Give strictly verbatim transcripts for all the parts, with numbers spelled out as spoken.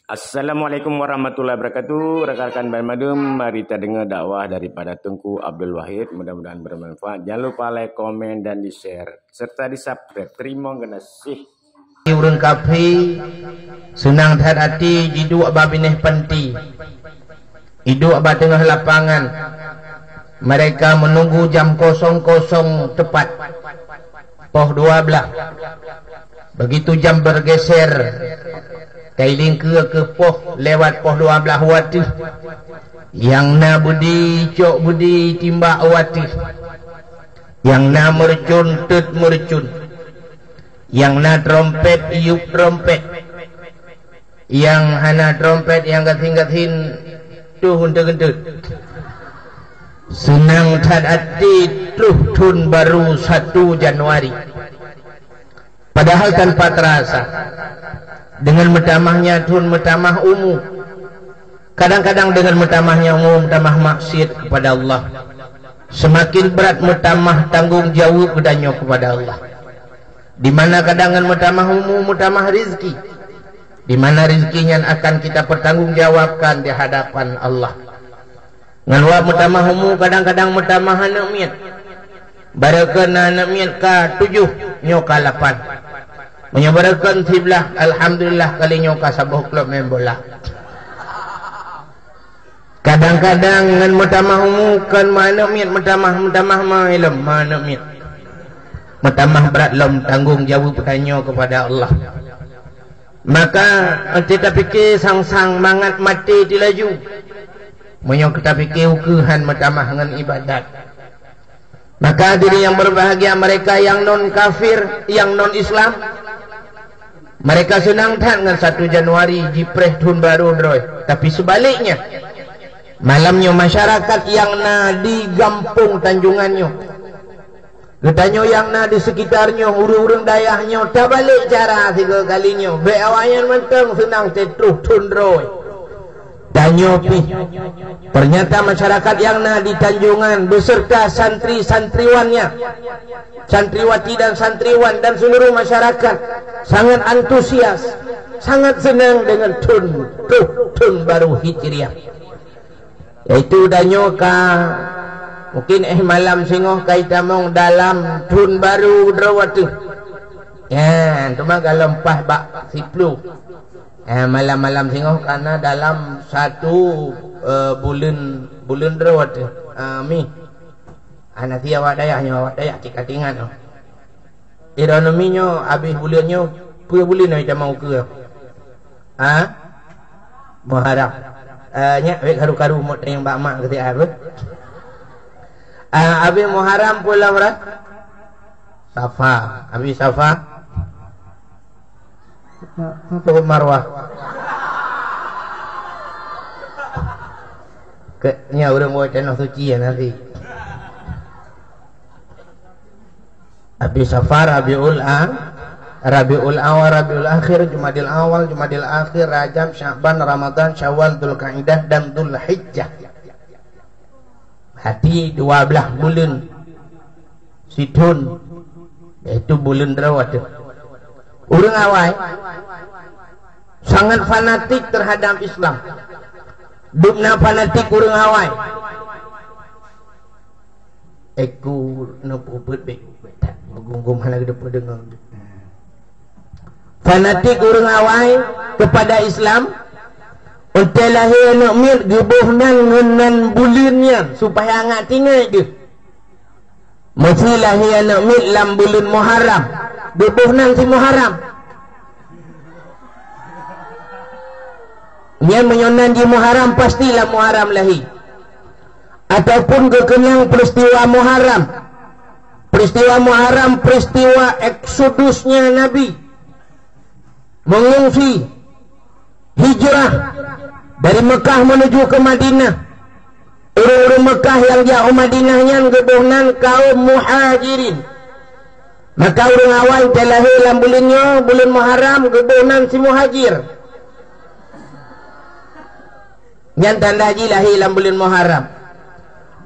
Assalamualaikum warahmatullahi wabarakatuh. Rakan-rakan banmandum, mari tadeungoe dakwah daripada Teungku Abdul Wahid. Mudah-mudahan bermanfaat. Jangan lupa like, komen, dan di-share serta di-subscribe. Teurimong geunaséh. Ureuëng kafé seunang that até jiduek bak binéh panti, jiduek bak teungoh lapangan. Mereka menunggu jam kosong-kosong tepat, poh dua belas. Begitu jam bergeser, tailingkeue keu poh lewat poh dua belas wateuh. Nyang na beudi cok beudi timbak wateuh. Nyang na meureucon teut meureucon. Nyang na trompet yup trompet. Nyang hana trompet nyang gasien-gasien tuh geunteut-geunteut. Seunang that até troh thon barô satu Januari. Padahal tanpa terasa, dengan meutamahnya thon meutamah umu. Kadang-kadang dengan meutamahnya umu meutamah maksiat kepada Allah. Semakin berat meutamah tanggong jaweueb geutanyoe kepada Allah. Di mana kadang ngon meutamah umu meutamah rizki. Di mana rizki nyan akan kita pertanggungjawabkan di hadapan Allah. Ngon wak meutamah umu kadang-kadang meutamah aneuk miet. Barokon na aneuk miet ka tujoh, nyoe ka lapan. Meunyoe barokon siblaih, alhamdulillah, kali nyoe ka saboh klub main bola. Kadang-kadang ngon meutamah umu kon meuaneuk miet, meutamah, meutamah ma ilom, meuaneuk miet. Meutamah brat lom tanggong jaweueb tanyoe kepada Allah. Maka, teuka pike sang-sang mangat maté tilaju. Meunyoe ka tapike ukeue han meutamah ngon ibadat. Maka hadirin yang berbahagia, mereka yang non kafir, yang non Islam, mereka seunang that ngon satu Januari jipreh thon barô droe. Tapi sebaliknya, malam nyoe masyarakat yang na di gampông Tanjongan nyoe, geutanyoe nyang na di sekitar nyoe, ureuëng-ureuëng dayah nyoe, tabalek cara sigoe kali nyoe. Bék awaknyan mantong seunang teutroh thon droe. Tanyoe pih. Ternyata masyarakat nyang na di Tanjongan beserta santri-santriwannya, santriwati dan santriwan dan seluruh masyarakat sangat antusias, sangat senang dengan thon, troh thon barô Hijriah. Yaitu tanyoe ka, mungkin éh malam singoh ka itamong dalam thon barô droe teuh. Ya, teuma golom paih bak siploh. Eh, malam-malam singoh ka na dalam satu, eh, buleuen, buleuen droe teuh. Ah, mi. Hana si awak dayah nyoe, awak dayah cit ka teuingat nyoe. Droeneuh mi nyoe, abéh buleuen nyoe, peue buleuen nyoe itamong ukeue? Ha? Muharram. Eh, nyak bék karu-karu mot teueng bak mak keuti apa? Eh, abéh Muharram peue lom rat? Safa. Abéh Safa. Safa Marwah. Ke, nya ureuëng woe tanoh suci ya nanti. Abéh Safar, Rabiul A, Rabiul Awal, Rabiul Akhir, Jumadil Awal, Jumadil Akhir, Rajab, Sya'ban, Ramadan, Syawal, Dzulqa'dah, dan Dzulhijjah. Berarti dua belas buleuen sithon, yaitu buleuen droe teuh. Ureuëng awai sangat fanatik terhadap Islam. Dubna fanatik ureuëng awai. Eku neupeubuet bék that, meugunggom hana geudeupeue deungoe. Fanatik ureuëng awai kepada Islam, untée lahé aneuk miet geuboh nan ngon nan buleuen nyan supaya angat tinggai deuh. Meusé lahé aneuk miet lam buleuen Muharram, geuboh nan si Muharram. Nyan meunyoe nan jih Muharram, pasti lam Muharram lahé. Ataupun geukeunang peristiwa Muharram. Peristiwa Muharram, peristiwa eksodusnya Nabi. Mengungsi, hijrah dari Mekah menuju ke Madinah. Ureuëng-ureuëng Mekah nyang jak u Madinah nyan geuboh nan kaum Muhajirin. Maka ureuëng awai nyang lahé lam buleuen nyoe, buleuen Muharram, geuboh nan si Muhajir. Nyan tanda jih lahé lam buleuen Muharram.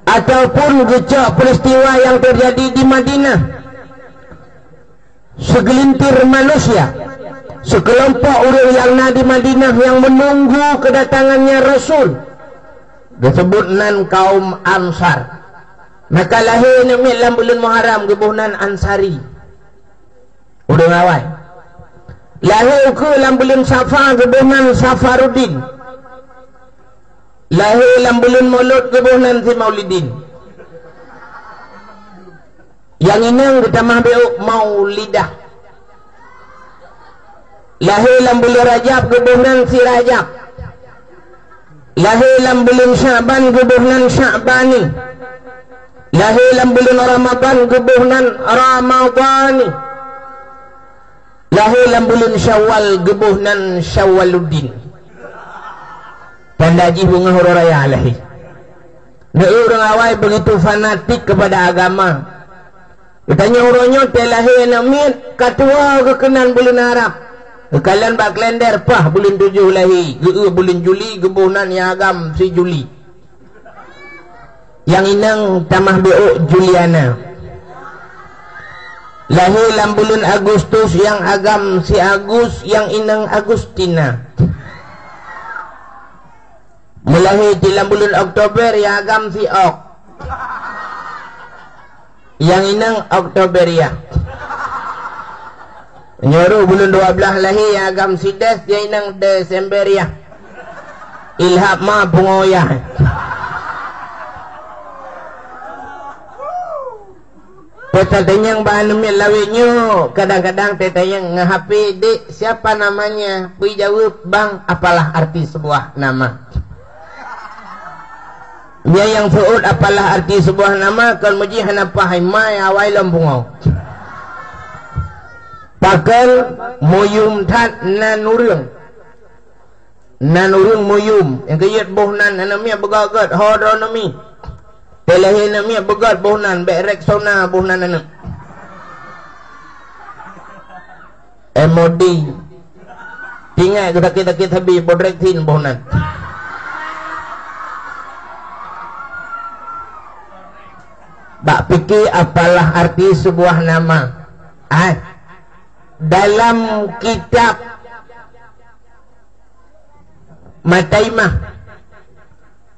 Ataupun geucok peristiwa nyang terjadi di Madinah. Segelintir manusia Seukeulompok ureuëng nyang na di Madinah nyang meununggu keudatangannya Rasul, geuseubut nan kaum Ansar. Maka lahé aneuëk miet lam buleuen Muharram, geuboh nan Ansari, ureuëng awai. Lahé ukeue lam buleuen Safa, geuboh nan Safaruddin. Lahé lam buleuen Mulod, geuboh nan si Maulidin. Nyang inong geutamah beuôk Maulidah. Lahé lam buleuen Rajab, geuboh nan si Rajab. Lahé lam buleuen Sya'ban, geuboh nan Sya'bani. Lahé lam buleuen Ramadhan, geuboh nan Ramadhani. Lahé lam buleuen Syawal, geuboh nan Syawaluddin. Tanda jih beungoh uroe raya lahé. Neu ureuëng awai begitu fanatik kepada agama. Geutanyong uroe nyoe teuh lahé aneuëk miet, ka tuwoe geukeunan buleuen Arab. Geukalon bak kalender, paih buleuen tujoh lahé, geueu buleuen Juli, geuboh nan nyang agam si Juli. Nyang inong tamah beuôk Juliana. Lahé lam buleuen Agustus, nyang agam si Agus, nyang inong Agustina. Meulahé di lam buleuen Oktober, nyang agam si Ok, nyang inong Oktoberia. Nyoe rôh buleuen dua blaih lahé, nyang agam si Des, nyang inong Desemberia. Ilhab ma pungoh yah. Teutatanyong bak aneuëk miet lawét nyoe, kadang-kadang teutatanyong ngon H P, "Dek, siapa namanya?" Peue jaweueb, "Bang, apalah arti sebuah nama?" Nyan nyang seuôt apalah arti sebuah nama, kon meujih hana paih, mai awai lom pungoh. Pakon muyum that nan ureuëng. Nan ureuëng muyum, nyang keuyeuet boh nan aneuëk miet beugét-gét, ho droe aneuëk miet. Teuh lahé aneuëk miet beugét boh nan, bék Rexona boh nan aneuëk. M O D. Tinggai geusakét-sakét sabe, bodrek thin boh nan. Bak pike apalah arti sebuah nama. Ah, dalam kitab Mataimah.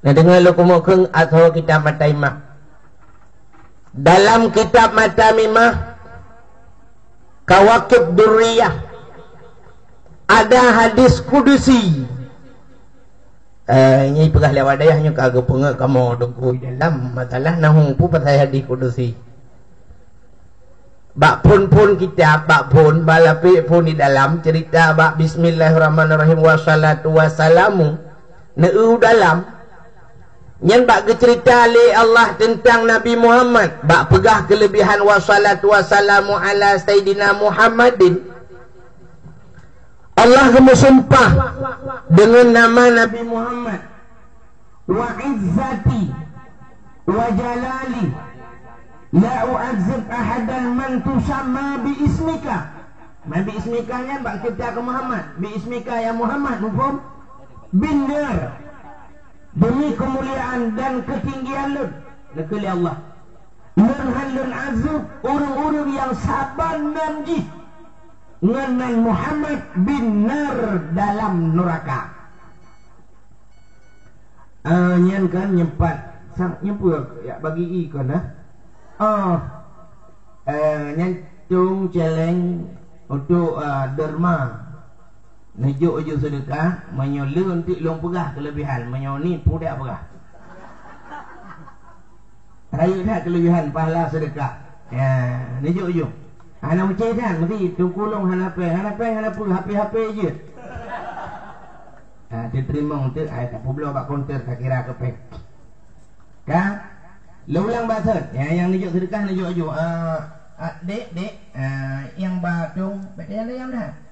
Na deungoe lôn keumeung ateueh kitab Mataimah. Dalam kitab Mataimah, Kawakib Durriyah, ada hadis kudusi. Eh, nyoe peugah lé awak dayah nyoe ka geupeungeut kamoe deungon dalam masalah nahu peue pasai hadis kudusi. Bak phon-phon kitab, bak phon, bak lapék phon di dalam, cerita bak bismillahirrahmanirrahim, wassalatu wassalamu, neu dalam. Nyan bak geucerita lé Allah teuntang Nabi Muhammad, bak peugah keuleubihan, wassalatu wassalamu ala sayyidina Muhammadin. Allah geumeusumpah deungon nama Nabi Muhammad. Wa izzati wa jalali la u'adzib ahadan man tusamma bi ismika. Man bi ismika nyan bak kita keu Muhammad. Bi ismika ya Muhammad, muphom? Bin nar. Demi kemuliaan dan ketinggian lôn, neukheun lé Allah, lôn han lôn azeueb ureuëng-ureuëng nyang saban nan jih ngon nan Muhammad bin nar dalam nuraka. Ah, nyan kan nyempat sang nyempur yak bagi i kon dah. Oh. Eh, nyan tung celeng untuk, ah, derma. Neujok ju seudeukah, meunyoe le untuk lôn peugah keuleubihan, meunyoe ni pudak peugah. Rayeuk that keuleubihan pahala seudeukah. Ya, neujok ju. Hana meucé that, meusti teukulong hana pèng, hana pèng, hana peue, hape-hape jeuet. Ha, teuteurimong teuk, ai, tapubloe bak konter takira keu pèng. Ka? Lôn ulang bak thon. Ya, nyang neujok seudeukah neujok ju. Ah, ah, dek, dek, ah, nyang ba tong, bèk tanyong-tanyong dah.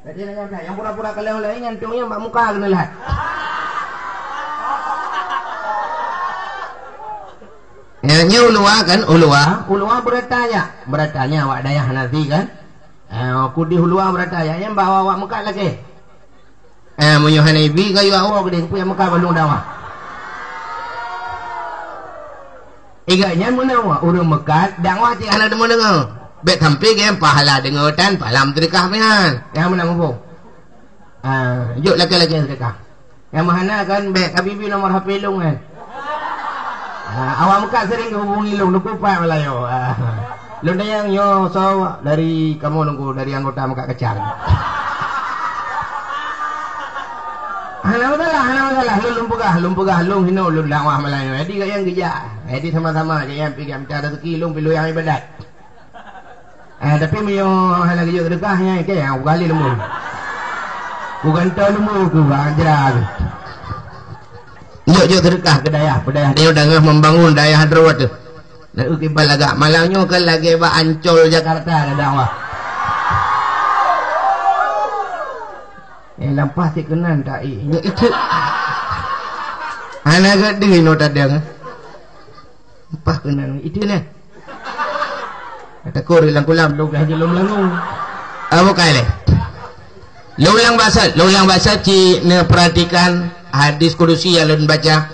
Bèk tanyong-tanyong dah. Nyang pura-pura kalon lagèe nyan tong nyang bak muka keuneuk lhat. Ya, nyoe u luwa kan, u luwa, u luwa beurata jak. Beurata nyan awak dayah hana sie kan. Ah, ku di u luwa beurata jak, nyang bak awak-awak meukat lakèe. Eh, meunyoe hana ibi kayue awak geude, peue nyang meukat bandum dakwah. Ingat nyan meunan, ureueng meukat dakwah cit hana deungoe-deungoe. Bèk sampai geuh pahala deungoe tan, pahala meuseudeukah meuhan. Nyang meunan muphom. Ah, jok lakèe-lakèe seudeukah. Nyang meuhana kan bèk ka bibi nomor H P lôn kan. Ah, awak meukat sering hubungi lôn, Teungku pat malayo. Ah. Lôn tanyong nyoe soe dari kamoe Teungku, dari anggota meukat kacang. Hana masalah, hana masalah. Lôn, lôn peugah, lôn peugah, lôn hinoe, lôn dakwah malayo. Jadi gayang geujak. Jadi sama-sama gayang pih mita rezeki, lôn pih lôn nyang ibadat. Eh, tapi meunyoe hana geujok seudeukah nyan, keu nyang ugali leumbô. Kugantoe leumbô ku bak jra tu. Jok-jok seudeukah keu dayah, peudayah tanyoe dangah membangun dayah Hadrawaih tu. Na eu kiban lagak malam nyoe kan lagèe bak Ancol Jakarta ada dakwah. Eh, lampah ti keunan tak eh. Nyoe itu. Hana geudeue nyoe tadeng. Lampah keunan itu nah. Takot lam kulam, dua belas jilom lalu. Ah, bukai leh. Lôn ulang basa, lôn ulang basa ci neuperhatikan hadis kudusi nyang lôn baca.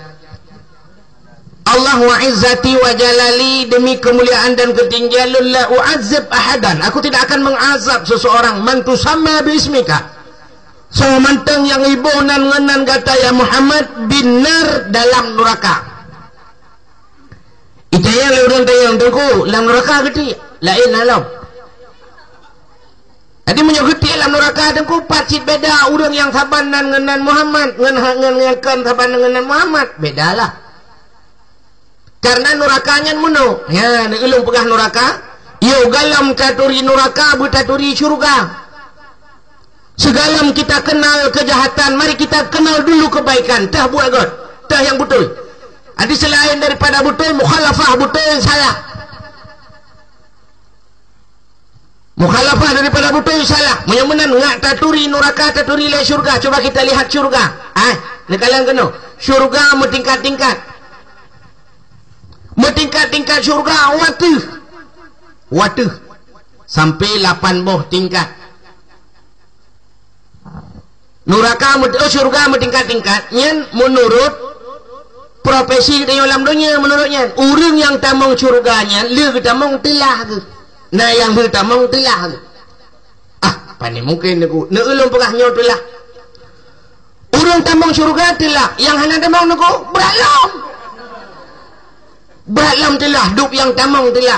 Allah wa izzati wa jalali, demi kemuliaan dan ketinggian lôn, la u'azzib ahadan, aku tidak akan mengazab seseorang, man tusamma bi ismika, soe mantong nyang iboh nan ngon nan gata ya Muhammad, binnar, dalam nuraka. Itanyong lé ureueng tanyong, Teungku, lam nuraka geuti? Laén na lom. Jadi meunyoe geuti lam nuraka, Teungku, pat cit beda ureueng nyang saban nan ngon nan Muhammad, ngon, ngon nyang kon saban nan ngon nan Muhammad? Bedalah. Karena nuraka nyan meunoe. Ya, ulôn peugah nuraka. Yo, galom taturi nuraka, beutaturi syurga. Sigalom kita kenal kejahatan, mari kita kenal dulu kebaikan. Teuh buet göt, teuh nyang beutôi. Jadi selain daripada beutôi, mukhalafah beutôi, salah. Mukhalafah daripada beutôi, salah. Meunyoe meunan, ngat taturi nuraka, taturi lé syurga. Coba kita lihat syurga. Ah, neukalon keunoe. Syurga meutingkat-tingkat. Meutingkat-tingkat syurga, wateuh. Wateuh. Sampai lapan boh tingkat. Nuraka meut-, oh, syurga meutingkat-tingkat. Nyan meunurot profesi geutanyoe lam donya, meunurot nyan. Ureueng nyang tamong syurga nyan, lé geutamong teulah geuh. Na nyang lé tamong teulah geuh. Ah, pane mungken Teungku. Neu ulôn peugah nyoe teulah. Ureueng tamong syurga teulah, nyang hana tamong Teungku, brat lom. Brat lom teulah, dub nyang tamong teulah.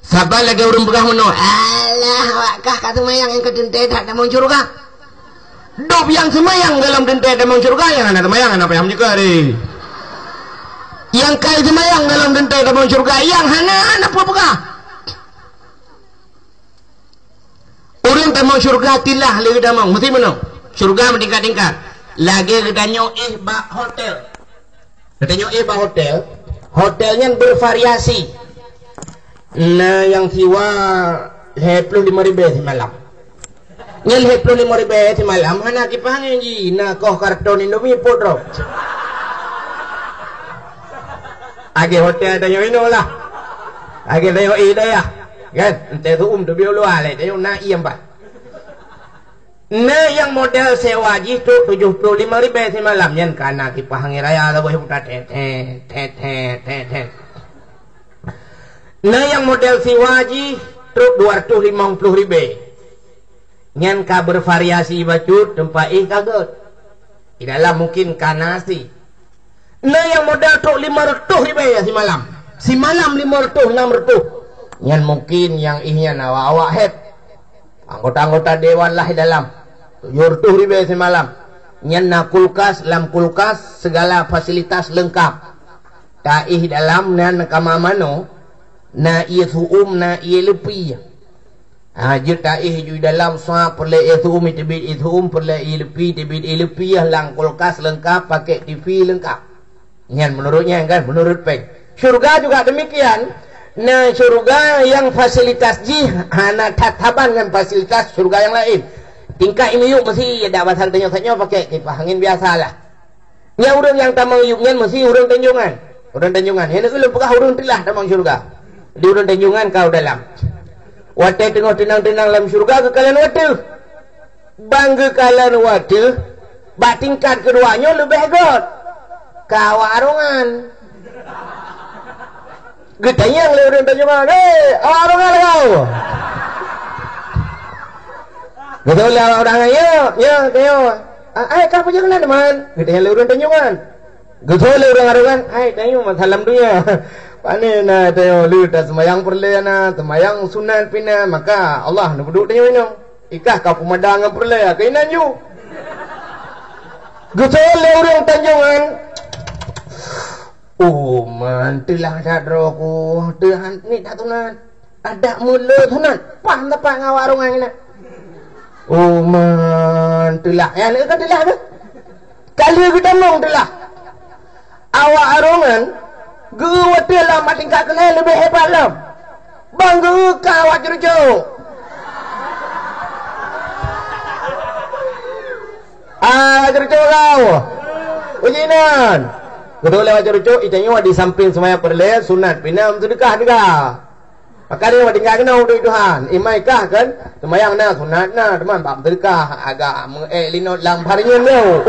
Saban lagèe ureueng peugah meunoe, "Alah, awak kah ka seumayang nyang ka teuntèe that tamong syurga." Dub nyang seumayang golom teuntèe tamong syurga, nyang hana seumayang hana payah meunyeukeu deh. Nyang ka seumayang golom teuntèe tamong syurga, nyang hana, hana peue peugah. Ureueng tamong syurga teulah lé geutamong, meusti meunoe. Syurga meutingkat-tingkat. Lagèe geutanyoe éh bak hotel. Geutanyoe éh bak hotel. Hotel nyan bervariasi. Na nyang siwa lhèe ploh limong ribèe simalam. Nyan lhèe ploh limong ribèe simalam, hana kipahan jih, na koh karton Indomie pot droe. Lagèe hotel tanyoe inoe lah. Lagèe tanyoe éh dayah. Kan? Entah tu um tu biar luar leh, tanyoe na iem bah. Na nyang model sewa jih trok tujoh ploh limong ribèe simalam, nyan ka na kipahan raya saboh buta thet, thet, thet, thet, thet, thet. Na nyang model siwa jih trok dua ratus limong ploh ribèe. Nyan ka bervariasi bacut, teumpat éh ka göt. Di dalam mungkin ka na asi. Na nyang modal trok limong reutôh ribèe simalam. Simalam limong reutôh, nam reutôh. Nyan mungkin nyang éh nyan awak-awak hèt. Anggota-anggota dewan lah di dalam. Tujoh reutôh ribèe simalam. Nyan na kulkas, lam kulkas segala fasilitas leungkap. Taéh dalam nyan kama manoe, na ié su'um, na ié leupie. Ha, jeuet taéh ju dalam sa peureulèe ié su'um, iteubiet ié su'um, peureulèe ié leupie, iteubiet ié leupie, lam kulkas leungkap, pakèk TV leungkap. Nyan meunurot nyan kan, meunurot péng. Syurga juga demikian. Na syurga nyang fasilitas jih hana that saban ngon fasilitas syurga nyang laén. Tingkat imiyueb meusi dak basa tanyoe-tanyoe pakèk kipah angén biasalah. Nyan ureueng nyang tamong yueb nyan meusi ureueng tanjongan. Ureueng tanjongan. Nyan ulôn peugah ureueng teulah tamong syurga. Di ureueng tanjongan ka u dalam. Watèe teungoh teunang-teunang lam syurga geukalon watèe. Ban geukalon watèe, bak tingkat keudua nyoe leubeh göt. Ka awak arongan. Geutanyong lé ureuëng tanyoe, "Hei, awak Arongan lagoe?" Geutanyong lé awak Arongan, "Ya, ya, tanyoe." "Ah, ai, ka peue nyang na, teuma?" Geutanyong lé ureuëng tanyoe nyan. Geutanyong lé ureuëng Arongan, "Ai, tanyoe meusalam donya." "Pane na tanyoe, le taseumayang peureulée na, seumayang sunat pih na, maka Allah neupeuduek tanyoe inoe. Ikah ka peumada ngon peureulée, keuinan ju." Geutanyong lé ureuëng tanyoe nyan, "Oh man, teulah that droe ku, teuhan ni that sunat. Adak meuleuet sunat, paih tapat ngon awak Arongan nyan." "Oh man, teulah." "Ya, leueh ka teulah tu. Ka lheueh geutamong teulah." Awak Arongan geu-eu watée lam bak tingkat keulhèe leubeh hebat lom. Ban geu-eu ka awak cucok. Ah, cucok kau. Uji nan. Geutanyong lé awak cucok, "Itanyoe di samping seumayang peureulée, sunat pih na, meuseudeukah teuka." Maka lheueh tinggai keunoe udeb Tuhan. Imai kah kan? Seumayang na, sunat na, teuma bak meuseudeukah agak meu-ék linot lam phareuen nyoe.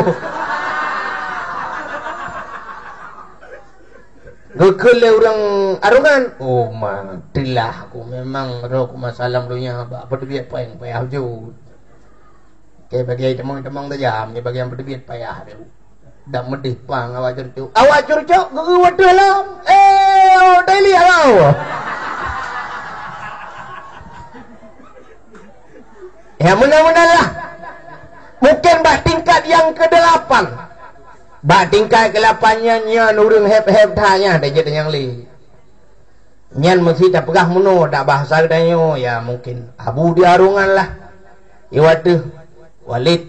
Geukheun lé ureuëng Arongan, "Oh ma, teulah ku memang roh ku meusalam donya bak peuteubiet péng payah jeuet." Oke, bagi teumang-teumang tajam, ni bagi nyang peuteubiet payah tu. Dak meudeh pang awak cucok. Awak cucok geu-eu watée lom. Eh, oh, daily awak. Ya, meunan-meunan lah. Mungkin bak tingkat nyang keudelapan. Bak tingkat keulapan nyan, nyan ureuëng héb-héb that nyan, dak jeuet nyang lé. Nyan meusi tapeugah meunoe, dak bahasa geutanyoe, ya mungkin Abu di Arongan lah. Iwateuh Walid,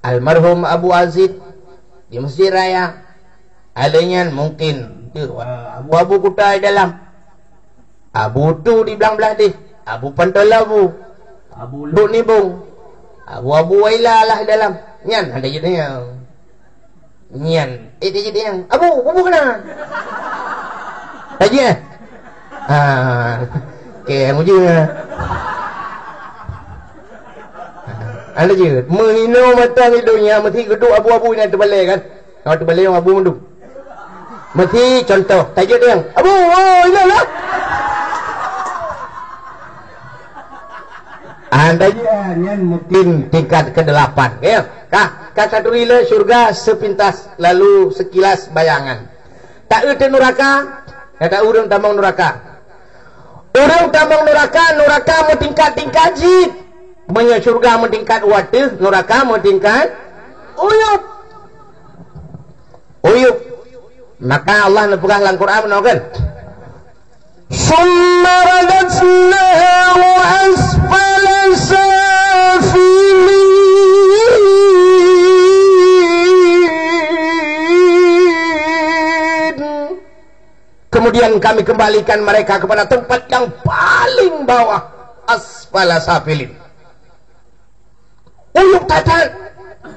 almarhum Abu Azid di Masjid Raya. Alé nyan mungkin abu-abu kuta di dalam. Abu Tu di Blang Blahdeh, Abu Pantoe Labu, Abu Lhok Nibong, Abu-abu Waila lah di dalam. Nyan ada jeuet nyan. Nyan, eh, dia jadi yang, "Abu, bubuk kena." Tajak, eh? Ah, oke, yang ujung, eh. Ada je, meuhino mata di dunia, mesti geduk abu-abu yang terbalai kan? Kalau terbalai yang abu mandum. Mesti contoh, tajak dia yang, "Abu, oh, ilah lah." Andai nyan mungkin tingkat kedelapan, ya. Kah, ka taturi lé syurga sepintas lalu sekilas bayangan. Taeu teuh nuraka, kata ureuëng tamong nuraka. Ureuëng tamong nuraka, nuraka meutingkat-tingkat jih. Meunyoe syurga meutingkat u ateueh, nuraka meutingkat uyueb. Uyueb. Maka Allah neupeugah lam Quran meunoe kan? ثم رددناه أسفل سافلين. Kemudian kami kembalikan mereka kepada tempat yang paling bawah, asfala safilin. Uyueb that-that.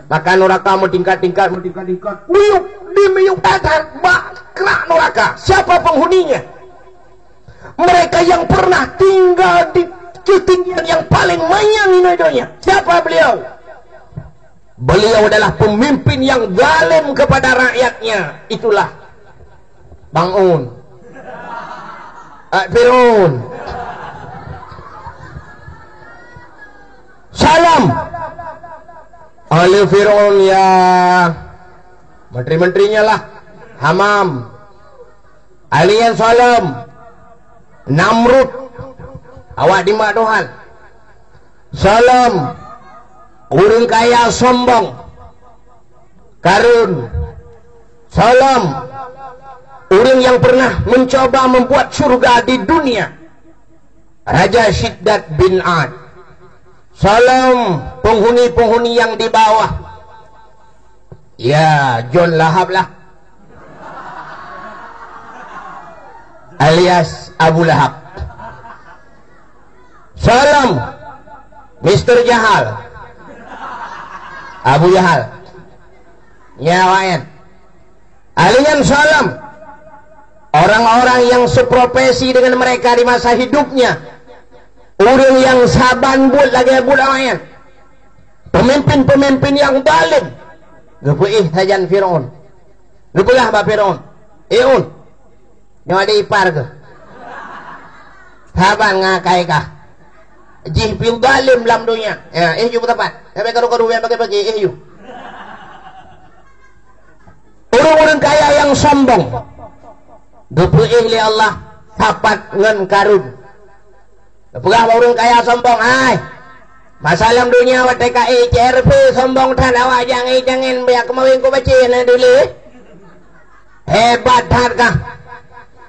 Maka nuraka meutingkat-tingkat, meutingkat-tingkat. Uyueb, di miyueb that-that, bak krak nuraka. Siapa penghuninya? Mereka yang pernah tinggal di ketinggian yang paling manyang di dunia. Siapa beliau? Beliau adalah pemimpin yang zalim kepada rakyatnya. Itulah Bang Un. Ah, Fir'aun. Salam. Ahli Fir'aun ya. Menteri-menterinya lah. Hamam. Ahli yang salam. Namrud. Awak dimak Tuhan. Salam. Ureuëng kaya sombong. Karun. Salam. Ureuëng yang pernah mencoba membuat syurga di dunia. Raja Syiddat bin Ad. Salam penghuni-penghuni yang di bawah. Ya, John Lahab lah. Alias Abu Lahab. Salam, Mister Jahal. Abu Jahal. Nyawa nyan. Ahli nyan salam. Orang-orang yang seprofesi dengan mereka di masa hidupnya. Ureuëng nyang saban buet lagée buet awak nyan. Pemimpin-pemimpin nyang zalim. Geupeuéh sajan Firaun. Geupeugah bak Firaun, "Eh Un, Nyoe adik ipar keuh. Saban ngakai kah. Jih pih zalim lam donya. Ya, eh ju beutapat. Sampai karu-karu yang bagi-bagi, eh ju. Ureuëng-ureuëng kaya nyang sombong geupeuéh lé Allah sapat ngon Karun. Geupeugah bak ureuëng kaya sombong, "Hai, masa lam donya watée ka éh C R P sombong that awak jangai-jangai biak keumawen ku bace na dulu. Hebat that kah.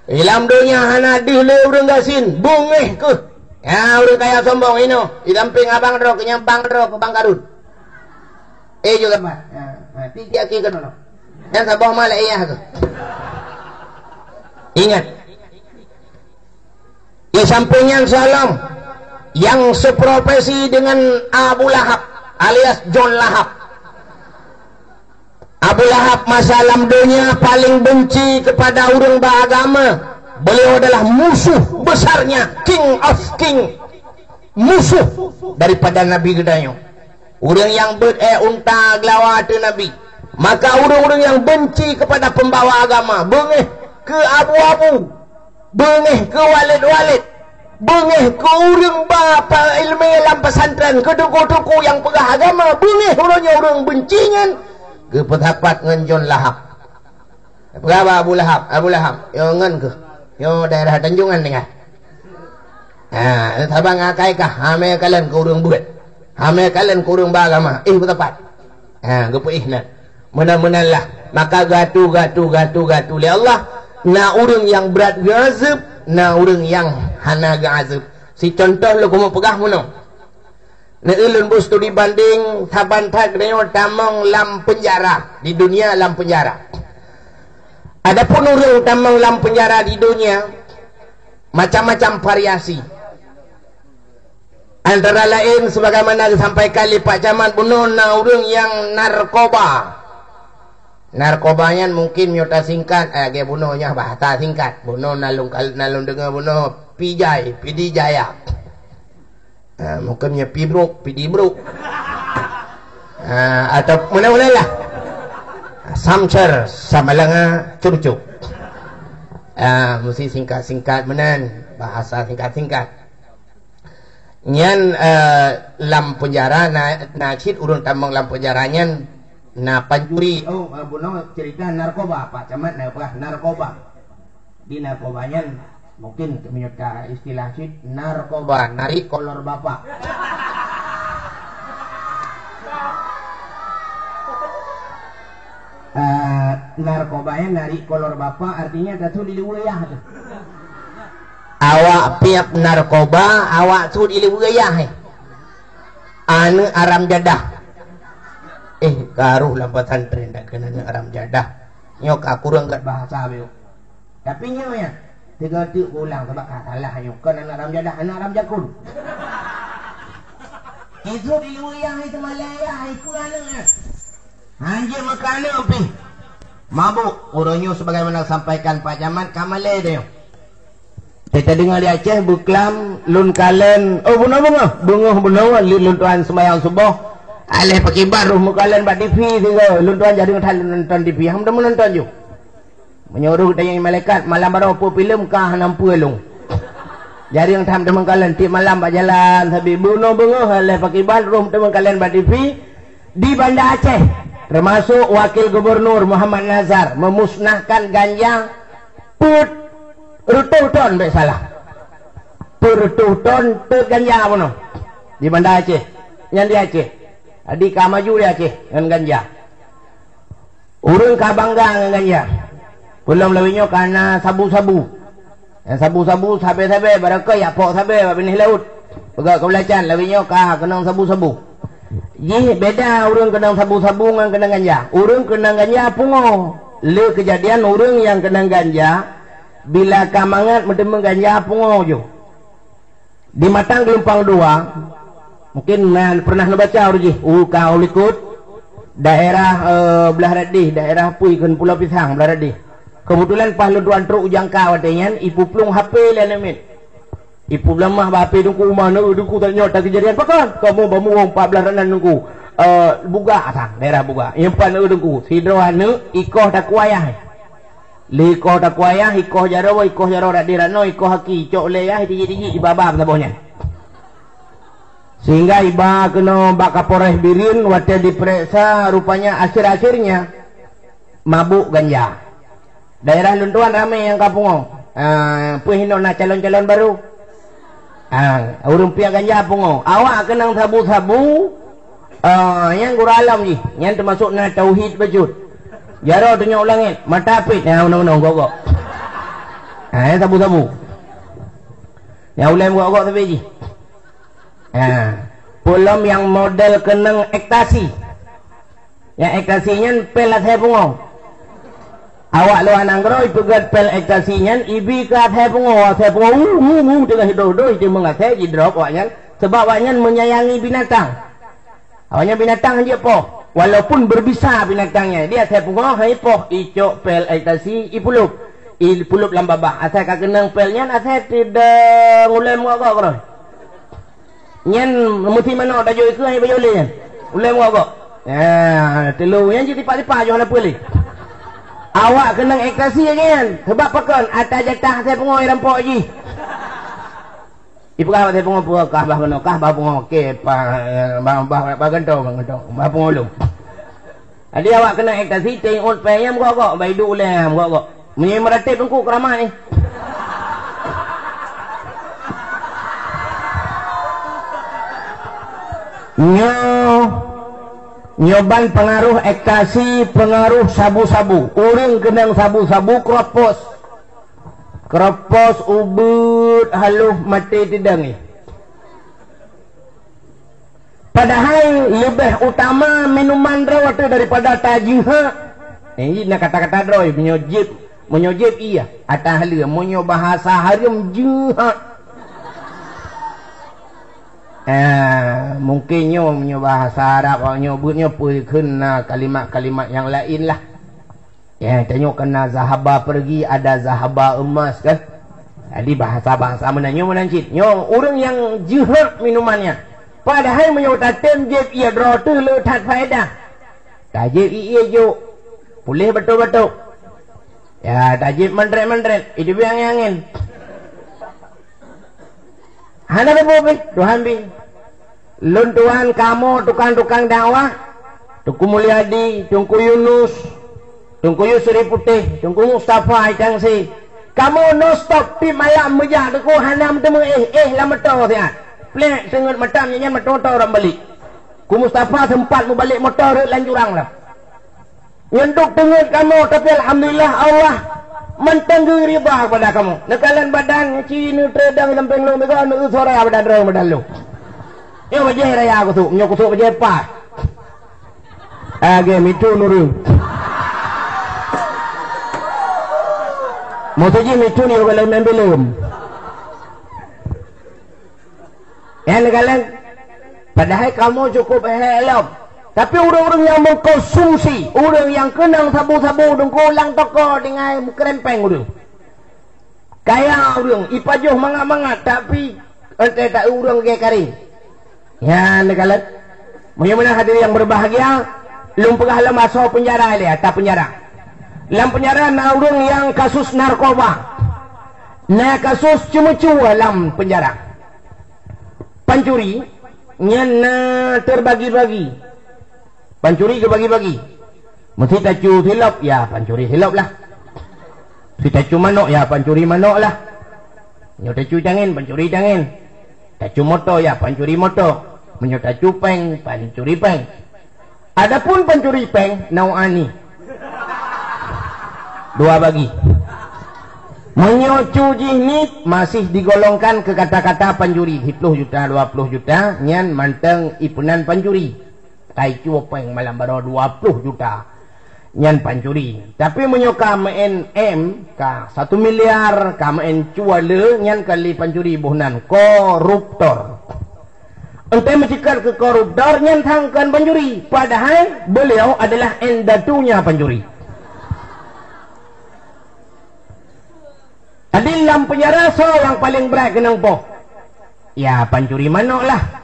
Di lam donya hana deuh lé ureuëng gasien, beungéh keuh." Ya, ureuëng kaya sombong inoe, di sampéng abang droe keuh nyang bang droe keuh bang Karun. Eh, juga mah. Ha, ha, tiga kali kena. Dan saboh malah iya tu. Ingat. Di samping yang salam, yang seprofesi dengan Abu Lahab alias John Lahab. Abu Lahab masa lam dunia paling benci kepada ureuëng beragama. Beliau adalah musuh besarnya, king of king, musuh daripada Nabi geutanyoe. Ureuëng nyang beuet ék unta geulawa ateueh Nabi. Maka ureuëng-ureuëng nyang benci kepada pembawa agama, beungéh keu abu-abu, beungéh keu walét-walét, beungéh keu ureuëng ba pa-, iéleumé lam pesantren, keu teungku-teungku nyang peugah agama, beungéh uroe nyoe ureuëng benci nyan, geupeusapat ngon John Lahab. Peugah bak Abu Lahab, "Abu Lahab, nyoe ngon keuh. Nyoe daerah Tanjongan tinggai. Ha, saban ngakai kah, ha mé kalon keu ureuëng beuet. Ha mé kalon keu ureuëng ba agama. Eh, beutapat." Ha, geupeuéh nan. Meunan-meunan lah. Maka geuatu, geuatu, geuatu, geuatu lé Allah, na ureuëng nyang brat geuazeueb, na ureuëng nyang hana geuazeueb. Si contoh lôn keumeung peugah meunoe. Neueu lôn beuet studi banding, saban that geutanyoe tamong lam penjara, di dunia lam penjara. Adapun ureuëng tamong lam penjara di dunia, macam-macam variasi. Antara lain, sebagaimana disampaikan lé Pak Camat bunoe, na ureuëng nyang narkoba. Narkoba nyan mungkin meunyoe tasingkat, eh, lagée bunoe nyan bahasa singkat. Bunoe na lôn kal-, na lôn deungoe bunoe pijai, pidi jaya. Ah, mungkin nyan pi brok, pidi brok. Ah, atau meunan-meunan lah. Samser, samalanga, curcuk. Ah, mesti singkat-singkat meunan, bahasa singkat-singkat. Nyan, eh, lam penjara na, na cit ureuëng tamong lam penjara nyan na pancuri. Oh, eh, bunoe cerita narkoba, Pak Camat na peugah narkoba. Di narkoba nyan mungkin meunyoe ta istilah cit narkoba, narik kolor bapak. Eh, narkoba nyan narik kolor bapak artinya tatu di luwa yah tu. Awak piep narkoba, awak su di luwa yah, eh. Aneuëk aram jadah. Eh, karoh lam pesantren dak keunan aneuëk aram jadah. Nyoe ka kureueng gét bahasa beuh. Tapi nyoe nyan, tiga teuk ulang sabab ka salah nyoe. Kon aneuëk aram jadah, aneuëk aram jakun. Isu di luwa yah, itu malée yah, itu aneuëk nyan. Hanjeuet meukaneuk pih. Mabök, uroe nyoe sebagaimana sampaikan Pak Camat, ka malée tanyoe. Teuka deungoe di Aceh, beuklam, lôn kalon, oh, bunoe beungoh, beungoh bunoe, lé lôn tuan sembahyang suboh. Aléh pakiban roh meukalon bak T V sigoe, lôn tuan jareueng that lôn nonton T V, han meunonton ju. Meunyoe roh tanyong malaikat, malam baroe peue filem ka hana peue lôn. Jareueng that meukalon, tiep malam bak jalan, sabe bunoe beungoh, aléh pakiban roh meukalon bak T V, di Banda Aceh, termasuk Wakil Gubernur Muhammad Nazar memusnahkan ganja peuet reutôh ton, bék salah. Peuet reutôh ton teuk ganja bunoe di Banda Aceh. Nyan di Aceh. Jadi ka maju di Aceh ngon ganja. Ureuëng ka bangga ngon ganja. Peulom lawét nyoe ka na sabu-sabu. Nyang sabu-sabu sabe-sabe, barangkapeue jak pok sabe bak binéh laôt. Peugah keu belacan, lawét nyoe ka keunong sabu-sabu. Jih beda ureuëng keunong sabu-sabu ngon keunong ganja. Ureuëng keunong ganja pungo. Le keujadian ureuëng nyang keunong ganja, bila ka mangat meuteumé ganja pungo ju. Di Matang Geulumpang Dua, mungkin na pernah neubaca ureuëng jih, u ka u likot, daerah, eh, Blah Radih, daerah pui kheun Pulo Pisang, Blah Radih. Keubeutulan paih lôn tuan trok u Jangka watée nyan, ipeuplueng H P lé aneuk miet. Ipeublamah bak H P teungku, "Mana teungku tanyong takeujadian pakon? Kamoe bamuwong pat blaih ranan teungku." Eh, Buga sang, daerah Buga. Nyang pat teungku, sidroe aneuk ikoh takuayah. Lé ikoh takuayah, ikoh jaroe, ikoh jaroe dak dirano, ikoh aki, cok lé yah, tijik-tijik iba-ba saboh nyan. Sehingga iba keunoe bak Kapolres Bireuen, watée dipereksa, rupanya akhir-akhirnya mabuk ganja. Daerah lôn tuan ramé nyang ka pungoe. Ah, peue hinoe na calon-calon barô. Ah, ureuëng piep ganja pungoe. Awak keunong sabu-sabu, ah, nyang gura lom jih. Nyan teumasok na tauhid bacut. Jaroe tunyok u langét, mata pit, nyang unong-unong gok-gok. Ah, nyang sabu-sabu. Nyang ulée gok-gok sabe jih. Ah, peulom nyang model keunong ekstasi. Nyang ekstasi nyan pél asai pungoe. Awak luwa nanggroe ipeugét pél ekstasi nyan ibi keu asai pungoe, asai pungoe, uh, uh, uh, teungoh hidoh-hidoh, iteumong asai jidrop awaknyan, sabab awaknyan menyayangi binatang. Awaknyan binatang han jipoh, walaupun berbisa binatang nyan. Jadi asai pungoe han jipoh, icok pél ekstasi, ipulop. Ipulop lam babah. Asai ka keunong pél nyan, asai teudong ulée meuagak keudroe. Nyan meusi manok tajok ikeue hai bajole nyan. Ulée meuagok. Ya, teulô nyan cit tipak-tipak joh hana peue lé. Awak keunong ekstasi lagée nyan. Sebab pakon? Ata jatah asai pungoe rampok jih. Ipeugah asai pungoe peue kah bah keunoe, kah bah pungoe. Oke, pa, bah, bah, bah gantong, bah gantong. Bah pungoe lom. Jadi awak keunong ekstasi, teuingat péng nyan meuagok-agok, bah iduek ulée meuagok-agok. Meunyoe meuratéb teungku keuramat nyoe. Nyoe, nyoe ban peungaroh ekstasi, peungaroh sabu-sabu. Ureuëng keunong sabu-sabu kropos. Kropos ubeuet haloh maté teudong nyoe. Padahai leubeh utama minuman droe teuh daripada tajihak. Eh, na kata-kata droe, meunyoe jieb, meunyoe jieb iya, ata haleue, meunyoe bahasa hareuem jihak. Eh, mungkin nyoe, meunyoe bahasa Arab, awak nyoe buet nyoe peue kheun na kalimat-kalimat nyang laén lah. Ya, tanyoe kan na zahaba pergi, ada zahaba emas kan. Jadi bahasa-bahasa meunan nyoe meunan cit. Nyoe ureuëng nyang jeuhet minuman nyan. Padahai meunyoe tatem jieb ié droe teuh le that faedah. Tajieb ié jok. Puléh batuk-batuk. Ya, tajieb mantret-mantret. Itu biang angin. Hana teupeu pih, Tuhan pih. Lôn tuan kamoe tukang-tukang dakwah, Teungku Mulyadi, Teungku Yunus, Teungku Yusri Putéh, Teungku Mustafa Itangse. Kamoe non stop tiep malam meujak Teungku hana meuteumé éh, éh lam moto siat. Plek teungeut matam nyan moto-moto rot balik. Ku Mustafa sempat meubalek moto rot lam jurang lah. Nyan duek teungeut kamoe, tapi alhamdulillah Allah mantong geuri ridha kepada kamoe. Neukalon badan ci neuteudong lam péng lôn meugo, neueu suara badan droe badan lôn. Nyoe bajée raya kusuk, nyoe kusuk bajée pas. Age mitu nurung. Maksud jih mitu ni bukan lain main belum. Nyan neukalon, padahai kamoe cukup hék lom. Tapi ureuëng-ureuëng nyang mengkonsumsi, ureuëng nyang keunong sabu-sabu dengkulang toko dengan meukeurempeng ureuëng. Kaya ureuëng, ipajoh mangat-mangat, tapi entah tak ureuëng lagée karing. Nyan neukalon. Meunyoe meunan hadirin yang berbahagia, lôn peugah lom asoe peunjara lé, ata peunjara. Lam peunjara na ureuëng nyang kasus narkoba. Na kasus ceumeucue lam peunjara. Pancuri nyan na terbagi-bagi. Pancuri geubagi-bagi. Meusé tacu silop, ya pancuri silop lah. Meusé tacu manok, ya pancuri manok lah. Nyoe tacu cangén, pancuri cangén. Tacu moto, ya pancuri moto. Meunyoe tacu péng, pancuri péng. Adapun pancuri péng, nau ani. Dua bagi. Meunyoe cu jih nit, masih digolongkan ke kata-kata pancuri. Siploh juta, dua ploh juta, nyan mantong ipeunan pancuri. Kai cue péng malam baroe dua ploh juta. Nyan pancuri. Tapi meunyoe ka meu'en M, ka satu miliar, ka meu'en cue le, nyan ka lé pancuri boh nan. Koruptor. Entah meuceukat keu koruptor nyan thang kon pancuri, padahai beliau adalah indatunya pancuri. Jadi lam penjara soe nyang paleng brat keunong poh? Ya pancuri manok lah.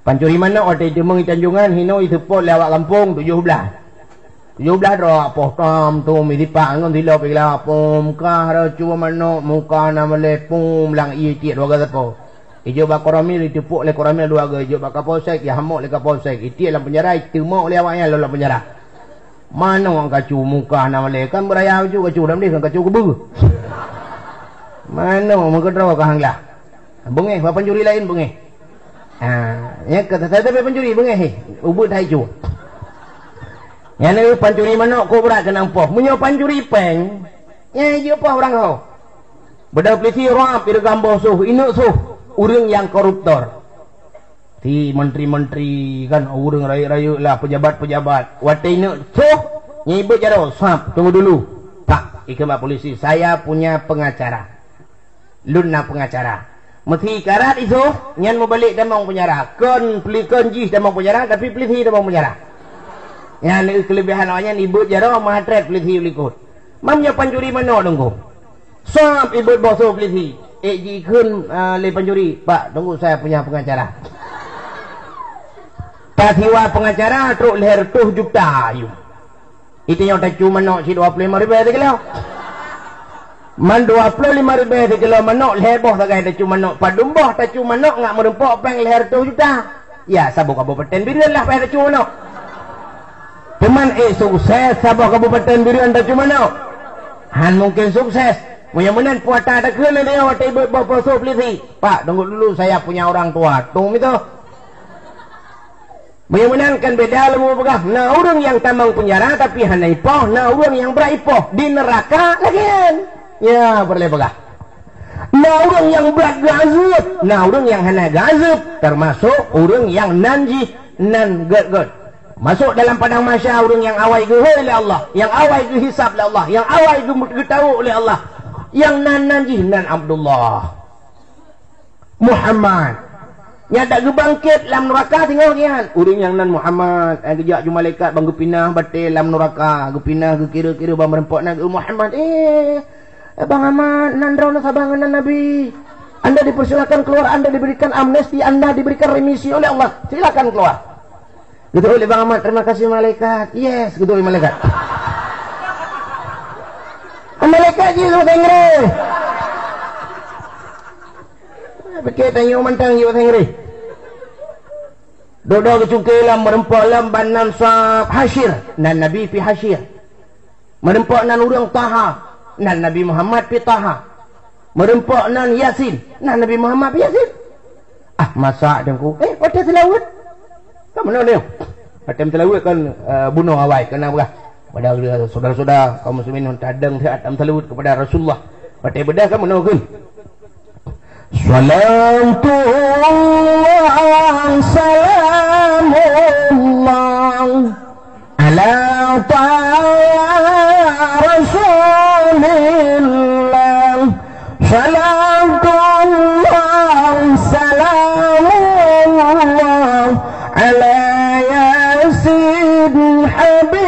Pancuri manok watée teumong i Tanjongan hinoe iseupôt lé awak gampông tujoh blaih. Tujoh blaih droe poh tom tum isipak ngon silop iglap pum kah racu manok muka na malée pum lam ié tiek dua gasapo. Ijok bak koramil iteupok lé koramil dua ga ijok bak kapolsek ihamok lé kapolsek itiek lam penjara iteumok lé awaknyan lom lam penjara. Manok kacu muka na malée kan beuraya kacu kacu dam deh kan kacu keubeu. Manok meukeudroe ka hanglah. Beungéh bak pancuri laén beungéh. Ha, nya kata saya tapi pancuri beungéh hé. Ubeut hai cu. Nyang pancuri manok kok brat keunong poh. Meunyoe pancuri péng, nya jeuet poh urang ho. Beudôh peulisi rab ireugam boh soh, ineuk soh ureuëng nyang koruptor. Si menteri-menteri kan ureuëng rayeuk-rayeuk lah pejabat-pejabat. Watée ineuk soh, nya ibeut jaroe sab tunggu dulu. Tak, ikheun bak polisi, saya punya pengacara. Lôn na pengacara. Meusi karat isoh nyan mubalek tamong penjara. Kon peli kon jih tamong penjara tapi peulisi tamong penjara. Nyan keulebihan awaknyan ibeut jaroe matrét peulisi u likot. Mam nyoe pancuri manok donggo. Sab ibeut boh soh peulisi. Ék jikheun uh, lé pancuri, "Pak, tunggu saya punya pengacara." Tasiwa pengacara trok lhèe reutôh juta ayue. Itanyoe tacu manok si dua puluh lima ribèe sikilo. Man dua puluh lima ribèe sikilo manok lhèe boh sagai tacu manok. Padum boh tacu manok ngat meureumpok péng lhèe reutôh juta. Ya, saboh kabupaten Bireuen lah payah tacu manok. Teuma ék sukses saboh kabupaten Bireuen tacu manok. Han mungken sukses. Meunyoe meunan puasa takheun lé watèe ibeut boh poso peulisi. "Pak, tunggu dulu saya punya orang tua." Tung itu. Meunyoe meunan kan beda lom peugah, na ureuëng nyang tamong peunjara tapi hana ipoh, na ureuëng nyang brat ipoh di neuraka lagèe nyan. Nya peureulèe peugah. Na ureuëng nyang brat geuazeueb, na ureuëng nyang hana geuazeueb, teumasok ureuëng nyang nan jih nan gèt-gèt. Masok dalam padang mahsyar ureuëng nyang awai geuhôi lé Allah, nyang awai geuhisab lé Allah, nyang awai geu-, geutawök lé Allah. Nyang nan-nan jih nan Abdullah. Muhammad. Nyang dak geubangkét lam neuraka singoh nyan. Ureuëng nyang nan Muhammad, eh, geujak ju malaikat ban geupinah batèe lam neuraka, geupinah geukira-kira ban meureumpok nan geu Muhammad. Eh, Bang Ahmad, nan droeneuh saban ngon nan Nabi. Anda dipersilakan keluar, Anda diberikan amnesti, Anda diberikan remisi oleh Allah. Silakan keluar. Geuteupeue lé Bang Ahmad, "Terima kasih malaikat." "Yes," geuteupeue lé malaikat. Malaikat jih bahasa Inggris. Pikir tanyoe mantong jih bahasa Inggris. Dodo geucungke lam meureumpok lam ban nan sab hasyir, nan Nabi pi hasyir. Meureumpok nan ureuëng Taha, nan Nabi Muhammad pi Taha. Meureumpok nan Yasin, nan Nabi Muhammad pi Yasin. Ah, masak Teungku. Eh, watèe seulaweuet. Ka meunoe nyoe. Watèe seulaweuet kan, eh, bunoe awai keunan peugah. Pada syedara-syedara kaum muslimin tadeng that am seulaweuet kepada Rasulullah. Watèe beudôh ka meunoe kheun. Salatullah salamullah ala taha Rasulillah. Salatullah salamullah ala Yasin habibillah.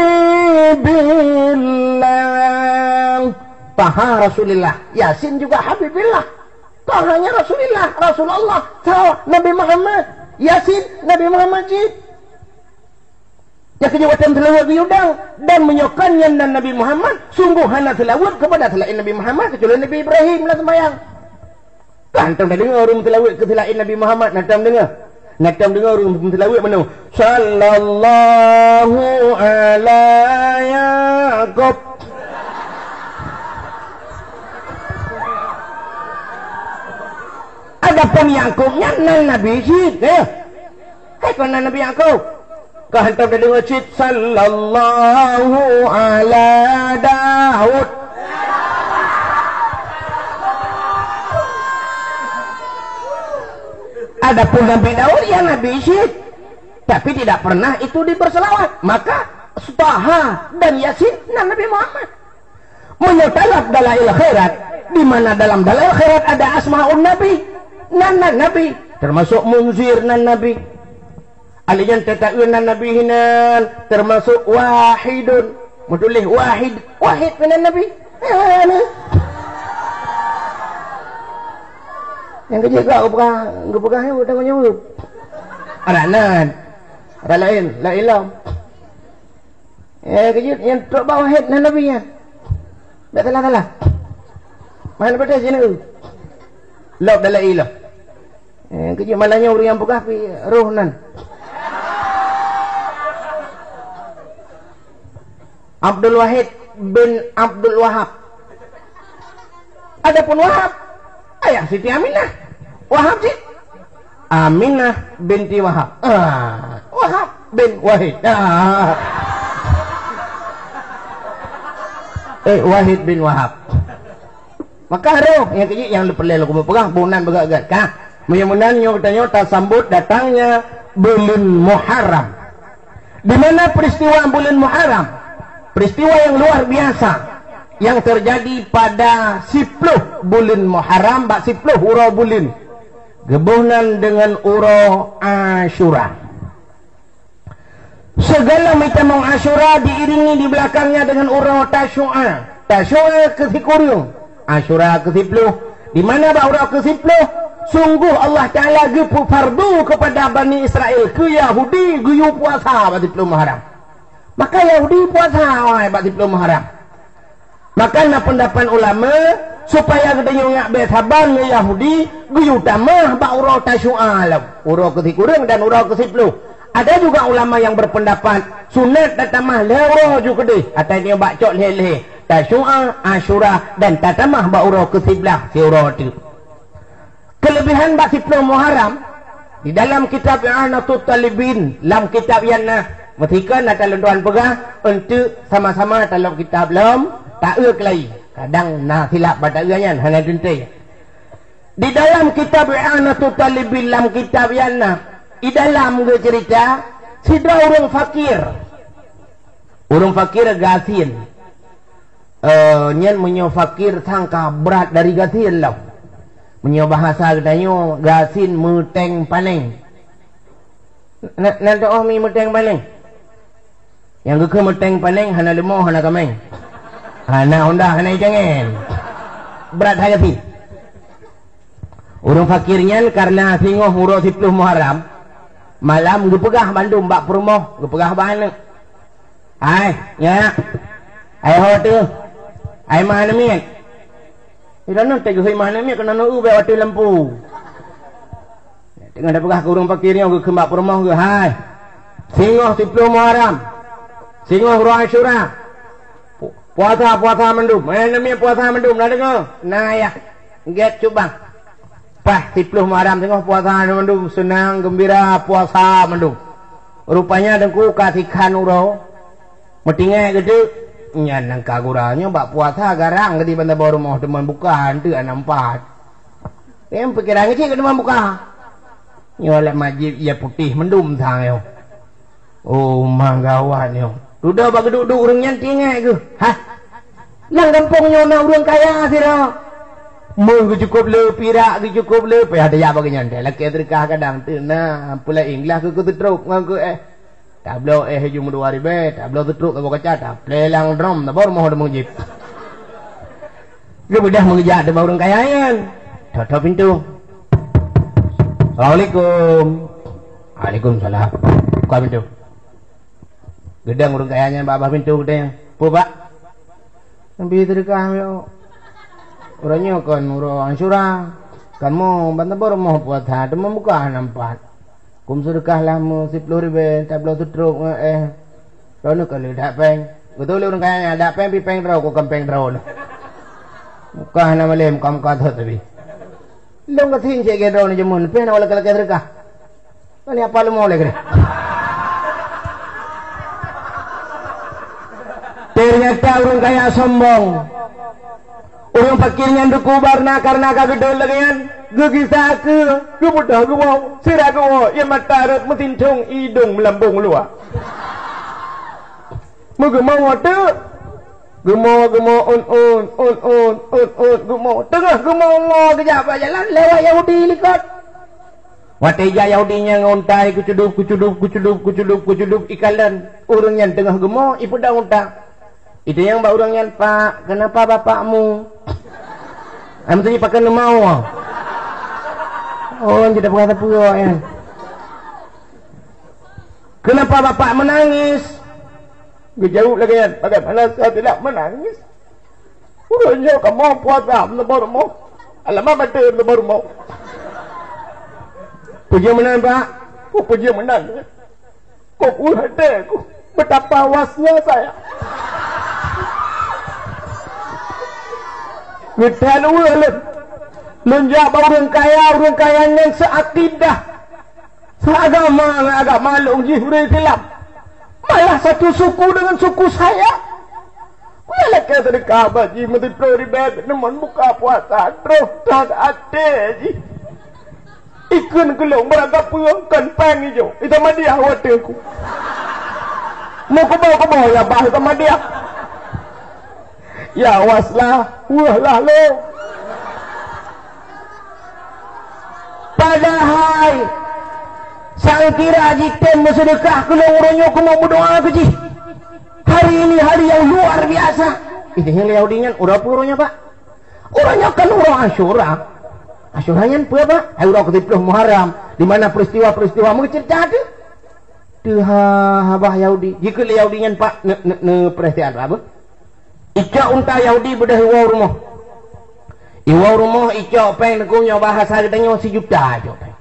Taha Rasulillah, Yasin juga Habibillah. Tahanya Rasulillah, Rasulullah, Taha Nabi Muhammad, Yasin Nabi Muhammad cit. Nyang keujeuet watèe seulaweuet geuyue dang, dan meunyoe kon nyan nan Nabi Muhammad, sungguh hana seulaweuet kepada selain Nabi Muhammad kecuali Nabi Ibrahim lam sembahyang. Kan tom tadeungoe ureuëng seulaweuet keu selain Nabi Muhammad, na tom deungoe. Na tom deungoe ureuëng seulaweuet meunoe, "Sallallahu ala Yaqub." Adapun Yakub nyan nan Nabi cit, eh. Hai kon nan Nabi Yakub. Ka hantom tadeungoe cit, "Sallallahu ala Daud." Adapun Nabi Daud, ya Nabi cit. Tapi tidak pernah itu diberselawat. Maka Taha dan Yasin nan Nabi Muhammad. Meunyoe talab Dalail Khairat, di mana dalam Dalail Khairat ada Asmaun Nabi, nan-nan Nabi, termasuk Munzir nan Nabi. Alèh nyan tataeun nan Nabi hinan, termasuk Wahidun. Meutuléh Wahid, Wahid keunan Nabi. Eh, ni. Nyang keujeuet geupeugah, geupeugah nyoe tanggung jaweueb. Adak nan. Adak laén, laén lom. Eh, keujeuet nyang trok bak Wahid nan Nabi nyan. Bèk salah-salah. Mana beutôi sinoe? Lop dalam ilah. Eh, keujeuet malam nyoe ureueng nyang peugah pih roh nan. Abdul Wahid bin Abdul Wahab. Adapun Wahab, ayah Siti Aminah. Wahab cit. Aminah binti Wahab. Ah, Wahab bin Wahid. Ah. Eh, Wahid bin Wahab. Maka roh nyang keujeuet nyang peureulèe lôn peugah, bunan beugét-gét ka. Meunyoe meunan nyoe geutanyoe tasambot datangnya buleuen Muharram. Di mana peristiwa buleuen Muharram? Peristiwa yang luar biasa yang terjadi pada siploh buleuen Muharram, bak siploh uroe buleuen. Geuboh nan deungon uroe Asyura. Segala meutamong Asyura diiringi di belakangnya dengan uroe Tasyu'a. Tasyu'a keu sikureueng, Asyura keu siploh. Di mana bak uroe keu siploh, sungguh Allah Taala geupeu fardu kepada Bani Israel, keu Yahudi geuyue puasa bak siploh Muharram. Maka Yahudi puasa awai bak siploh Muharram. Maka na peundapat ulama, supaya geutanyoe nyak bèk saban ngon Yahudi, geuyue tamah bak uroe Tasyu'a lom, uroe keu sikureueng dan uroe keu siploh. Ada juga ulama yang berpendapat sunat tatamah lhèe uroe ju keudeh, atawa nyoe bak cok lhèe-lhèe, Tasyu'a, Asyura, dan tatamah bak uroe keu siblaih siuroe teuk. Keulebihan bak siploh Muharram, di dalam kitab I'anatut Talibin, lam kitab nyan na, meusikon na talon tuan peugah, eunteuk sama-sama talon kitab lom, taeu keulai. Kadang na silap bak taeu nyan, hana teuntèe. Di dalam kitab I'anatut Talibin, lam kitab nyan na, di dalam geuceurita, sidroe ureueng fakir. Ureueng fakir gasien. Eh, nyan meunyoe fakir sangka brat dari gasien lom. Meunyoe bahasa geutanyoe, gasien meuteng paneng. Na, na teu'oh mi meuteng paneng? Nyang geukheun meuteng paneng hana leumo, hana kaméng. Hana honda, hana icangén. Brat that gasien. Ureueng fakir nyan kareuna singoh uroe siploh Muharram, malam geupeugah bandum bak peurumoh, geupeugah bak aneuk. Hai, nyak. Hai ho teuh. Hai mah aneuk miet. Di dalam teuh geuhôi mah aneuk miet keunoe neu-eu bèk watèe lampu. Teungoh tapeugah keu ureueng fakir nyoe geukheun bak peurumoh geuh, hai. Singoh siploh Muharram. Singoh uroe Asyura. Pu-, puasa, puasa mandum. Eh, aneuk miet puasa mandum, na deungö? Na, yah. Gèt cut bang. Paih siploh Muharram singoh puasa mandum, seunang, geumbira, puasa mandum. Rupanya teungku ka sikhan uroe, meutinggai geuteuk, nyan nyang ka gura nyoe bak puasa garang geuti ban saboh rumoh teuma buka eunteuk hana meupat. Nyang pikiran geucit keu teuma buka. Nyoe lam masjid ie putéh mandum sang nyoe. Oh, ma gawat nyoe. Dudoe bak geuduek-duek ureueng nyan tinggai geuh. Hah? Lam gampông nyoe na ureueng kaya sidroe. Meu geucukôp le, pirak geucukôp le, payah tajak bak geuh nyan. Lakèe seudeukah kadang teuk na, peulaén glah keu keutrok ngon keu éh. Tabloe éh ju meudua ribèe, tabloe seutrok saboh kaca, taplé lam drom, saboh rumoh teuma jép. Geubeudôh meujak teuma ureueng kaya nyan. Thot-thot pintoe. Assalamualaikum. Waalaikumsalam. Buka pintoe. Geudong ureueng kaya nyan bak babah pintoe geudong. "Peue, Pak?" "Neubi seudeukah miyueb. Uroe nyoe kon uroe Asyura. Kamoe ban saboh rumoh puasa teuma buka hana meupat. Kôm seudeukah lah meu siploh ribèe, tabloe seutrok ngon éh. Droeneuh ka lheueh dak péng." Geutôi lé ureueng kaya nyan, "Dak péng pih péng droe, kon péng droeneuh. Buka hana malém, ka muka thot tapi." Lôn gasien cit lagèe droeneuh jameun, pih na lakèe-lakèe seudeukah. Kan apa leumo lé keunoe? Ternyata ureueng kaya sombong. Ureueng fakir nyan deukubar na kareuna ka geudong lagèe nyan, geugisa keu, geubeudôh geuwoe, sira geuwoe, ie mata rhot meusintong, idông meulambông luwa. Meugeumoe teuk. Geumoe, geumoe, un, un, un, un, un, un, geumoe. Teungoh geumoe, moe geujak bak jalan, lewat Yahudi likot. Watèe jak Yahudi nyan ngon unta, geucudub, geucudub, geucudub, geucudub, geucudub, ikalon. Ureueng nyan teungoh geumoe, ipeudong unta. Itanyong bak ureueng nyan, "Pak, kenapa bapakmu?" Am tadi pakai nama Allah. Oh, jadi apa kata pura ya? "Kenapa bapak menangis?" Geujaweueb lagée nyan, bagaimana saya tidak menangis? Ureuëng nyoe kamoe puasa meuleubah rumoh. Alamat maté meuleubah rumoh. Peue jeuet meunan, Pak? Oh, peue jeuet meunan? Kok uleh deh ku, betapa wasnya saya. Ngeuthan uleh lôn. Lôn jak bak ureuëng kaya, ureuëng kaya nyan seuakidah. Seagama ngon agama lôn jih ureuëng Islam. Malah satu suku dengan suku saya. Kuya lakée seudeukah bak jih meusiploh ribée, neumon buka puasa, troh that até jih. Ikheun keu lôn, barangkapeue kon péng ijo, itamadiah watée ku. Meukuboh-kuboh ya bah itamadiah. Ya waslah, weueh lah lôn. Padahai, sangkira jitem meuseudeukah keu lôn uroe nyoe keuneuk meudoá keu jih. Hari ini hari yang luar biasa. Ini yang Yahudi nyan, uroe peue uroe nyoe, Pak? Uroe nyoe kan uroe Asyura. Asyura nyan peue, Pak? Hai uroe keusiploh Muharram, di mana peristiwa-peristiwa meuceurita teuh. Teuha babah Yahudi. Jikheun lé Yahudi nyan, Pak, ne, ne, ne perhatian, Pak, apa? Icok unta Yahudi beudôh iwoe u rumoh. Iwoe u rumoh, icok péng, neukheun nyoe bahasa geutanyoe sijuta icok péng.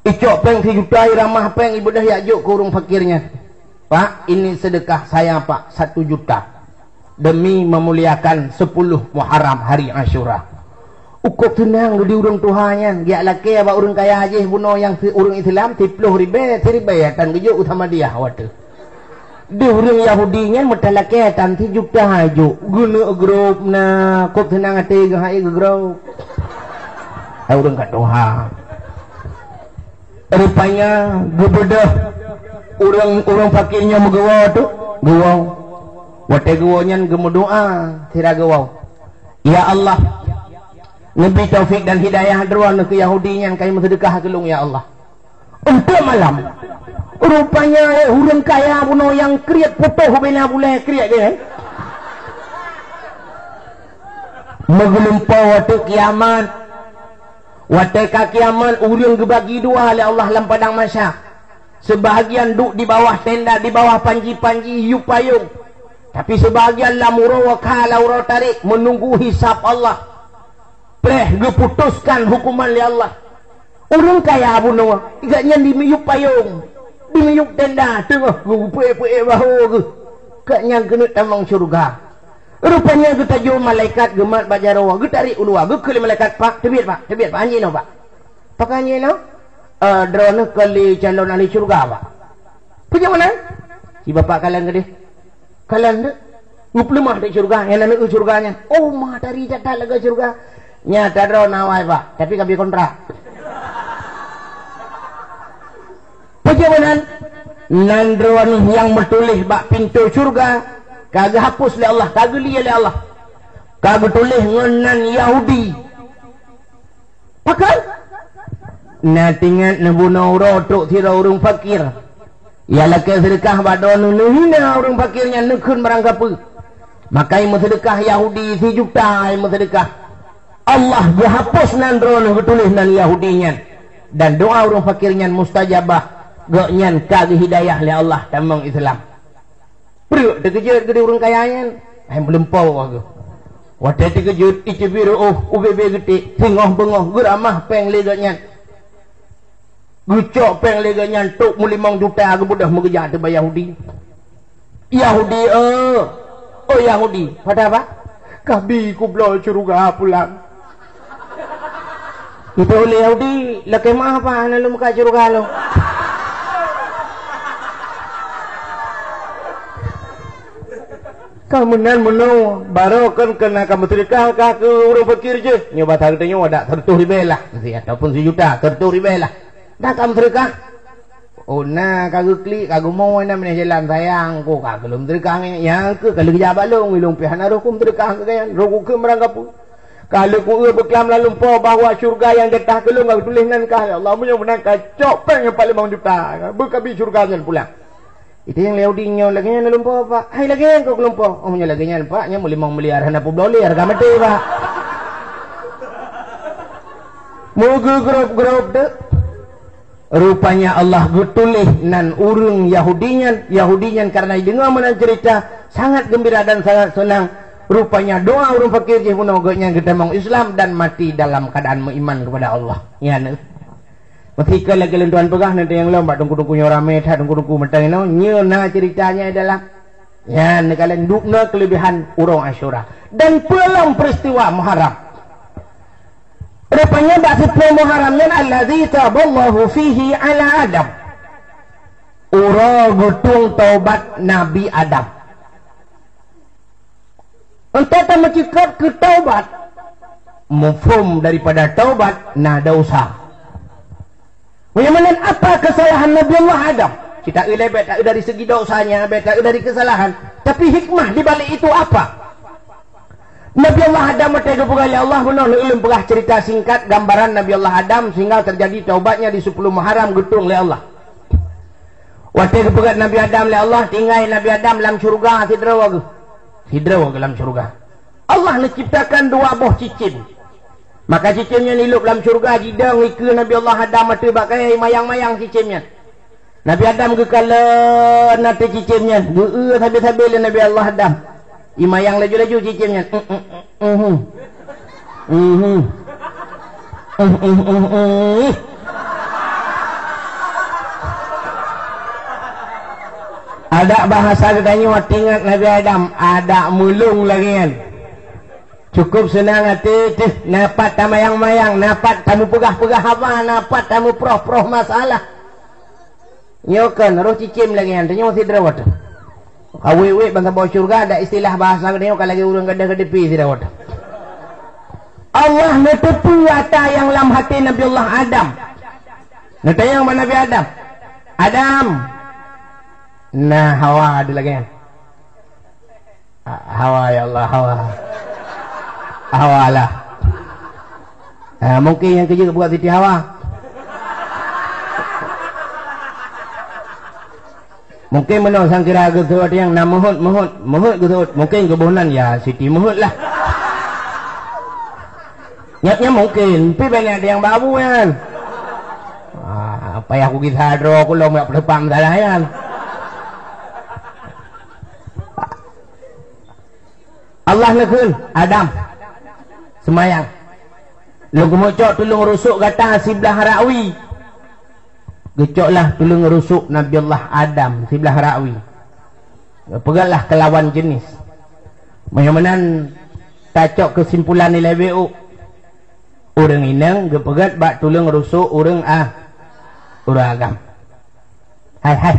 Icok péng sijuta, iramah péng, ibeudôh yak jok keu ureuëng fakir nyan. Pak, ini sedekah saya, Pak, satu juta. Demi memuliakan sepuluh Muharram hari Asyura. Ukop teunang di ureuëng tuha nyan, geujak lakée bak ureuëng kaya jih bunoe nyang si ureuëng Islam, siploh ribée, siribée tan geujok u Samadiyah watée. Di ureuëng Yahudi nyan meutalakée tan sijuta jok, geuneuk grop na, kop teunang até geuhai geugrop. Hai ureuëng ka tuha. Rupanya geubeudôh ureuëng, ureuëng fakir nyoe meuguwoe tu, guwoe. Watée guwoe nyan geumeudoá sira guwoe, "Ya Allah, neubi taufik dan hidayah droeneuh keu Yahudi nyan kayém meuseudeukah keu lôn, ya Allah." Untuk malam, rupanya ureuëng kaya bunoe nyang kriet putôh bina bulée kriet dia. Meugeulumpoe watée kiamat. Watée ka kiamat, ureuëng geubagi dua lé Allah lam padang mahsyar. Seubahagian duek di bawah tenda, di bawah panji-panji yub payong. Tapi seubahagian lam uroe kha, lam uroe tarek, meununggu hisab Allah. Preh geuputoskan hukuman lé Allah. Ureuëng kaya bunoe, gobnyan di miyub payong, di miyub tenda, teungoh geupeuék-peuék bahô geuh. Gobnyan keuneuk tamong syeuruga. Rupanya geutajô malaikat geumat bak jaroe, geutarek u luwa, geukheun lé malaikat, "Pak, teubiet, Pak, teubiet, Pak, hanjeuet inoe, Pak." "Pakon hanjeuet inoe?" "Eh, droeneuh kon lé calon ahli syeuruga, Pak." "Peue jeuet meunan?" "Si Bapak kalon keudeh." "Kalon deuek?" "Geupeuleumah deuek syeuruga, nyang na neu syeuruga nyan." "Oh, matahari that-that lagée syeuruga." "Nyata droeneuh awai, Pak, tapi ka bri kontrak." Peue jeuet meunan? Nan droeneuh nyang meutuléh bak pintoe syeuruga ka geuhapus lé Allah, ka geulie lé Allah. Ka geutuléh ngon nan Yahudi. Pakon? Na teuingat neubunoe uroe trok sidroe ureuëng fakir. Ia lakée seudeukah bak droeneuh, neuhina ureuëng fakir nyan, neukheun barang kapeue. Maka meuseudeukah Yahudi sijuta, meuseudeukah. Allah geuhapus nan droeneuh geutuléh nan Yahudi nyan. Dan doá ureuëng fakir nyan mustajabah, gobnyan ka geuhidayah lé Allah tamong Islam. Breuek teukeujot geude ureuëng kaya nyan, hai meulumpoe geuh. Watée teukeujot, iceubiet reuôh, ubé-bé geuték, singoh beungoh, geuramah péng lé gobnyan. Geucok péng lé gobnyan, trok meulimong juta geubeudôh meugeujak ateueh bak Yahudi. "Yahudi, eh, oh Yahudi, pada apa?" "Kabi kubloe syeuruga pulang." Itu ulée Yahudi, "Lakée meu'ah, Pak, hana lôn muka syeuruga lôn." Ka meunan meunoe, barô kon keunan ka meuseudeukah ka keu ureuëng fakir jih. Nyoe basa geutanyoe adak seureutôh ribée lah, ataupun sijuta, seureutôh ribée lah. Dan ka meuseudeukah. Oh, na ka geuklik, ka geumoe na meunyoe jalan sayang, ko ka keu lôn meuseudeukah nyan, nyang keuh ka lheueh geujak bak lôn, ilôn pih hana roh ku meuseudeukah keu gobnyan, roh ku kheun barang kapeue. Ka lheueh ku eu beuklam lam lumpoe bahwa syeuruga nyang jatah keu lôn ka geutuléh nan kah, ya Allah, meunyoe meunan ka cok péng nyang pat limong juta, beukabi syeuruga nyan pulang. Itu nyang Yahudi nyoe lagée nyan lam lumpoe, Pak. Hai lagée nyan keu lumpoe. Oh, meunyoe lagée nyan, Pak, nyan meulimong miliar hana peubloe lé hareuga maté, Pak. Meugeugrop-grop deuek. Rupanya Allah geutuléh nan ureuëng Yahudi nyan. Yahudi nyan karena jideungoe meunan ceurita, sangat geumbira dan sangat seunang. Rupanya doa ureuëng fakir jih bunoe gobnyan geutamong Islam dan mati dalam keadaan meuiman kepada Allah. Nyan. Meusigoe lagée lôn tuan peugah, nanti nyang lom bak teungku-teungku nyoe ramé that, teungku-teungku mantong inoe, nyoe na ceurita nyan dalam. Nyan neukalon dubna keulebihan uroe Asyura. Dan peue lom peristiwa Muharram. Rupanya bak siplôh Muharram nyan, allazi taballahu fihi ala Adam. Uroe geutueng taubat Nabi Adam. Enteuk tameucikot keu taubat. Mufhum daripada taubat na dosa. Meunyoe meunan, apa kesalahan Nabi Allah Adam? Cita ilée bék taeu dari segi dosanya, bék taeu dari kesalahan. Tapi hikmah di balik itu apa? Nabi Allah Adam watée geupeugah lé Allah, bunoe ulôn peugah cerita singkat gambaran Nabi Allah Adam sehingga terjadi taubatnya di sepuluh Muharram geutueng lé Allah. Watée geupeugah Nabi Adam lé Allah, tinggai Nabi Adam lam syurga sidroe geuh. Sidroe geuh lam syurga. Allah neuciptakan dua boh cicém. Maka cicém nyan ilop lam syurga, jidong ikeue Nabi Allah Adam ateueh bak kayée, imayang-mayang cicém nyan. Nabi Adam geukalon ateueh cicém nyan, geu-eu sabe-sabe lé Nabi Allah Adam. Imayang laju-laju cicém nyan. Mhm. Mhm. Mhm, mhm, mhm. Adak bahasa geutanyoe teuingat Nabi Adam, adak mulông lagée nyan. Cukup seunang até teuh, na pat tamayang-mayang, na pat tameupeugah-peugah haba, na pat tameuproh-proh masalah. Nyoe kon roh cicém lagée nyan, tanyoe sidroe teuh. Ka wék-wék ban saboh syeuruga, ada istilah bahasa geutanyoe ka lagée ureuëng gadôh keudeupi sidroe teuh. Allah neuteupeue ata nyang lam até Nabi Allah Adam. Neutanyong bak Nabi Adam, "Adam." Nah, Hawa ada lagée nyan. Ha-, Hawa, ya Allah, Hawa. Hawa lah. Ha, mungkin nyang keujeuet buat Siti Hawa. Mungkin meunoe sangkira geuseuôt nyang na meuheuet, meuheuet, meuheuet geuseuôt. Mungkin geuboh nan ya Siti Meuheuet lah. Nyak nyan mungkin, tapi banyak ada nyang babu kan. Ah, payah kugisa droe ku lom yak peuleupak masalah nyan. Allah neukheun, "Adam, seumayang. Lôn keumeung cok tuleueng rusok gata siblah rakui." Geucoklah tuleueng rusok Nabi Allah Adam siblah rakui. Geupeugètlah keu lawan jeunèh. Meunyoe meunan tacok keusimpulan ilèe beuh. Ureueng inong geupeugèt bak tuleueng rusok ureueng a-, ureueng agam. Hai, hai.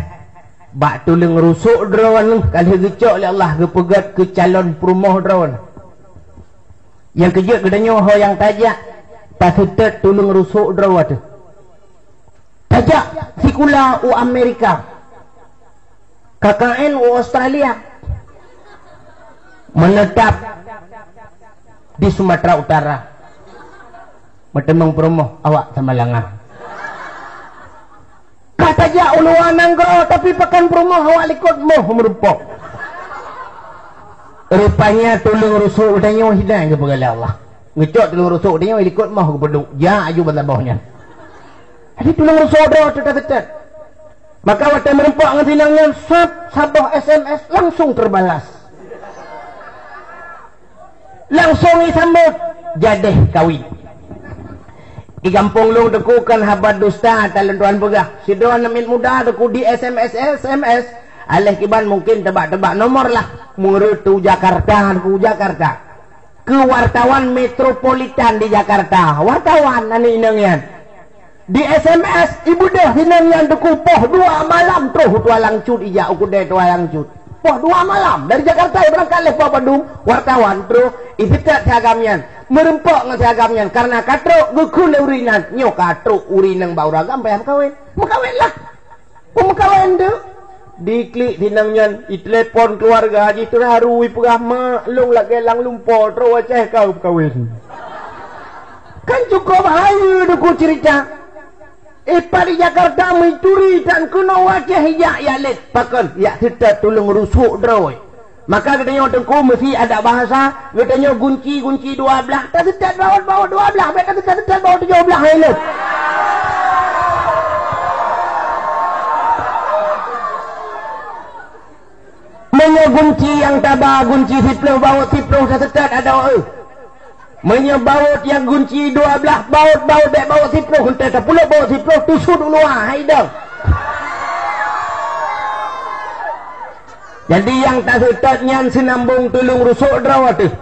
Bak tuleueng rusok droeneuh ka lheueh geucok lé Allah geupeugèt keu calon peurumoh droeneuh. Nyang keujeuet geutanyoe ho nyang tajak paseutôt tuleueng rusok droe teuh. Tajak sikula u Amerika. K K N u Australia, menetap di Sumatera Utara, meuteumèe peurumoh awak Samalanga. Ka tajak u luwa nanggroe, tapi pakon peurumoh awak likot moh meurumpok. Rupanya tuleueng rusok geutanyoe hidang geupeugah lé Allah. Geucok tuleueng rusok geutanyoe likot moh geupeuduek, jak aju bansaboh nyan. Jadi tuleueng rusok droe teuh taseutôt. Maka watèe meurumpok ngon si inong nyan, sab saboh S M S langsung terbalas. Langsung jisambot, jadèh kawin. Di gampông lôn teuku kon haba dusta, ata lôn tuan peugah. Sidroe aneuk miet muda teuku di S M S, S M S. Aléh kiban mungkin teubak-teubak nomor lah. Meureutu Jakarta, teuku Jakarta. Keu wartawan Metropolitan di Jakarta. Wartawan aneuk inong nyan. Di S M S, ibeudôh si inong nyan teuku poh dua malam troh u Tualang Cut ijak u keudè Tualang Cut. Poh dua malam dari Jakarta ibeurangkat lé poh padum, wartawan troh iseutôt si agam nyan. Meurumpok ngon si agam nyan karena ka trok geukheun lé ureueng inong. Nyoe ka trok ureueng inong bak ureueng agam payah meukawen. Meukawen lah. Peumeukawen teuh. Diklik si inong nyan, itelepon keuluwarga jih teuharu, ipeugah, "Mak, lôn lagèe lam lumpoe, troh u Aceh ka meukawen." Kan cukôp hayeue teuku ceurita. Ipat di Jakarta meuturi tan keunoe u Aceh ijak, ijak lét. Pakon? Ijak seutôt tuleueng rusok droe. Maka geutanyoe teuku meusi adak bahasa, geutanyoe gunci, gunci dua blah, taseutôt baut, baut dua blah, bèk taseutôt, seutôt baut tujoh blah hai lôn. Meunyoe gunci nyang taba gunci siploh, bawot siploh taseutôt adoe. Meunyoe bawot nyang gunci dua blaih bawot, bawot bék bawot siploh, eunteuk tapulop bawot siploh, tusut u luwa, hai dong. Jadi nyang taseutôt nyan seunambong tuleueng rusok droe teuh.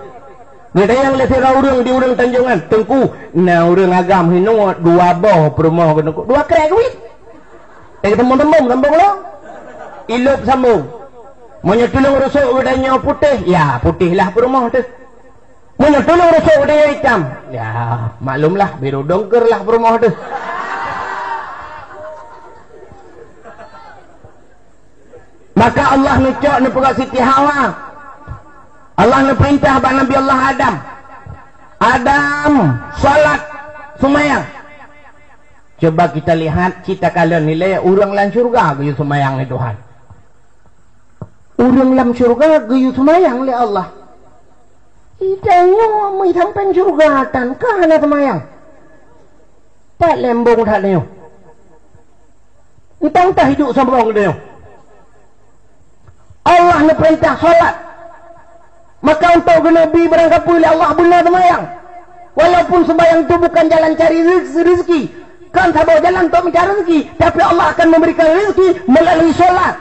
Geutanyong lé sidroe ureuëng di ureuëng Tanjongan, "Teungku, na ureuëng agam hinoe dua boh peurumoh keunoe, dua krek keubiet." Teuntèe teumbông-teumbông sambông lom. Ilop sambông. Meunyoe tuleueng rusok geutanyoe putéh, ya putéh lah peurumoh teuh. Meunyoe tuleueng rusok geutanyoe itam, ya maklum lah biru dongker lah peurumoh teuh. Maka Allah neucok neupeugah Siti Hawa. Allah neupeurintah bak Nabi Allah Adam. "Adam, salat, seumayang." Coba kita lihat, cit takalon ilée ureuëng lam syeuruga geuyue seumayang lé Tuhan. Ureuëng lam syeuruga geuyue seumayang lé Allah. Itanyoe meusampéng syeuruga tan ka hana seumayang. Pat lembong that nyoe. Entang tah hidup sombong geutanyoe. Allah neupeurintah salat. Maka untuk geuneubri barang kapeue lé Allah beuna seumayang. Walaupun seumayang itu bukan jalan cari rez-, rezeki, kan saboh jalan untuk mencari rezeki, tapi Allah akan memberikan rezeki melalui salat.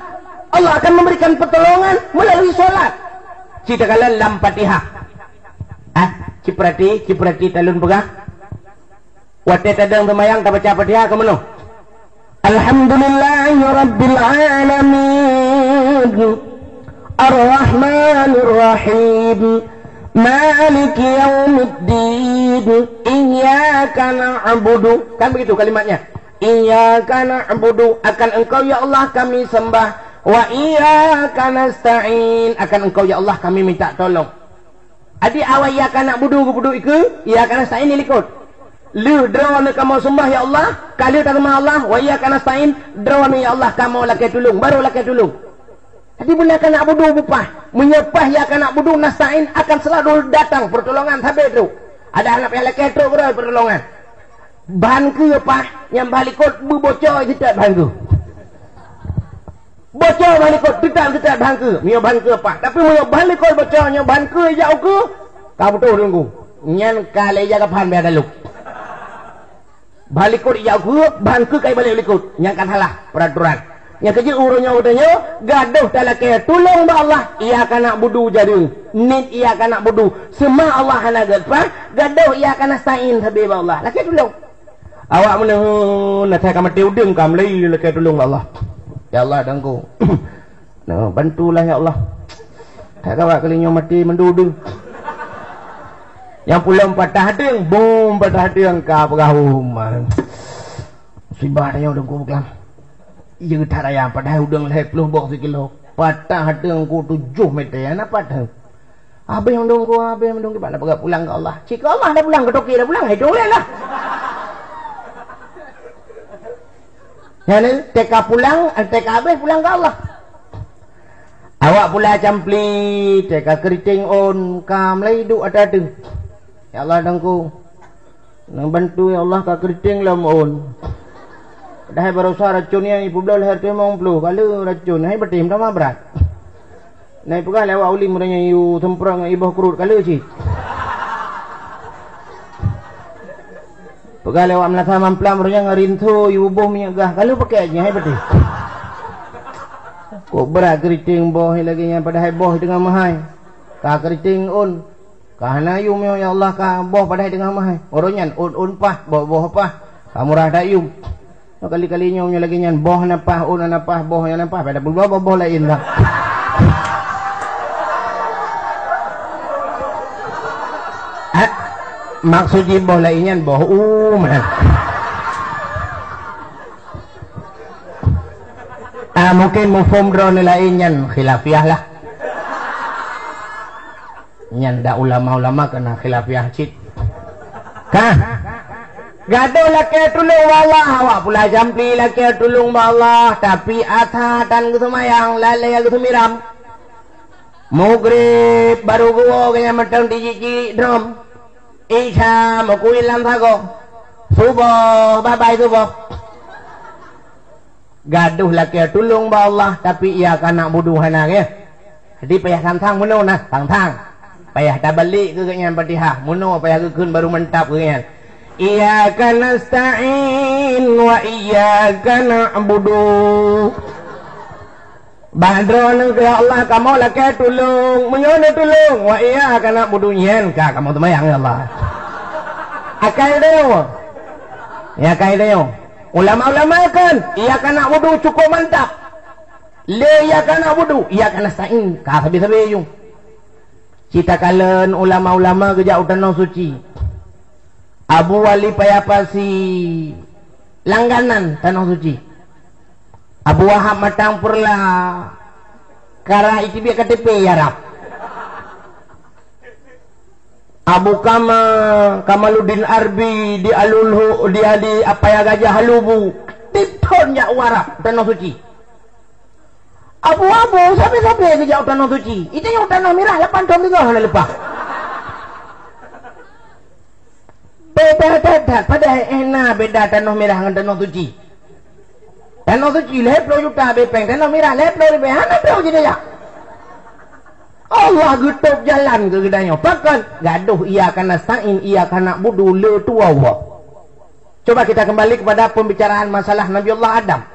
Allah akan memberikan pertolongan melalui salat. Cit takalon lam Fatihah. Ah, cit peurati, cit peurati talon peugah. Watée tadong seumayang tabaca Fatihah keu meunoe, "Alhamdulillahirabbil alamin. Arrahmanirrahim. Maliki yaumiddin. Iyyaka na'budu." Kan begitu kalimatnya. "Iyyaka na'budu." Akan Engkau, ya Allah, kami sembah. "Wa iyyaka nasta'in." Akan Engkau, ya Allah, kami minta tolong. Adik awai iyyaka na'budu geupeuduek ikeue, iyyaka nasta'in dilikot. Lheueh droeneuh kamoe seumbah, ya Allah, ka lheueh taseumah Allah, wa iyyaka nasta'in, droeneuh, ya Allah, kamoe lakée tulông, baru lakée tulông. Jadi beuna iyyaka na'budu bupah. Meunyoe pah iyyaka na'budu, nasta'in akan selalu datang pertolongan sabe trok. Ada aneuk nyang lakée trok keudroe pertolongan. Ban keue pah nyang bah likot beuboco jiteuet ban keue. Boco ban likot, teutab teutab ban keue. Meunyoe ban keue pah. Tapi meunyoe ban likot boco, nyoe ban keue ijak ukeue, ka beutôi Teungku. Nyan ka lé ija kaphan bèe dalok. Ban likot ijak ukeue, ban keue ka ibalek likot. Nyan ka salah peraturan. Nyang keujeuet uroe nyoe geutanyoe gadoh talakée tulông bak Allah, iyyaka na'budu jareueng. Niet iyyaka na'budu. Seumah Allah hana geuleupah, gadoh iyyaka nasta'in sabe bak Allah. Lakée tulông. Awak meuneuk, na that ka maté udeueng ka meulayeue lakée tulông bak Allah. Ya Allah, Teungku. Nah, bantulah ya Allah. That ka awak kali nyoe maté mandum udeueng. Nyang pulang patah deueng, bom patah deueng ka peugah, "Oh, ma. Musibah tanyoe Teungku beukelam." Iya that raya padahai udeueng lhèe ploh boh sikilo. Patah deueng ku tujoh meter, na patah. Habéh mandum ku, habéh mandum kiban na peugah pulang keu Allah. Cit keu Allah dah pulang, keu toke dah pulang, hai dong lé lah. Nyan, teuka pulang, teuka habéh pulang keu Allah. Awak pula campli, teuka keriting ôn, ka meulai duek ata teuh. Ya Allah, Teungku. Neubantu, ya Allah, ka keriting lom ôn. Padahai barosa racun nyan ipeubloe lhèe reutôh limong ploh, ka le racun, hai beutôi tamah brat. Na ipeugah lé awak ulim uroe nyan yue seumprot ngon iboh keurot ka le cit. Peugah lé awak meunasah mamplam uroe nyan ngon rinso yue buboh minyeuk gah ka le pakèk jih hai beutôi. Kok brat keriting boh lagèe nyan padahai boh teungoh meuhai. Ka keriting ôn. Ka hana yum nyoe, ya Allah, ka boh padahai teungoh meuhai. Uroe nyan ôn-ôn pah, boh-boh pah. Ka murah that yum. Kali-kali nyoe, nyoe lagèe nyan, boh na pah, ôn na pah, boh na pah, pada peureulèe boh-boh laén dah. Ah, maksud jih boh laén nyan boh u meunan. Ah, mungkin muphom droeneuh laén nyan khilafiah lah. Nyan dak ulama-ulama keunan khilafiah cit. Kah? Gadoh lakèe tulông bak Allah, awak pula jampi lakèe tulông bak Allah, tapi asar tan geuseumayang, lalèe geuseumiram. Mugrib baru geuwoe geuhnyan mantong tijik-tijik drom. Isya meukuit lam sagoe. Suboh, babai suboh. Gadoh lakèe tulông bak Allah, tapi iyyaka na'budu hana geuh. Jadi payah sang-sang meunoe nah, sang-sang. Payah tabalek keu geuhnyan Fatihah, meunoe payah geukheun baru mantap geuhnyan. Iyyaka nasta'in wa iyyaka na'budu. Bak droeneuh, ya Allah, kamoe lakée tulông, meunyoe neutulông, wa iyyaka na'budu, nyan ka kamoe seumayang, ya Allah. Akai tanyoe. Ya, akai tanyoe. Ulama-ulama kan, iyyaka na'budu cukup mantap. Lé iyyaka na'budu, iyyaka nasta'in, ka sabe-sabe ju. Cit takalon ulama-ulama geujak u Tanoh Suci. Abu Wali Paya Pasi langganan Tanoh Suci. Abu Wahab Matang Purla, kara iteubiet K T P Arab. Abu Kama, Kamaluddin Arbi di Alulhu, di, di Apaya Gajah Lubu. Tithon jak u Arab, Tanoh Suci. Abu-abu, sabe-sabe geujak u Tanoh Suci. Itanyoe u Tanoh Mirah lapan thon teungoh na leupah. Beda that-that, padahai eh na beda Tanoh Mirah ngon Tanoh Suci. Tanoh Suci lhèe plôh juta bèe pèng, Tanoh Mirah lhèe plôh ribèe, hana troh jih jak. Allah geutôb jalan keu geutanyoe. Pakon? Gadôh iyyaka nasta'in, iyyaka na'budu, le tuwoe. Coba kita kembali kepada pembicaraan masalah Nabi Allah Adam.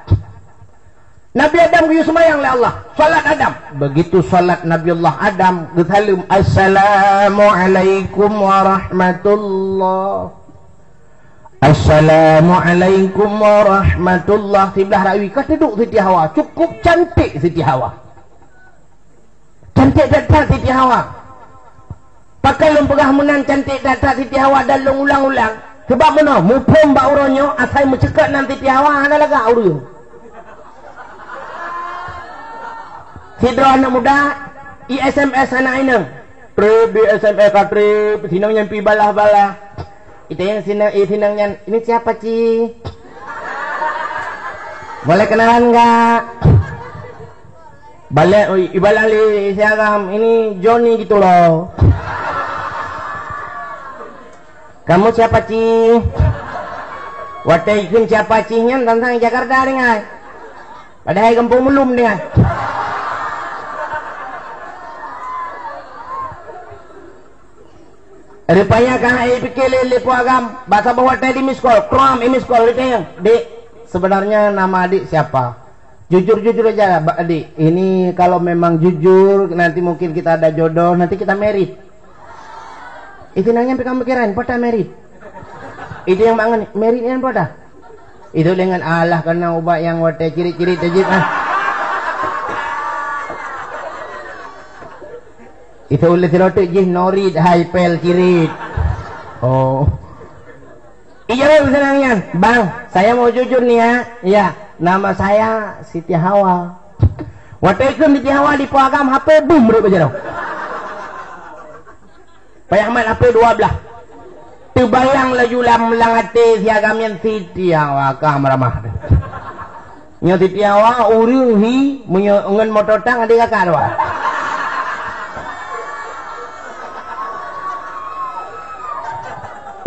Nabi Adam geuyue seumayang lé Allah. Salat Adam. Begitu salat Nabi Allah Adam, geusaleuem, "Assalamualaikum warahmatullah. Assalamualaikum warahmatullah." Siblah rawi ka teuduek Siti Hawa. Cukup cantik Siti Hawa. Cantik that-that Siti Hawa. Pakon lôn peugah meunan cantik that-that Siti Hawa dan lôn ulang-ulang? Sabab meunoe, muphom bak uroe nyoe asai meuceukat nan Siti Hawa hana lagak ureueng. Sidroe aneuk muda, i S M S aneuk inong. Treb di S M S ka treb, sinong nyan pi balah-balah. Itanyong sinong, eh, sinong nyan, "Ini siapa, Ci? Boleh kenalan nggak?" Balek, oi, ibalah lé si Agam, "Ini Joni gitu loh." "Kamu siapa, Ci?" Watèe ikheun siapa, Ci nyan, tantang Jakarta deungon. Padahai gampông Meulom deungon. Rupanya ka hai pike lé, lé Po Agam, bak saboh watèe di miss call, krom i miss call, ditanyong, "Dik, sebenarnya nama adik siapa?" "Jujur-jujur aja, Ba-, Dik. Ini kalau memang jujur, nanti mungkin kita ada jodoh, nanti kita married." Itu nanya pemikiran, "Po ta married?" Itu yang bangun, "Married nyan po ta?" Itu dengan Allah kena ubat yang watèe cirit-cirit tajib ah. Itu uleh sirotek jih norit hai pel cirit. Oh. Ijawab seunang nyan, "Bang, saya mau jujur nih ya." "Ya, nama saya Siti Hawa." Watèe ikheun Siti Hawa di Po Agam, H P bum rot bak jaroe. Payah mat H P dua blah. Teubayang laju lam, lam até si Agam nyan, Siti Hawa ka meuramah. Nyoe Siti Hawa ureueng hi, meunyoe ngon moto tang adik kakak dua.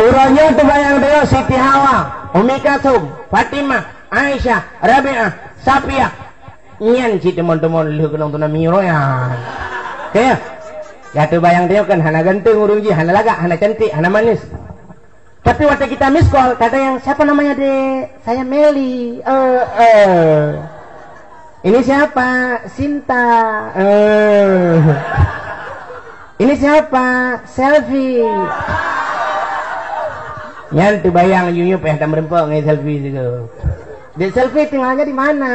Uroe nyoe teubayang deungon Siti Hawa, Umi Kalsum, Fatimah, Aisyah, Rabi'ah, Safiyah. Nyan cit teumon-teumon lheueh keunong tsunami uroe nyan. Oke. Ya teubayang deungon kan hana ganteng ureueng jih, hana lagak, hana cantik, hana manis. Tapi waktu kita miss call, kata yang, "Siapa namanya, Dek?" "Saya Meli." "Eh, eh." "Ini siapa?" "Sinta." "Eh." "Ini siapa?" "Selfie." Nyan teubayang yup-yup eh, dan meureumpok ngon selfie sigoe. "Dek selfie tinggalnya di mana?"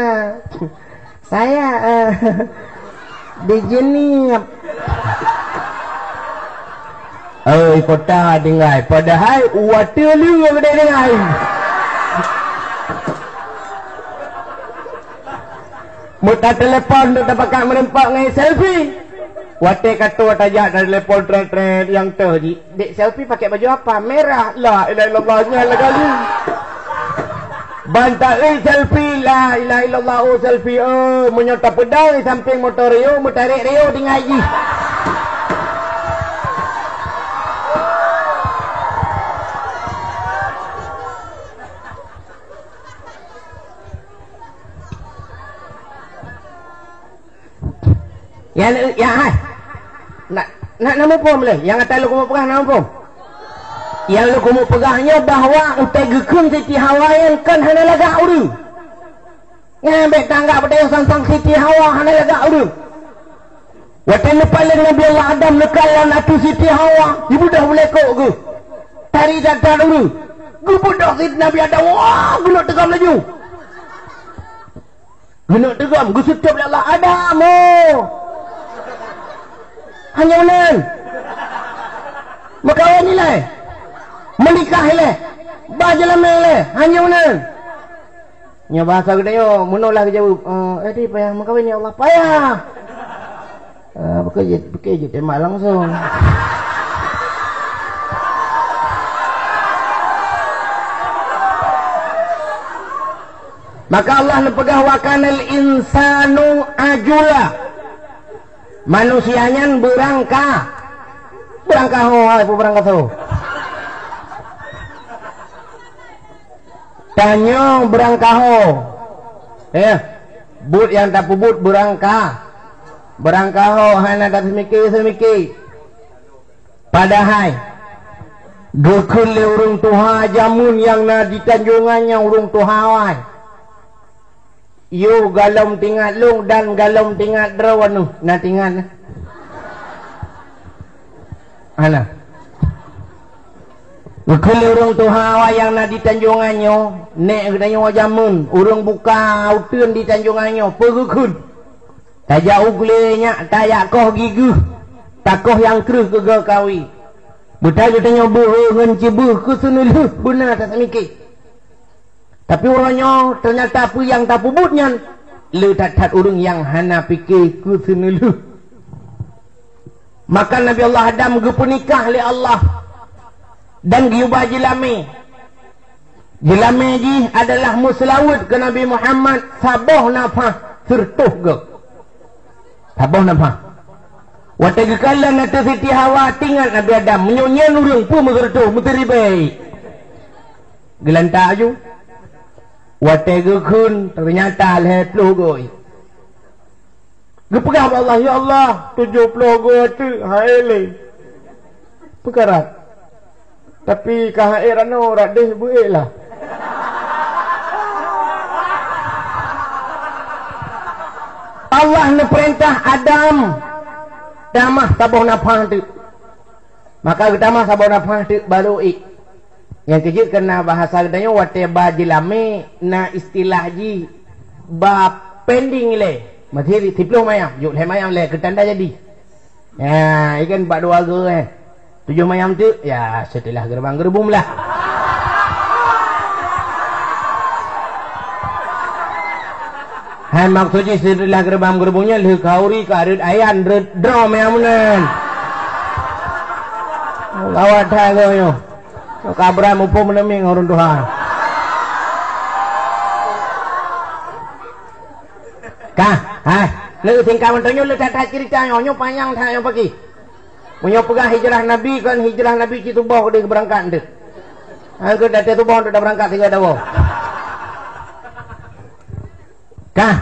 "Saya, eh, di Genève." Oi, kota tinggai. Padahai watèe lheueh geude tinggai. Meuta telepon tu tapakat meureumpok ngon selfie. Watèe ka toe tajak, telepon tret-tret nyang teuh jih. "Dek, selfie pakai baju apa?" "Merah." "La ilaha illallah, nyan lagak lé." Ban taeu selfie, la ilaha illallah, oh selfie, oh, meunyoe tapeudong di sampéng moto Rio, meutarek Rio tinggai jih. Ya, ya hai. Nak, nak na muphom lé. Nyang ata lôn keumeung peugah na muphom. Nyang lôn keumeung peugah nyoe bahwa watée geukheun Siti Hawa nyan kan hana lagak ureuëng. Nyan bék tanggap beude sang-sang Siti Hawa hana lagak ureuëng. Watée neupaleng Nabi Allah Adam neukalon ateueh Siti Hawa, jibeudôh beulekok geuh. Tari that-that ureuëng. Geubeudôh Siti Nabi Adam, wah, geuneuk teugam laju. Geuneuk teugam, geuseutôt lé Allah, "Adam, oh!" Hanya unan. Meukawen ilée. Meunikah ilée. Ba jeulamé ilée. Hanya unan. Nyoe bahasa geutanyoe, meunoe lah geujaweueb, "Eh, eh, di payah meukawen, ya Allah." Payah. Ah, bukan jeuet, bukan jeuet tembak langsung. Maka Allah neupeugah, "Wa kanal insanu ajula." Manusia nyan beurangka. Beurangka ho, hai, peue beurangka ho? Tanyoe beurangka ho. Eh, buet nyang tapeubuet beurangka. Beurangka ho, hana taseumiké-seumiké. Padahai, geukheun lé ureuëng tuha jameun nyang na di Tanjongan nyan ureuëng tuha awai. Yoh galom tingat lôn dan galom tingat droe neuh, na tingat neuh. Hana. Geukheun lé ureuëng tuha awai nyang na di Tanjongan nyoe, nék geutanyoe jameun, ureuëng buka uteuen di Tanjongan nyoe, peue geukheun? Tajak u glé nyak, tajak koh gigeuh, takoh nyang kreueh keu geukawi. Beutai geutanyoe beuhe ngon cibeuh keu seuneulheueh beuna taseumiké. Tapi uroe nyoe teunyata peue nyang tapeubuet nyan le that-that ureuëng nyang hana pike keu seuneulheueh. Maka Nabi Allah Adam geupeunikah lé Allah dan geuyue ba jeulamé. Jeulamé jih adalah meuseulaweuet keu Nabi Muhammad saboh nafah seureutoh goe. Saboh nafah. Watée geukalon ateueh Siti Hawa, teuingat Nabi Adam, meunyoe nyan ureuëng peue meuseureutoh, meuteuribée. Geulantak aju. Watée geukheun, teunyata lhée ploh goe. Geupeugah bak Allah, "Ya Allah, tujoh ploh goe teuk hai lé." Peukarat. Tapi ka hai ranoe radeh beuék lah. Allah neupeurintah Adam tamah saboh nafah teuk. Maka geutamah saboh nafah teuk barô ék. Nyang keujeuet keu na bahasa geutanyoe watée ba jeulamé na istilah jih ba pending ilée. Masih siploh mayam, jok lhée mayam lé keutanda jadi. Ya, ikan bak dua goe eh. Tujoh mayam teuk, ya seuteulah geureubang-geureubong lah. Hai maksud jih seuteulah geureubang-geureubong nyan lheueh khauri ka reuet ayan, reuet droe meunan. Gawat that goe nyoe. Ka brat muphom meuneumé ngon ureuëng tuha. Kah, hai, lé singkat mantong nyoe le that-that ceurita nyoe, nyoe panyang that nyoe pagi. Meunyoe peugah hijrah Nabi kon hijrah Nabi cit tuboh keudeh beurangkat deuh. Angkot datée tuboh untuk beurangkat tiga dawa. Kah,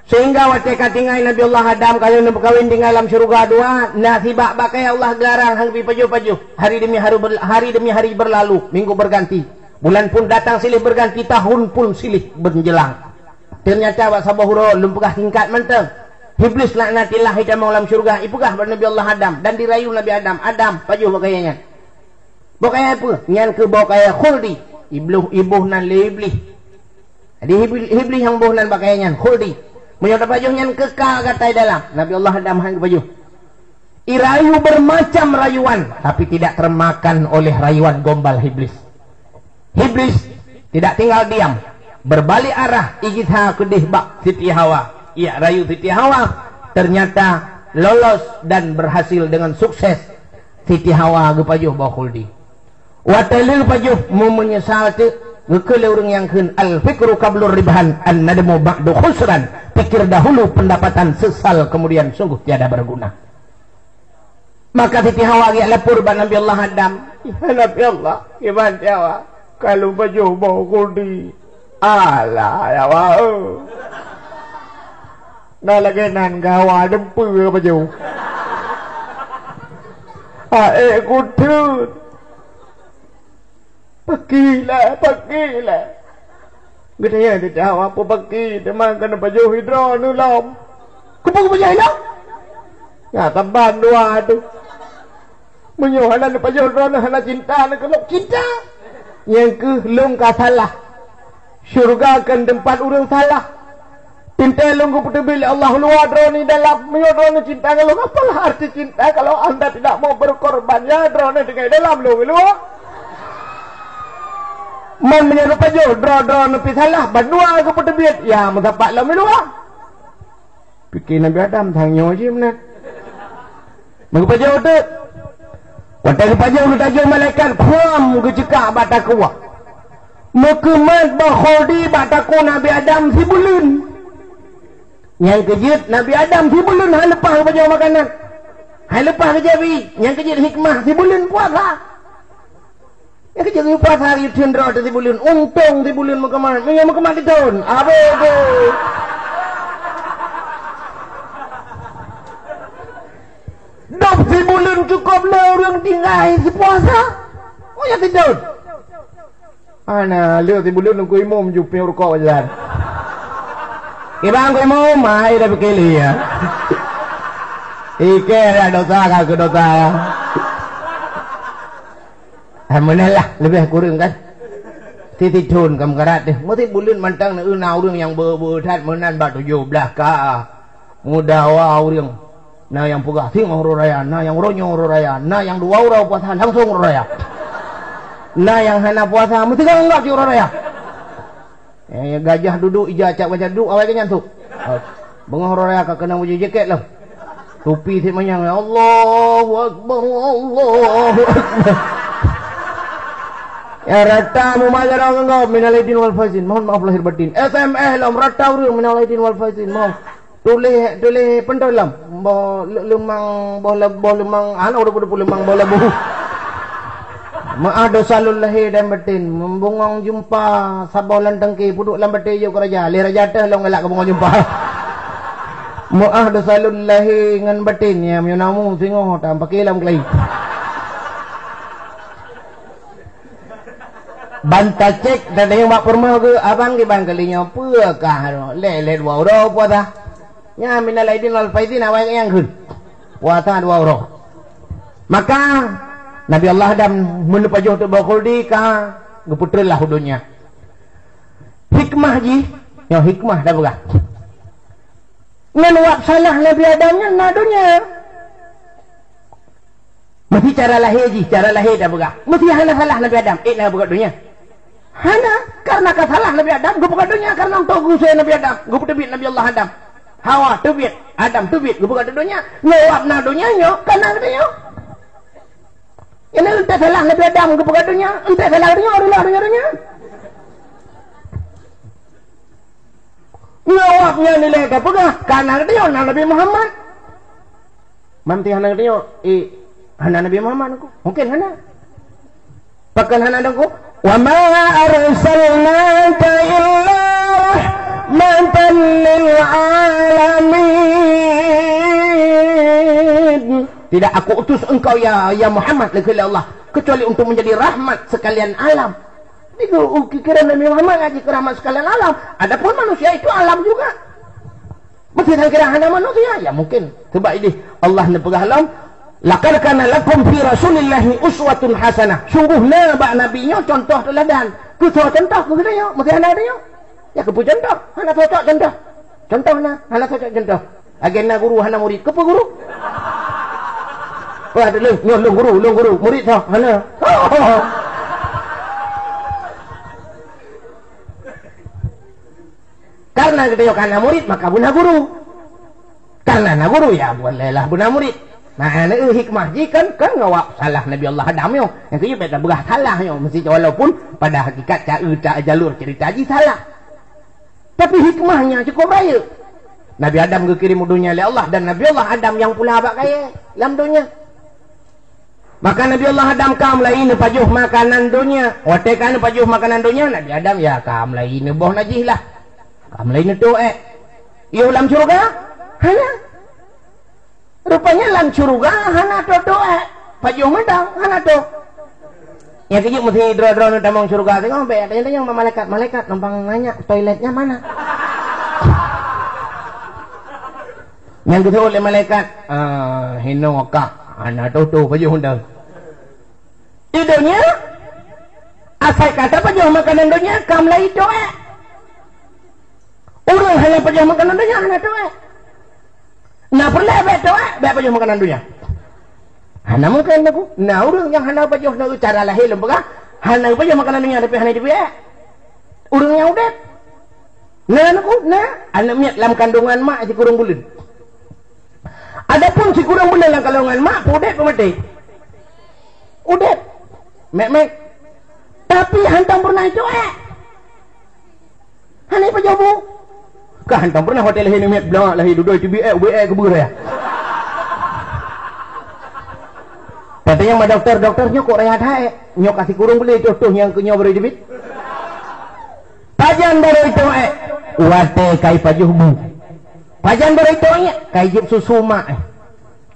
sehingga watée ka tinggai Nabi Allah Adam ka lheueh neumeukawen tinggai lam syeuruga dua, na sibak bak kayée Allah geularang hana geubi pajoh-pajoh. Hari demi hari, ber- hari demi hari berlalu, minggu berganti. Bulan pun datang silih berganti, tahun pun silih menjelang. Teunyata bak saboh uroe lôn peugah singkat mantong. Iblis laknatillah jitamong lam syeuruga, ipeugah bak Nabi Allah Adam dan dirayu Nabi Adam, "Adam, pajoh bak kayée nyan." Bak kayée peue? Nyan keuh bak kayée khuldi. Ibloh iboh nan lé Iblih. Jadi Ibl- Iblih nyang boh nan bak kayée nyan khuldi. Meunyoe tapajoh nyan kekal gata dalam. Nabi Allah Adam han geupajoh. Irayu bermacam rayuan, tapi tidak termakan oleh rayuan gombal Iblis. Iblis tidak tinggal diam, berbalik arah igisa keudeh bak Siti Hawa. Ia rayu Siti Hawa, ternyata lolos dan berhasil dengan sukses. Siti Hawa geupajoh boh khuldi. Watée lheueh pajoh meumeunyeusal teuk, geukheun lé ureuëng nyang kheun, "Al-fikru qablur ribhan, an-nadmu ba'du khusran." Pikir dahulu pendapatan, sesal kemudian sungguh tiada berguna. Maka Siti Hawa geujak lapor bak Nabi Allah Adam, "Ya Nabi Allah, kiban Siti Hawa, ka lôn pajoh boh khuldi." "Alah, ya Hawa, eh." Na lagée nan gawa deumpeu pajoh. Aék kuteun. Paki lé, paki lé. Geutanyong teuh, "Apa paki, teuma keuneuk pajoh droeneuh lom?" "Keupeue pajoh lom?" Ya, saban dua tu. Meunyoe hana neupajoh droeneuh, hana cinta neuh keu lôn, cinta. Nyang keuh lôn ka salah. Syeuruga kon teumpat ureuëng salah. Teuntée lôn geupeuteubit lé Allah luwa droeneuh dalam. Meunyoe droeneuh cinta ngon lôn, apalah arti cinta kalau anda tidak mau berkorban? Ya, droeneuh tinggai dalam lôn luwa. Man meunyoe neupajoh droe-droeneuh pih salah, bandua geupeuteubit, ya meusapat lom luwa. Pike Nabi Adam, tanyoe jih meunan. Meupajoh teuk. Watée geupajoh, geutajok malaikat, phom geuceukak bak takue. Meukeumat boh khuldi bak takue Nabi Adam sibuleuen. Nyang keujeuet Nabi Adam sibuleuen han leupah geupajoh makanan. Han leupah geujabi. Nyang keujeuet hikmah sibuleuen puasa. Nyang keujeuet puasa geuyue theun droe teuh sibuleuen, untông sibuleuen meukeumah, meunyoe meukeumah teuthon, abéh tu. Dum sibuleuen cukôp lé ureuëng tinggai sipuasa. Oh, nyang teuthon. Ana lé sibuleuen nungku imum jupeng rukok jalan. Kibang ku imum, ai dah pikir ya. Ike dah dosa ka ke dosa ya. Ah, meunan lah, leubeh kureueng kan. Siti thon ka meukarat deh. Meuti buleuen mantong na, na ureueng nyang beu-beu that meunan bak tujoh blaih ka. Mudawa ureueng. Na nyang peugah singoh uroe raya, na nyang uroe nyoe uroe raya, na nyang dua uroe puasa langsong uroe raya. Na nyang hana puasa meuti ka anggap cit uroe raya. Eh, gajah duduk, ija cak gajah duduk, awai geuh nyan tu. Oh. Beungoh uroe raya ka keunong baju jakét lom. Tupi sit manyang, Allahu Akbar, Allahu Akbar. Ya rata mu maja dong enggau minal aidin wal faizin. Mohon maaf lahir batin. S M S lom rata ureueng minal aidin wal faizin. Mohon tuléh, tuléh pentol lom. Boh le-, leumang, boh le-, boh leumang, hana udah peuleumang, boh lebu. Meu'ah dosa lôn lahé dan batin, meubungong jumpa saboh lam tangke, peuduek lam batée jok keu raja, lé raja teuh lôn galak keu bungong jumpa. Meu'ah dosa lôn lahé ngon batin, ya meunyoe na mu singoh tam paké lam keulayi. Ban tacék tatanyong bak peurumoh geuh, abang kiban kali nyoe peue kah lé-lé dua uroe puasa. Nyan minal aidin wal faizin awai nyang kheun. Puasa dua uroe. Maka Nabi Allah Adam meuneupajoh teuh boh khuldi ka geupeutreun lah u donya. Hikmah jih, nyoe hikmah dah peugah. Ngon wab salah Nabi Adam nyan na donya. Meusti cara lahé jih, cara lahé dah peugah. Meusti hana salah Nabi Adam, ék na geupeugöt donya. Hana, karena ka salah Nabi Adam, geupeugöt donya karena untuk geuusé Nabi Adam, geupeuteubiet Nabi Allah Adam. Hawa teubiet, Adam teubiet, geupeugöt donya. Nyoe wab na donya nyoe, ka na geutanyoe. Ini entah salah Nabi Adam, geupeugöt donya, entah salah donya, donya, donya, donya. Nyoe wab nyan nilai ka peugah, ka na geutanyoe na Nabi Muhammad. Manti hana geutanyoe, eh, hana Nabi Muhammad ku. Mungkin hana. Pakon hana dong ku? Wa ma arsalnaka illa rahmatan lil alamin. Tidak aku utus engkau ya, ya Muhammad, lé Allah, kecuali untuk menjadi rahmat sekalian alam. Itu ukiran Nabi Muhammad ngaji ke rahmat sekalian alam. Adapun manusia itu alam juga. Meusti kira hana manusia, ya mungkin. Sebab idih Allah neupeugah lom, "Laqad kana lakum fi Rasulillahi uswatun hasanah." Sungguh na bak Nabi nyoe contoh teuladan. Keu soe contoh? Keu geutanyoe, meusti hana geutanyoe. Ya keupeue contoh? Hana cocok contoh. Contoh na, hana cocok contoh. Lagée na guru hana murit, keupeue guru? Wah, lôn, nyoe lôn guru, lôn guru, murit soe? Hana. Karena geutanyoe ka na murit, maka beuna guru. Karena na guru, ya, bukan lelah beuna murit. Nah, na hikmah jih kan, kan ngawab salah Nabi Allah Adam nyoe. Nyang keujeuet bèk tapeugah salah nyoe, meusti walaupun pada hakikat ca-, ca-, jalur cerita jih salah. Tapi hikmahnya cukup rayeuk. Nabi Adam geukirém u donya lé Allah dan Nabi Allah Adam nyang pula bak kayèe lam donya. Maka Nabi Allah Adam ka mulai neupajoh makanan donya. Watèe ka neupajoh makanan donya, Nabi Adam ya ka mulai neuboh najih lah. Ka mulai neutôh èk. Yoh lam syeuruga, Hana. Rupanya lam syuruga hana tô-tô ék. Pajoh mantong hana tô. Nyang keujeuet meusi droe-droe neutamong syuruga singoh bèk tanyong-tanyong bak malaikat, "Malaikat, numpang nanya toiletnya mana?" Nyang geuseuôt lé malaikat, "Ah, hinoe ka, hana tô-tô pajoh mantong." Di donya, asai ka tapajoh makanan donya, ka mulai tô ék. Ureueng hana pajoh makanan donya, hana tô ék. Na peureulèe bèk tô ék, bèk pajoh makanan donya. Hana mungken, Teungku. Na ureueng nyang hana pajoh, na cara lahé lôn peugah, hana pajoh makanan donya, tapi hana jiteubiet ék. Ureueng nyang udép. Na, Teungku, na. Aneuk miet lam kandungan mak sikureueng buleuen. Adapun sikureueng buleuen lam kandungan mak, peu udép peu maté? Udép. Mek-mek. Tapi hantom peureunah jiteubiet ék. Hana pajoh bu. Ka hantom peureunah watèe lahé aneuk miet, blang lahé dudoe teubiet ék, ubé ék keubeue raya. Katanya sama doktor, "Doktor, nyoe kok raya that ék? Nyoe ka sikureueng buleuen, toh-toh nyang keu nyoe bri teubiet." Pajan barô jiteubiet ék? Watèe ka jipajoh bu. Pajan barô jiteubiet ék? Ka jijieb susu mak ék.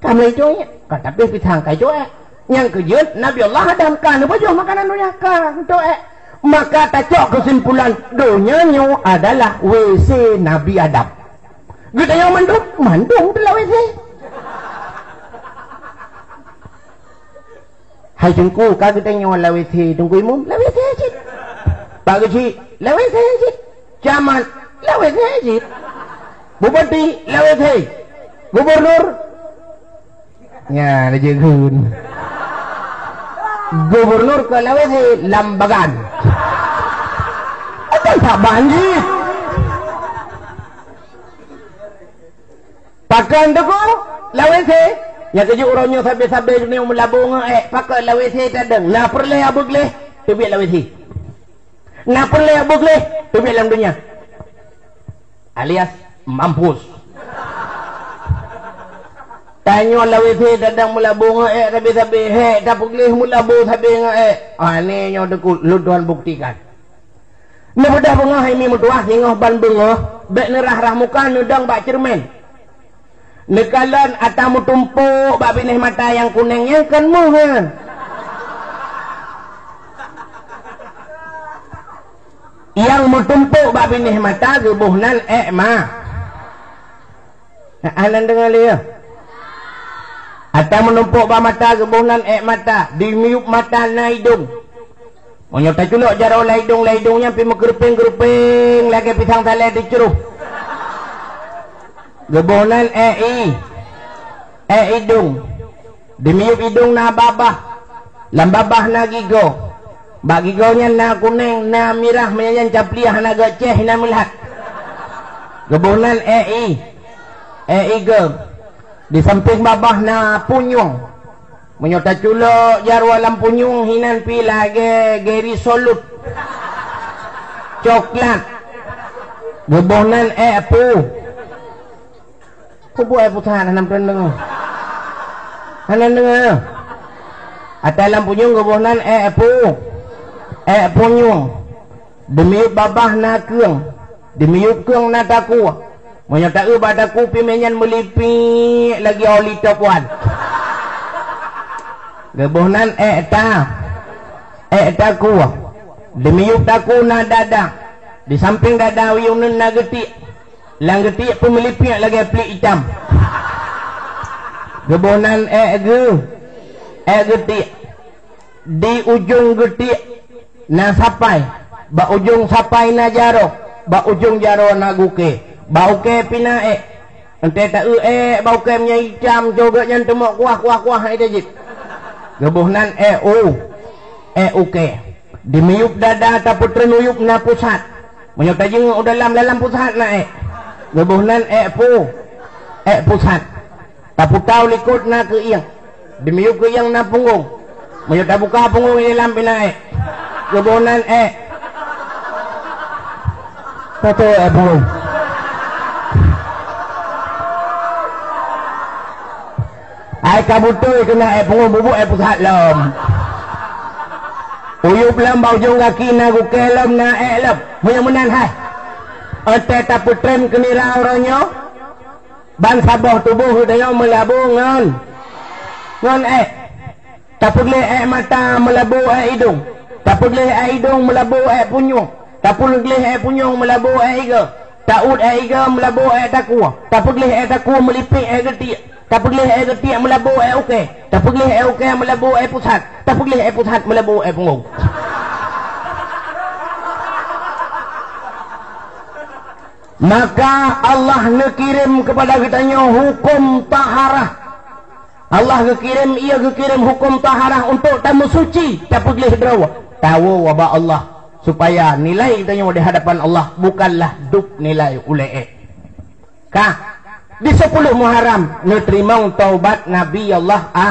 Ka mulai jiteubiet ék, ka tabéh pisang ka jiteubiet ék. Nyang keujeuet, Nabi Allah Adam ka neupajoh makanan donya, ka jiteubiet ék. Maka tacok keusimpulan, donya nyoe adalah W C Nabi Adam. Geutanyoe mandum, mandum teuh lam W C. Hai Teungku, ka geutanyoe lam W C, Teungku Imum, lam W C cit. Pak Geuchik, lam W C cit. Camat, lam W C cit. Bupati, lam W C. Gubernur, nyan aja gun. Gubernur keu lam W C, lam bagan. Akan tak banjir. Pakon Teungku? Lam W C. Nyang keujeuet uroe nyoe sabe-sabe nyoe meulabô ngon ék, pakon lam W C tadong. Na peureulèe abu gleh, teubiet lam W C. Na peureulèe abu gleh, teubiet lam donya. Alias mampus. Tanyoe lam W C tadong meulabô ngon ék sabe-sabe, hék tapeugleh meulabô sabe ngon ék. Aneh nyoe Teungku, lôn tuan buktikan. Neubeudôh beungoh hai mi meutuwah, singoh ban beungoh, bèk neurah-rah muka, neudong bak ceureumen. Neukalon ata meutumpôk bak binéh mata nyang kuneng nyan kon méuh nyan. Nyang meutumpôk bak binéh mata geuboh nan ék ma. Hana deungoe lé, ya? Ata meunumpôk bak mata geuboh nan ék mata, di miyueb mata na idong. Meunyoe taculok jaroe lam idong, lam idong nyan pih meukeurupeng-keurupeng lagèe pisang salè teucroh. Geuboh nan ék i, ék idong. Di miyueb idong na babah, lam babah na gigoe. Bak gigoe nyan na kuneng, na mirah, meunyan nyan caplieh hana geucéh, hina meulhat. Geuboh nan ék i, ék igoe. Di sampéng babah na punyueng. Meunyoe taculok jaroe lam punyueng, hinan pih lagèe geri solut, coklat. Geuboh nan ék pu. Peue buet ék pu that hana meuteun deungoe? Hana deungoe? Ata lam punyueng geuboh nan ék pu. Ék punyueng. Di miyueb babah na keueng. Di miyueb keueng na takue. Meunyoe taeu bak takue pih, meunyan meulipiek lagèe oli top one. Geuboh nan ék ta. Ék takue. Di miyueb takue na dada. Di sampéng dada uyueng nan na geutiek. Lam geutiek peumeulipék lagèe pliek itam. Geuboh nan ék geu-, ék geutiek. Di ujong geutiek na sapai. Bak ujong sapai na jaroe. Bak ujong jaroe na gukée. Bak ukée pih na ék. Enteuk taeu ék bak ukée meunyoe itam, cogok nyan teumok kuah, kuah, kuah, ék tajib. Geuboh nan ék u-, ék ukée. Di miyueb dada tapeutreun uyueb na pusat. Meunyoe tajingeuk u dalam, dalam pusat na ék. Geuboh nan ék pu-, ék pusat. Taputau likot na keuieng. Di miyueb keuieng na punggong. Meunyoe tabuka punggong di dalam pih na ék. Geuboh nan ék. Kata ék punggong. Ai ka beutôi keunan ék punggong, bubuet ék pusat lom. Uyueb lom bak ujong gaki na gukée lom na ék lom. Meunyoe meunan hai. Enteuk tapeutrem keu nira uroe nyoe. Ban saboh tuboh geutanyoe meulabô ngon, ngon ék. Tapeugleh ék mata meulabô ék idông. Tapeugleh ék idông meulabô ék punyueng. Tapeugleh ék punyueng meulabô ék igoe. Taôt ék igoe meulabô ék takue. Tapeugleh ék takue meulipék ék geutiek. Tapeugleh ék geutiek meulabô ék ukée. Tapeugleh ék ukée meulabô ék pusat. Tapeugleh ék pusat meulabô ék punggông. Maka Allah neukirém keupada geutanyoe hukôm taharah. Allah geukirém, Ia geukirém hukôm taharah untuk tameusuci, tapeugleh droe, tawoe ubak Allah, supaya nilai geutanyoe di hadapan Allah bukanlah dub nilai ulée ék. Ka, di siploh Muharram, neuteurimong taubat Nabi Allah A.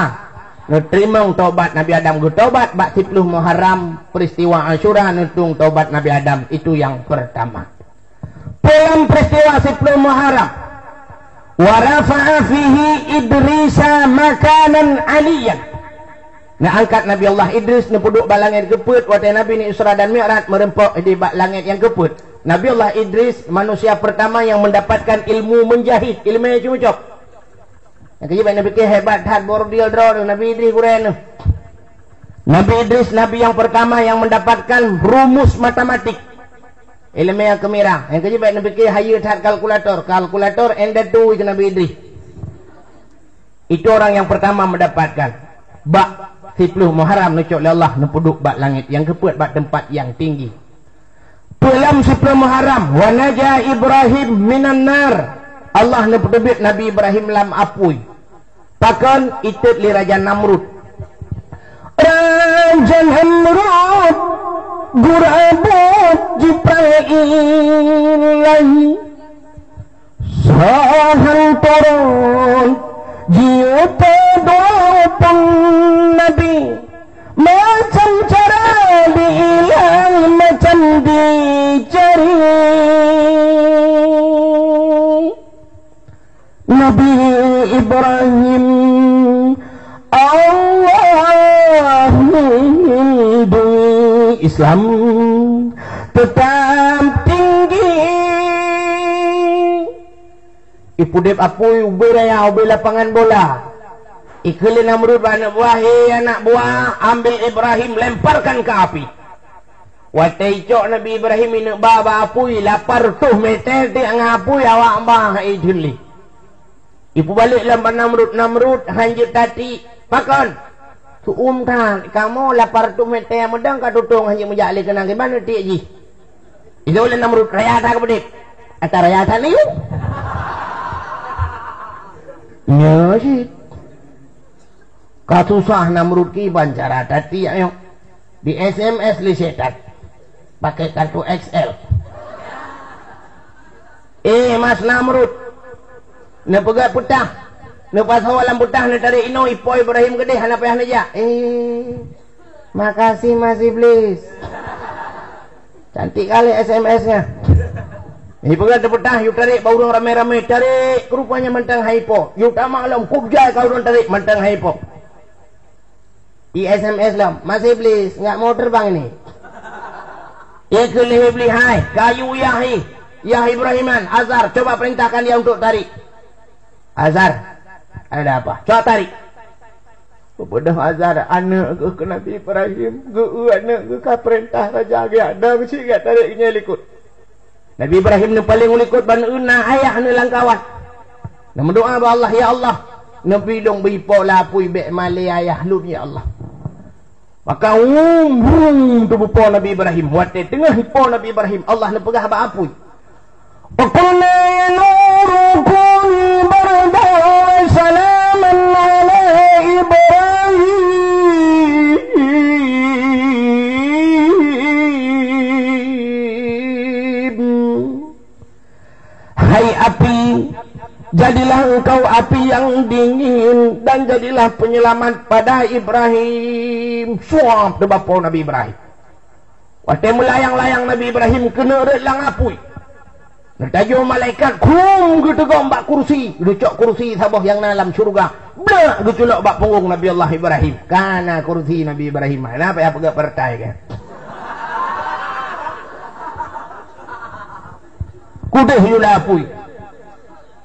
Neuteurimong taubat Nabi Adam, geutaubat bak siploh Muharram, peristiwa Asyura, neutueng taubat Nabi Adam, itu yang pertama. Peue lam peristiwa siploh Muharram, wa rafa'a fihi Idrisa makanan aliyyan. Neuangkat Nabi Allah Idris, neupeuduek bak langét geupeuet, watée Nabi ni Isra dan Mi'raj, meureumpok di bak langét nyang geupeuet. Nabi Allah Idris manusia pertama yang mendapatkan ilmu menjahit, ilmu nyang cucok. Nyang keujeuet bèk neupike hebat that, bordil droe Nabi Idris gurèe neuh. Nabi Idris nabi yang pertama yang mendapatkan rumus matematik. Ilmu nyang keumira. Nyang keujeuet bèk neupike hayeue that kalkulator. Kalkulator enda tui keu Nabi Idris. Itu orang yang pertama mendapatkan. Bak siploh Muharram neucok lé Allah neupeuduek bak langét nyang keupeuet bak teumpat nyang tinggi. Peue lam siploh Muharram, wa naja Ibrahim minan nar. Allah neupeuteubiet Nabi Ibrahim lam apui. Pakon? Itot lé Raja Namrud. Raja Namrud gurabot jiprang ilahi. Sahan turun jiuta dua pun nabi. Macam cara diilang, macam dicari. Nabi Ibrahim, Allah lindungi Islam tetap tinggi. Ipeudeb apui ubé raya, ubé lapangan bola. Ikheun lé Namrud bak aneuk buah, "Hei anak buah, ambil Ibrahim, lemparkan ke api." Watèe icok Nabi Ibrahim ineuk ba bak apui, lapan reutôh mètè tiek ngon apui, awak ba hai jeuet lé. Ipeubalek lom bak Namrud, Namrud han jeuet tatiek. Pakon? Seu'uem that, kamoe lapan reutôh mètè meudong ka tutong han jeuet meujak lé keunan, kiban tiek jih. Ilôn lé Namrud, raya that ka beudeb. Ata raya that nyoe. Nyoe cit. Ka susah Namrud kiban cara tatiek nyoe. Di S M S lé setan. Pakai kartu X L. Eh, Mas Namrud. Neupeugah peutah. Neupasoe lam peutah, neutarek inoe, ipo Ibrahim keudeh, hana payah neujak. Eh, makasih Mas Iblis. Cantik kali S M S-nya. Ipeugah teupeutah, yue tarek bak ureueng ramé-ramé, tarek, rupanya mantong han ipo. Yue tamak lom, kub jai ka ureueng tarek, mantong han ipo. I S M S lom, "Mas Iblis, nggak mau terbang ini?" Ikheun lé Iblis, "Hai, kayu yah hi, yah Ibrahiman, Azar, coba perintahkan dia untuk tarik." "Azar, ada apa?" "Coba tarik." Beudôh Azar, aneuk geuh keu Nabi Ibrahim, geu-eu aneuk geuh ka peurintah raja geuh, dong cit geuh tarék nyan likot. Nabi Ibrahim neupaleng u likot ban na ayah neuh lam kawan. Neumeudoa bak Allah, "Ya Allah, neubi lôn beuipo lam apui, bèk malèe ayah lôn, ya Allah." Maka, wum, wum, teubeupo Nabi Ibrahim. Watèe teungoh ipo Nabi Ibrahim, Allah neupeugah bak apui. Wa qulna ya Naru kuni bardan wa salaman ala Ibrahim. Hai api, jadilah engkau api yang dingin dan jadilah penyelamat pada Ibrahim. Suap teubapo Nabi Ibrahim. Watèe meulayang-layang Nabi Ibrahim keuneuk rhot lam apui. Neutajô malaikat, khum, geuteugom bak kursi, geucok kursi saboh nyang na lam syeuruga. Blak geuculok bak punggong Nabi Allah Ibrahim. Kana kursi Nabi Ibrahim. Hana payah peugah partai kan. Keudeh yue lam apui.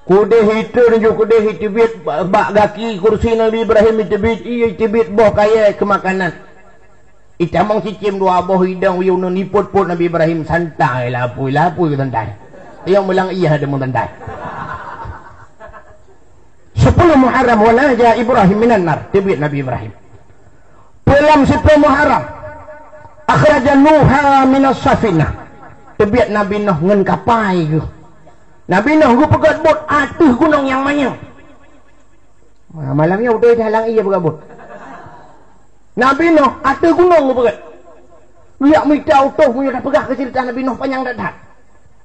Keudeh itreun ju keudeh iteubiet bak gaki kursi Nabi Ibrahim, iteubiet ié, iteubiet boh kayèe keu makanan. Itamong cicém dua boh, idong yue uneun, ipot-pot Nabi Ibrahim, santai lapui, lapui santai. Nyang meulang ié deungon santai. Sepuluh Muharram, wa naja Ibrahim minan nar, teubiet Nabi Ibrahim. Peue lam siploh Muharram, akhraja Nuha minas safinah, teubiet Nabi Nuh ngon kapai geuh. Nabi Nuh geupeugöt bot ateueh gunong nyang manyang. Ma-, malam nyoe beutôi that lam ié peugöt bot. Nabi Nuh ateueh gunong geupeugöt. Geujak mita utôh meunyoe tapeugah keu ceurita Nabi Nuh panyang that-that.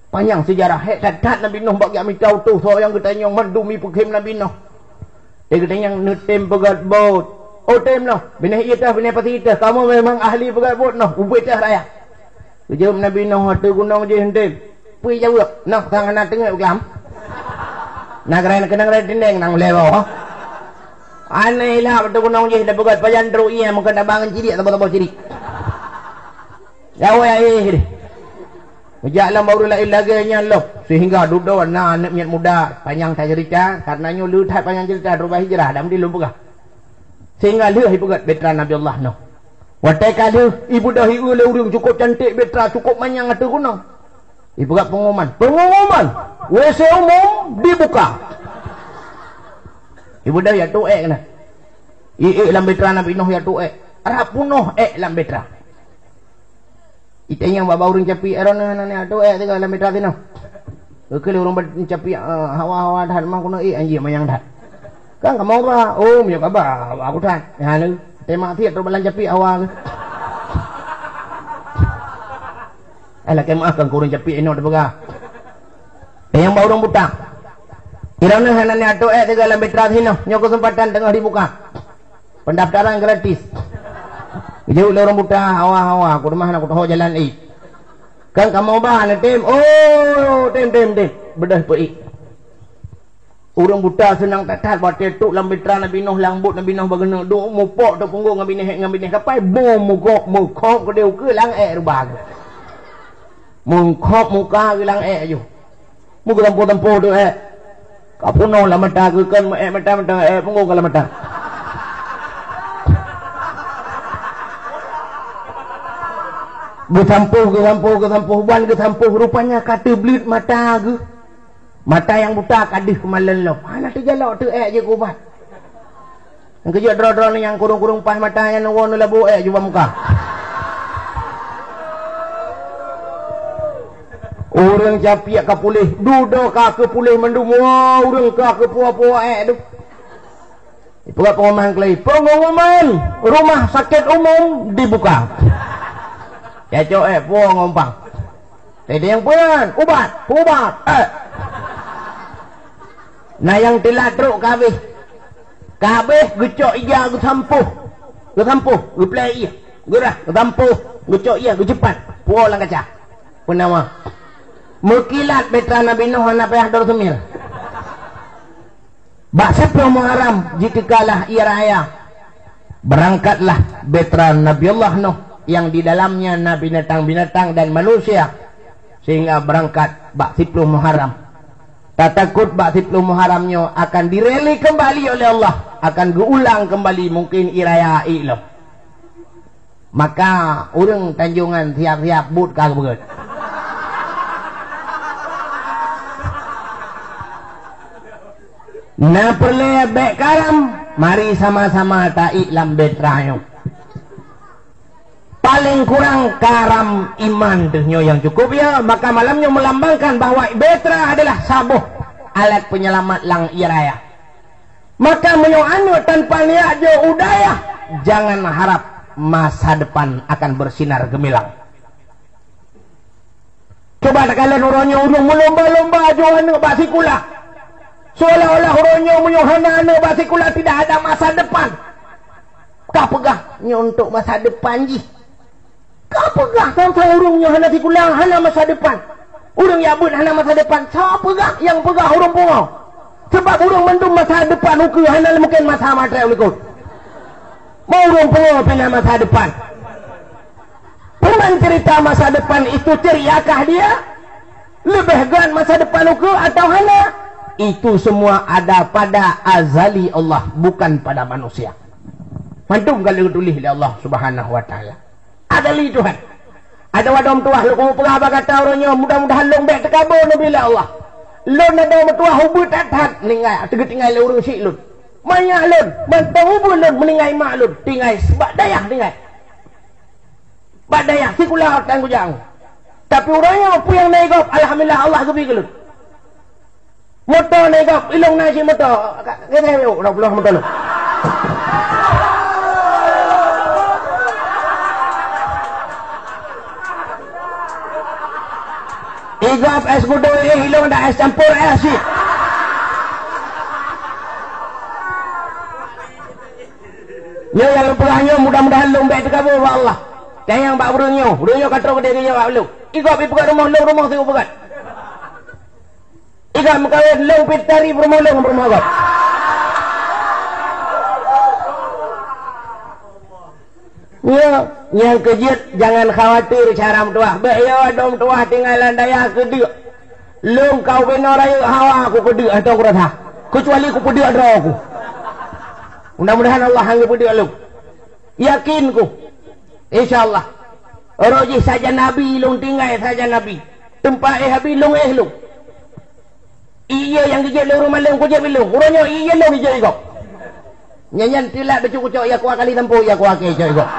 Panyang seujarah, hék that-that Nabi Nuh bak geujak mita utôh, soe nyang geutanyong mandum ipeukhem Nabi Nuh. Di geutanyong neutem peugöt bot. Oh tem noh, binéh ié teuh, binéh pasi teuh, kamoe memang ahli peugöt bot noh, ubit teuh raya. Geujaweueb Nabi Nuh ateueh gunong jih, "Ntem." Peue jaweueb? "Noh sang hana teungeut glam." Na gerai keunong rai dindeng nang lewat. Aneh lah ateueh gunong jih, dah peugöt pajan trok ié, mungken tabang cilik, saboh-saboh cilik. Jaweueb akhé deh. Meujak lam ureueng laén lagèe nyan lom, sehingga dudoe na aneuk miet muda panyang that ceurita, karena nyoe le that panyang ceurita, rubah hijrah, lam dilom peugah. Sehingga lheueh ipeugöt bahtera Nabi Allah Nuh. Watèe ka lheueh, ibeudôh ié lé ureueng cukôp cantik, bahtera cukôp manyang ateueh gunong. Ipeugöt pengumuman, "Pengumuman, W C umum dibuka." Ibeudôh ya tu ék keunan. Ié lam bahtera Nabi Nuh ya tu ék. Rab punoh ék lam bahtera. Itanyong bak ureueng capiek, "Droeneuh hana neujak tu ék teuka lam bahtera sinoe?" Geukheun lé ureueng capiek, "Eh, hawa-hawa that, ma keuneuk ék anjing manyang that." "Kan kamoe ba?" "Oh, meunyoe ka ba, ba aku that." Nyan lé, teumaksiet trok balang capiek hawa geuh. Eh, lakèe meu'ah keu ureueng capiek inoe teupeugah. Itanyong bak ureueng buta, "Droeneuh hana neujak tu ék teuka lam bahtera sinoe? Nyoe keuseumpatan teungoh dibuka." Pendaftaran gratis. Geujaweueb lé ureueng buta, "Hawa, hawa, aku teuma hana kutohô jalan ék." "Kan kamoe ba neutem?" "Oh, tem, tem, tem." Beudôh peuék. Ureueng buta seunang that-that watèe trok lam bahtera Nabi Nuh, lam bot Nabi Nuh bak geuneuk duek, mupok teupunggung ngon binéh, ngon binéh kapai, bom mukok, mukok keudéh ukeue lam ék rubah geuh. Mukok muka geuh lam ék ju. Meugeutampoh-tampoh tu ék. Ka punoh lam mata geuh, kon meu-ék mata, mata ék punggong ka lam mata. Geutampoh, geutampoh, geutampoh, ban geutampoh, rupanya ka teubleuet mata geuh. Mata nyang buta ka deuh keumalon lom. Hana teujalok teu ék jeuet keu ubat. Nyang keujeuet droe-droe nyang kureueng-kureueng paih mata nyan neuwoe neulabô ék jubah muka. Ureueng capiek ka puléh, dudoe ka keupuléh mandum, woe ureueng ka keupuwoe-puwoe ék dum. Ipeugah pengumuman keulai, "Pengumuman, rumah sakit umum dibuka." Cacok ék puwoe ngon umpang. Teudeung peue nyan? Ubat, ubat, ék. Na nyang teulat trok ka habéh. Ka habéh geucok ija geusampôh. Geusampôh, geuplè ié. Geurah, geusampôh, geucok ié, geuceupat. Puwoe lam kaca. Peunawa. Meukilat bahtera Nabi Nuh hana payah dor seumil. Bak siploh Muharram jiteukalah ié raya. Berangkatlah bahtera Nabi Allah Nuh yang di dalamnya na binatang-binatang dan manusia, sehingga berangkat bak siploh Muharram. Tatakot bak siploh Muharram nyoe akan direli kembali oleh Allah, akan geuulang kembali mungkin ié raya ék lom. Maka ureueng Tanjongan siap-siap buet ka geubeureuet. Na peureulèe bèk karam, mari sama-sama taék lam bahtera nyoe. Paléng kurang karam iman teuh nyoe nyang cukup, ya. Maka malam nyoe meulambangkan bahwa bahtera adalah saboh alat penyelamat lam ié raya. Maka meunyoe aneuk tanpa niat jok u dayah, jangan harap masa depan akan bersinar gemilang. Cuba takalon uroe nyoe ureueng meulomba-lomba jok aneuk bak sikula. Seolah-olah uroe nyoe meunyoe hana aneuk bak sikula tidak ada masa depan. Ka peugah nyoe untuk masa depan jih. Ka peugah sang-sang ureueng nyoe hana sikula, hana masa depan. Ureueng jak beuet hana masa depan. Soe peugah? Nyang peugah ureueng pungo. Sabab ureueng mandum masa depan ukeue, hana mungken masa maté u likot. Meu ureueng pungo pih na masa depan. Teuma cerita masa depan itu ceriakah dia? Leubeh göt masa depan ukeue atau hana? Itu semua ada pada azali Allah, bukan pada manusia. Mandum ka lheueh geutuléh lé Allah Subhanahu wa Taala. Azali Tuhan. Adoe-adoe meutuwah lôn keupeugah bak gata uroe nyoe, mudah-mudahan lôn bék teukabô neubi lé Allah. Lôn adoe meutuwah ubeut that-that, meuninggai, teungoh tinggai lé ureuëng syiek lôn. Manyak lôn, mantong ubeut lôn meuninggai mak lôn, tinggai bak dayah tinggai. Bak dayah sikula tan kujak. Tapi uroe nyoe peue nyang na i gob, alhamdulillah Allah geubi keu lôn. Moto na i gob, ilong na cit moto. Ka, ka, ka, oh, dah pulang moto lôn. I gob es gudoi, eh, ilong dah es campur es cit. Nyoe nyang lôn peugah nyoe mudah-mudahan lôn bék teukabô bak Allah. Tanyong bak ureuëng nyoe, ureuëng nyoe ka trok keudéh geujaweueb lôn. I gob ipeugöt rumoh lôn, rumoh siupeugöt. I gob meukawen lôn pih tarif rumoh lôn, rumoh gob. Nyoe, nyang keujeuet jangan khawatir cara meutuwah. Bék yo dong meutuwah tinggai lam dayah keudeuk. Lôn ka ubé noe rayeuk hawa ku keudeuk atau kurasa. Keucuali kupeudeuk droe ku. Mudah-mudahan Allah hana geupeudeuk lôn. Yakin ku. Insya Allah. Roh jih sajan Nabi lôn tinggai sajan Nabi. Teumpat éh Nabi lôn éh lôn. Ié nyang geujeuet lé ureuëng malém kujeuet bilong. Uroe nyoe ié lôn geujeuet i gob. Nyan nyan teulat bacut kucok ia kuah kali sampôh ia kuah kée cok i gob.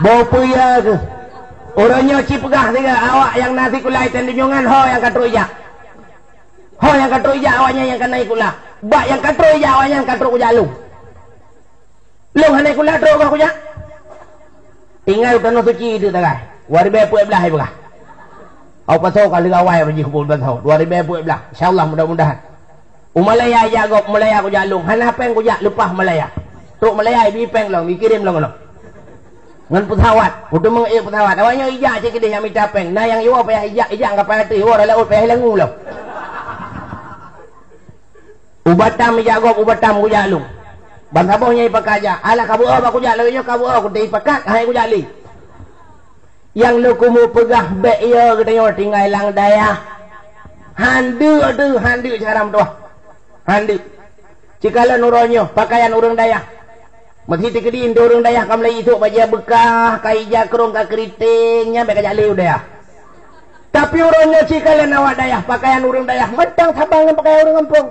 Boh peue ya keuh. Uroe nyoe ci peugah siga awak nyang na sikula i Tanjungan ho nyang ka trok ijak. Ho nyang ka trok ijak awak nyan nyang ka na sikula. Bak nyang ka trok ijak awak nyan ka trok kujak lôn. Lôn hana sikula trok goh kujak. Tinggai u Tanoh Suci teuk tagai. Dua ribée peuet blah ipeugah. Au pasoe ka leuga awai bak jih kupeuet pasoe. Dua ribée peuet blah. Insya Allah mudah-mudahan. U Malaya ijak gob, Malaya kujak lôn. Hana péng kujak leupah Malaya. Trok Malaya ibi péng lom, ikirém lom lom. Ngon peusawat. Kuteumé ék peusawat. Awak nyoe ijak cit keudéh nyang mita péng. Na nyang iwoe payah ijak, ijak ka payah teuh, iwoe rot laôt payah langue lom. U Batam ijak gob, u Batam kujak lôn. Ban saboh nyan ipakat jak. Alah ka beuo bak kujak lôn nyoe ka beuo kuteuh ipakat, hai kujak lé. Nyang lôn keumu peugah bék yo geutanyoe tinggai lam dayah. Handeuk teuh, handeuk cara meutuwah. Handeuk. Cikalon uroe nyoe pakaian ureuëng dayah. Meuseuti keudin di ureuëng dayah ka meulai isok bajée beukah, ka ija krong ka keriting, nyan bék kajak lé u dayah. Tapi uroe nyoe cikalon awak dayah, pakaian ureuëng dayah mantong saban ngon pakaian ureuëng gampông.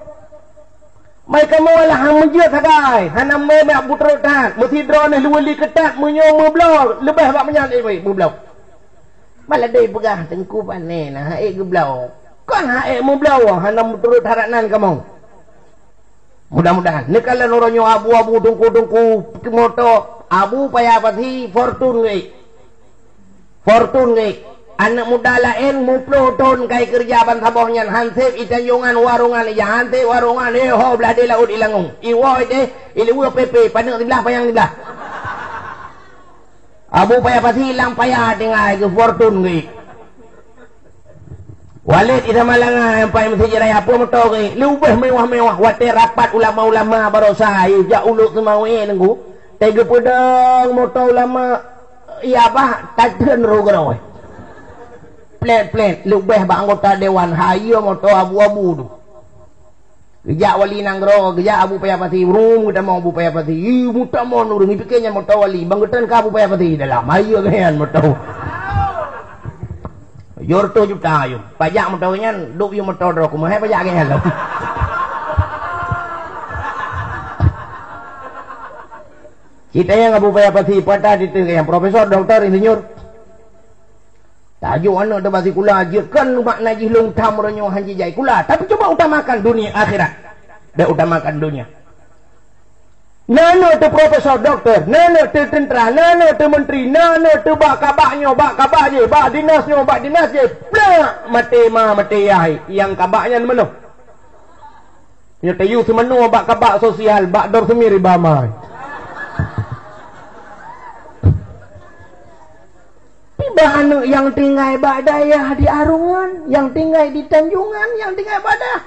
Mai kamoe lah han meujeuet sagai, hana meumeubak butrok that, meusidroe neuh luweli keutat meunyoe meubloe leubeh bak meunyan iwai meubloe. Maladei peugah teungku pané na haék geubloe. Kon haék meubloe hana meuturot harat nan kamoe. Mudah-mudahan. Neukalon uroe nyoe abu-abu tungku-tungku moto abu paya pasi Fortune geuék. Fortune geuék. Aneuëk muda laén muploh thon kai keureuja ban saboh nyan hanseb i Tanjongan warongan ija hanseb warongan eh ho blah di laôt i Langong. Iwoe deh i liweue pepe paneuk siblah payang siblah. Abu paya pasi lam paya tinggai geu Fortune geuék. Walét di Samalanga nyang pai meuseujid raya peue moto geuék, leubeh mewah-mewah watée rapat ulama-ulama barosa jak uluk Seumawé nunggu, teugeupeudeung moto ulama iya bah tateun roh geuroe. Plet-plet leubeh bak anggota dewan hayeue moto abu-abu tu. Geujak wali nanggroe, geujak Abu Paya Pasi, rum geutamong Abu Paya Pasi. Ih, meutamong ureuëng, ipike nyan moto wali, bang geuteun ka Abu Paya Pasi dalam. Hayeue geuh nyan moto. Jor toh juta yum. Pajak moto nyan, dok yum moto droe, kumahe pajak geuh nyan lom. Cita nyang Abu Paya Pasi, patah diteuh nyang profesor, doktor, insinyur. Tajok aneuëk teuh bak sikula jeuet kon makna jih lôn tham uroe nyoe han jijak sikula, tapi cuba utamakan dunia akhirat. Bék utamakan dunia. Na aneuëk teuh profesor, doktor, na aneuëk teuh teuntara, na aneuëk teuh menteri, na aneuëk teuh bak kabak nyoe, bak kabak jih, bak dinas nyoe, bak dinas jih. Plak! Maté ma, maté yah, nyang kabak nyan meunoh. Nyoe tayue seumanoe bak kabak sosial, bak dor seumir iba mai. Tiba aneuëk nyang tinggai bak dayah di Arungan, nyang tinggai di Tanjungan, nyang tinggai bak dayah.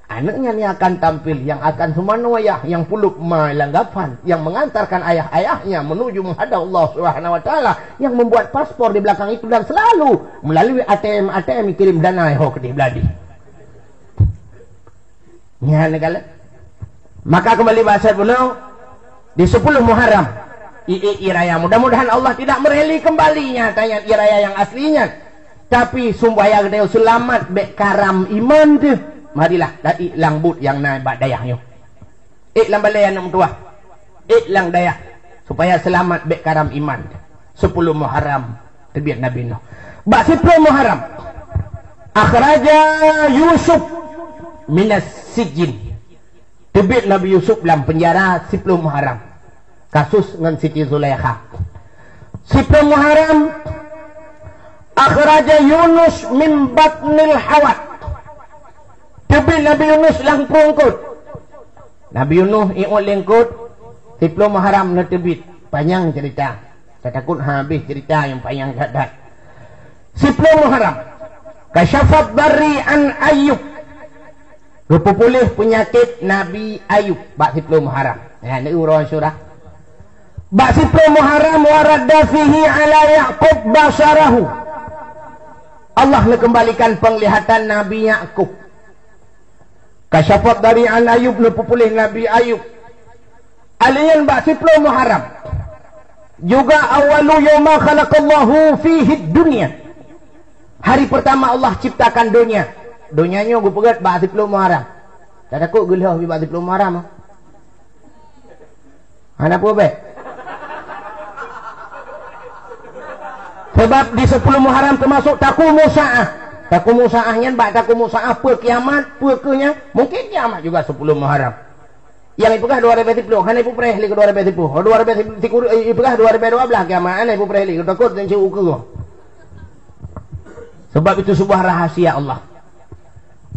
Anaknya ni akan tampil, yang akan seumanoe ayah, yang pulup ma lam gapan, yang mengantarkan ayah-ayahnya menuju menghadap Allah Subhanahu wa Taala, yang membuat paspor di belakang itu, dan selalu melalui A T M, A T M kirim dana ho keudeh Beuladi. Nyan kala. Maka kembali bahasa bunoe, di sepuluh Muharram, i, i, i raya. Mudah-mudahan Allah tidak mereli kembali nyatanya i raya yang aslinya. Tapi sumbayang geutanyoe seulamat bék karam iman teuh. Marilah, ta ék lam buet nyang na bak dayah nyoe. Ék lam balée aneuk meutuwah. Ék lam dayah, supaya seulamat bék karam iman. Sepuluh Muharram teubiet Nabi Nuh. Bak siploh Muharram, akhraja Yusuf minas sijin. Teubiet Nabi Yusuf lam peunjara siploh Muharram. Kasus ngon Siti Zulaikha. Siploh Muharram, akhraja Yunus min batnil hawat. Teubiet Nabi Yunus lam prueng eungkôt. Nabi Yunus iôt lé eungkôt, siploh Muharram neuteubiet. Panyang ceurita. Tatakot habéh ceurita nyang panyang that-that. Siploh Muharram. Kasyafat darri an Ayub. Geupeupuléh peunyakét Nabi Ayub bak siploh Muharram. Ya, ni uroe Asyura. Bak siploh Muharram, wa radda fihi ala Yaqub basarahu. Allah neukeumbalikan peunglihatan Nabi Yakub. Kasyafat darri an Ayub, neupeupuléh Nabi Ayub. Alien bak siploh Muharram. Juga awwalu yauma khalaqallahu fihi dunya. Hari pertama Allah ciptakan donya. Donya nyoe geupeugét bak siploh Muharram. Tatakot geulhoh bak siploh Muharram. Hana peue bék. Sebab di sepuluh Muharram teumasok takumu sa'ah. Takumu sa'ah nyan bak takumu sa'ah peue kiamat, peue keuh nyan. Mungkin kiamat juga sepuluh Muharram. Nyang ipeugah dua ribèe siploh, hana ipupreh lé keu dua ribèe siploh. Dua ribèe sikureueng, eh, ipeugah dua ribèe dua blah kiamat, hana ipupreh lé keu takot dan ceu ukeue. Sebab itu sebuah rahasia Allah.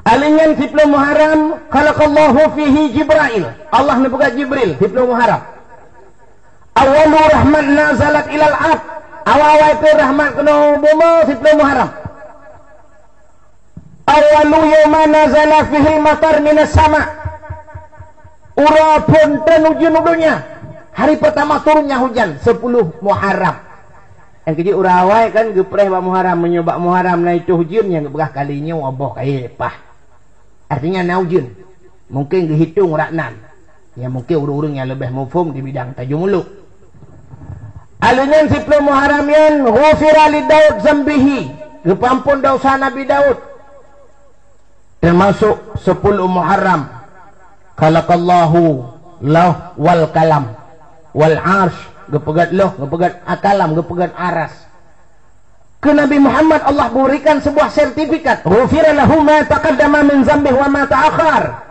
Alien siploh Muharram, khalaqallahu fihi Jibrail. Allah neupeugah Jibril, siploh Muharram. Awwalu rahmat nazalat ilal ard. Awai-awai pih rahmat keunoe bumoe siploh Muharram. Awwalu yauma nazala fihil matar minas sama. Uroe phon trön ujeuen u donya. Hari pertama turunnya hujan, sepuluh Muharram. Nyang keujeuet uroe awai kan geupreh bak Muharram, meunyoe bak Muharram na itôh ujeuen nyang geupeugah kali nyoe boh kayée pah. Artinya na ujeuen. Mungkin geuhitong rak nan. Ya, mungkin ureuëng-ureuëng nyang leubeh muphom di bidang tajumuluk. Aleunan siploh Muharram nyan ghufira li Daud zambihi, geupeuampon desya Nabi Daud. Teumasok siploh Muharram, khalaqallahu lauh wal kalam wal arsh, geupeugét lauh, geupeugét kalam, geupeugét aras. Keu Nabi Muhammad Allah berikan sebuah sertifikat, "Ghufira lahu ma taqaddama min zambihi wa ma ta'akhkhar."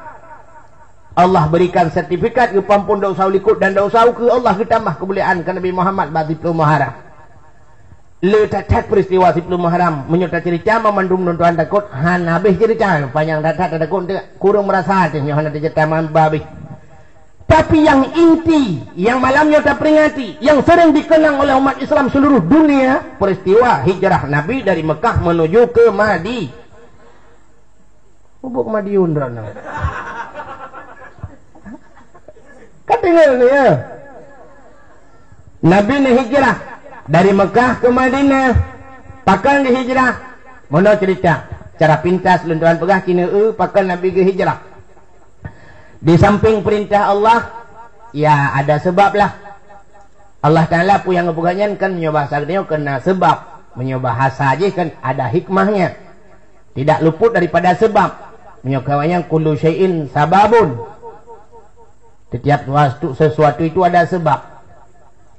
Allah berikan sertifikat geupeuampon desya likot dan desya ukeue, Allah geutambah keumuliaan keu Nabi Muhammad bak siploh Muharram. Le that-that peristiwa siploh Muharram, meunyoe taceurita mandum lôn tuan takot hana habéh ceurita, panyang that-that takot kureueng meurasa teuh nyoe hana taceurita mamba habéh. Tapi yang inti, yang malam nyoe taperingati, yang sering dikenang oleh umat Islam seluruh dunia, peristiwa hijrah Nabi dari Mekah menuju ke Madi-, Ubuk Madiun droeneuh. Ka deungoe ni, ya? Nabi neuhijrah dari Mekah ke Madinah. Pakon geuhijrah? Meunoe ceurita. Cara pintas lôn tuan peugah keunoe, pakon Nabi geuhijrah. Di samping perintah Allah, ya, ada sebab lah. Allah Taala peue nyang geupeugah nyan kan meunyoe bahasa geutanyoe keu na seubab, meunyoe bahasa jih kan ada hikmahnya. Tidak luput daripada sebab. Meunyoe keu awak nyan kullu syai'in sababun. Setiap sesuatu, sesuatu itu ada sebab.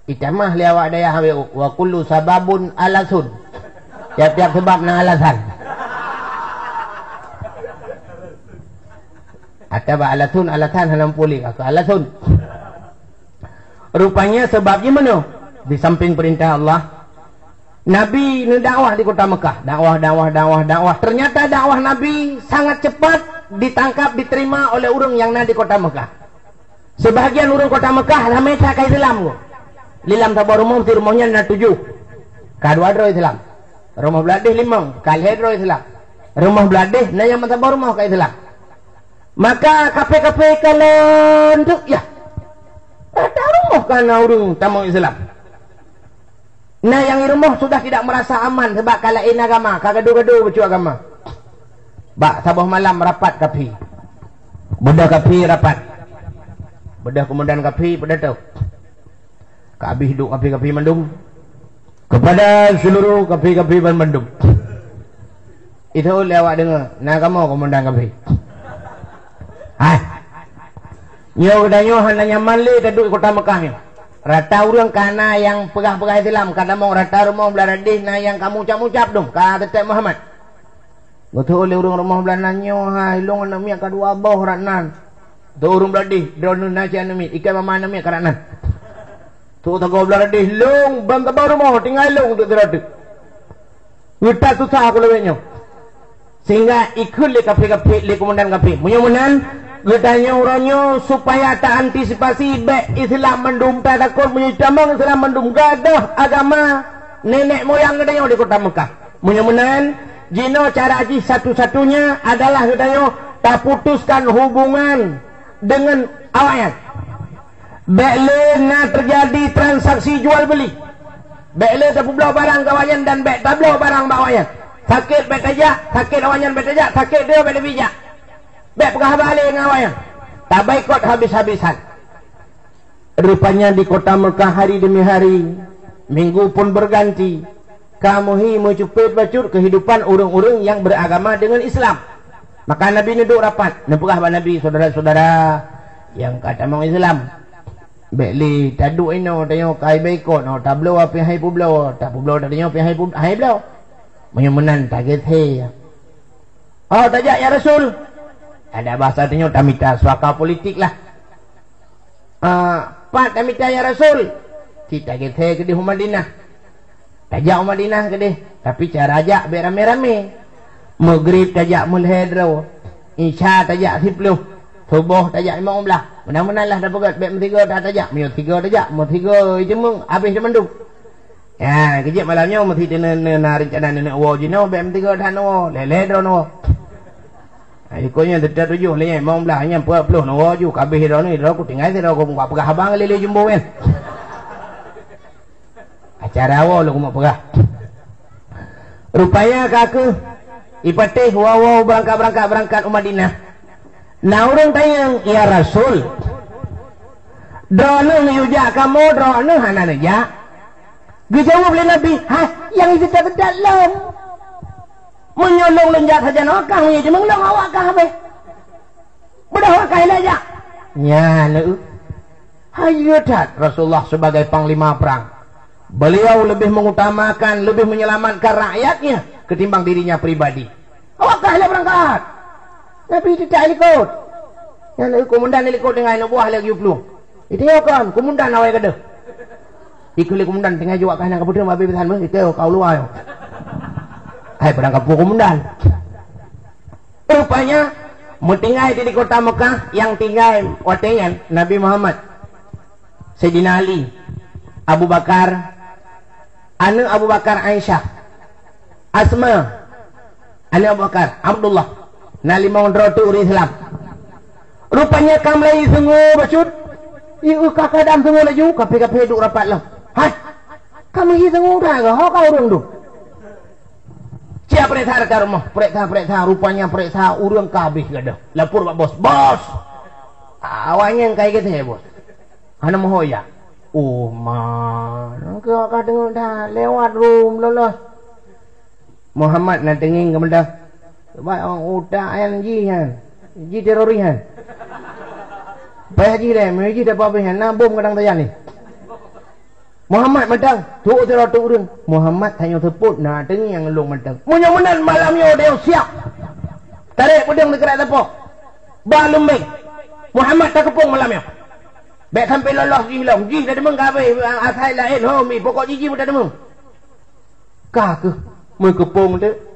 Itamah lé awak dayah awak, "Wa kullu sababun alasun." Tiap-tiap sebab na alasan. Atawa alasun, alasan hana muphom lé, ka alasun. Rupanya sebab jih meunoe, di samping perintah Allah, Nabi neudakwah di kota Mekah. Dakwah, dakwah, dakwah, dakwah. Ternyata dakwah Nabi sangat cepat ditangkap, diterima oleh ureuëng nyang na di kota Mekah. Sebahagian ureuëng kota Mekah ramé that ka Islam. Di lam saboh rumoh, meusti rumoh nyan na tujoh. Ka dua droe Islam. Rumoh Bladeh limong, ka lhée droe Islam. Rumoh Bladeh na nyang meusaboh rumoh ka Islam. Maka kaphé-kaphé kalon teuk yah. Rata rumoh ka na ureuëng tamong Islam. Na nyang di rumoh sudah tidak merasa aman sebab ka laén agama, ka gado-gado bacut agama. Bak saboh malam rapat kaphé. Beudôh kaphé rapat. Beudôh keumandan kaphé, beudôh tu. Ka habéh duek kaphé-kaphé mandum. Kepada seluruh kaphé-kaphé ban mandum. Itu lé awak deungoe, na kamoe keumandan kaphé. Hai. Nyoe geutanyoe hana nyaman lé taduek di kota Mekah nyoe. Rata ureuëng ka na nyang peugah-peugah Islam, ka tamong rata rumoh blah radeh na nyang ka mucab-mucab dum, ka teutab Muhammad. Geuteu'oh lé ureuëng rumoh blah nan nyoe, hai, lôn aneuk miet ka dua boh rot nan. Teu'oh ureuëng blah deh, droeneuh na cit aneuk miet, ikai mama aneuk miet ka rot nan. Teu'oh sagoe blah deh, lôn ban saboh rumoh tinggai lôn untuk sidroe teuk. Geutat susah aku lawét nyoe. Sehingga ikheun lé kaphé-kaphé, lé keumandan kaphé. Meunyoe meunan, geutanyoe uroe nyoe supaya ta antisipasi bék Islam mandum tatakot meunyoe tamong Islam mandum gadôh agama nenek moyang geutanyoe di kota Mekah. Meunyoe meunan, jinoe cara jih satu-satunya adalah geutanyoe taputuskan hubungan deungon awaknyan. Bék lé na teujadi transaksi jual beuli. Bék lé tapeubloe barang keu awaknyan dan bék tabloe barang bak awaknyan. Sakét bék tajak, sakét awaknyan bék tajak, sakét droe bék leubeh jak. Bék peugah haba lé ngon awaknyan. Tabaikot habis-habisan. Rupanya di kota Mekah hari demi hari, minggu pun berganti, ka meuhi meucupet bacut keuhidupan ureuëng-ureuëng nyang beragama deungon Islam. Maka Nabi neuduek rapat, neupeugah bak Nabi, "Syedara-syedara nyang ka tamong Islam, bék lé taduek inoe tanyoe keuhai baikot, nyoe tabloe pih han peubloe, tapeubloe tanyoe pih han peu-, han bloe. Meunyoe meunan tageusé." "Oh, tajak, ya Rasul." Ada bahasa tanyoe tamita suaka politik lah. "Ah, pat tamita, ya Rasul?" "Cit tageusé keudeh u Madinah." Tajak u Madinah keudeh, tapi cara jak bék ramé-ramé. Maghrib tajak meulhèe droe, Isya tajak siplôh, Suboh tajak limong blah. Meunan-meunan lah tapeugét, bék meusigoe that tajak. Meunyoe sigoe tajak, meusigoe jimeueng, habéh teumandum. Ya, keu jeuet malam nyoe meusi teuneuk na rencana neuneuk woe jinoe, bék meusigoe that neuwoe, lhèe-lhèe droe neuwoe. Ha, ikôt nyan teutab tujoh lé nyan, limong blah nyan, peuet ploh neuwoe ju, ka habéh droe nyoe, droe ku tinggai sidroe ku, peugah haba ngon lé-lé jumbo nyan. Acara woe lôn keuneuk peugah. Rupanya ka kheueh ipatéh woe-woe beurangkat-beurangkat, beurangkat u Madinah. Na ureuëng tanyong, "Ya Rasul, droeneuh neuyue jak kamoe, droeneuh hana neujak?" Geujaweueb lé Nabi, "Hai, nyang jiteutab-teutab lôn. Meunyoe lôn, lôn jak sajan awak kah, meunyoe jimeueng lôn, awak kah habéh. Beudôh awak kah ilèe jak." Nyan lé. Hayeue that Rasulullah sebagai panglima perang. Beliau lebih mengutamakan, lebih menyelamatkan rakyatnya ketimbang dirinya pribadi. "Awak kah ilèe beurangkat." Nabi teutab ilikot. Nyan lé keumandan ilikot deungon aneuk buah lé geuyue plueng. Itu nyoe kon, keumandan awai gadôh. Ikheun lé keumandan, "Tinggai ju awak kah, hana kapeutrön, babé peusan beuh, ikeu ka u luwa nyoe." Hai, padang kampung keumandan. Rupanya, meutinggai di kota Mekah, nyang tinggai watèe nyan Nabi Muhammad, Saidina Ali, Abu Bakar, aneuk Abu Bakar Aisyah, Asma, aneuk Abu Bakar, Abdullah. Na limong droe teuk ureuëng Islam. Rupanya ka mulai seungue bacut. Ieu ka keadaan seungue laju, kaphé-kaphé duek rapat lom. "Hai, ka meuhi seungue that, ho ka ureuëng dum?" Cit peuriksa rata rumoh, peuriksa-peuriksa, rupanya peuriksa ureuëng ka habéh gadôh. Lapor bak bos, "Bos, awaknyan ka igeusé, Bos. Hana meuho jak." "Oh, ma, nangkeuh ka teungoh that, lewat rum, lolos." Muhammad na teungieng keumeudeh. Sebab utak nyan jih nyan. Jih teroris nyan. Payah jih lé, meunyoe jih tapeuhabéh nyan, na bom kadang sajan nyoe. Muhammad mantong, trok sidroe teuk ureuëng. Muhammad tanyoe seupôt na teungieng lôn mantong. Meunyoe meunan malam nyoe tanyoe siap. Tarek peudeueng sigaret sapo. Ba lumbeng. Muhammad takeupông malam nyoe. Bék sampai lolos jih lom. Jih tadeungoe ka habéh, asai laén, ho, mi, pokok jih, jih pun tadeungoe. Ka kheueh meukeupông teuk.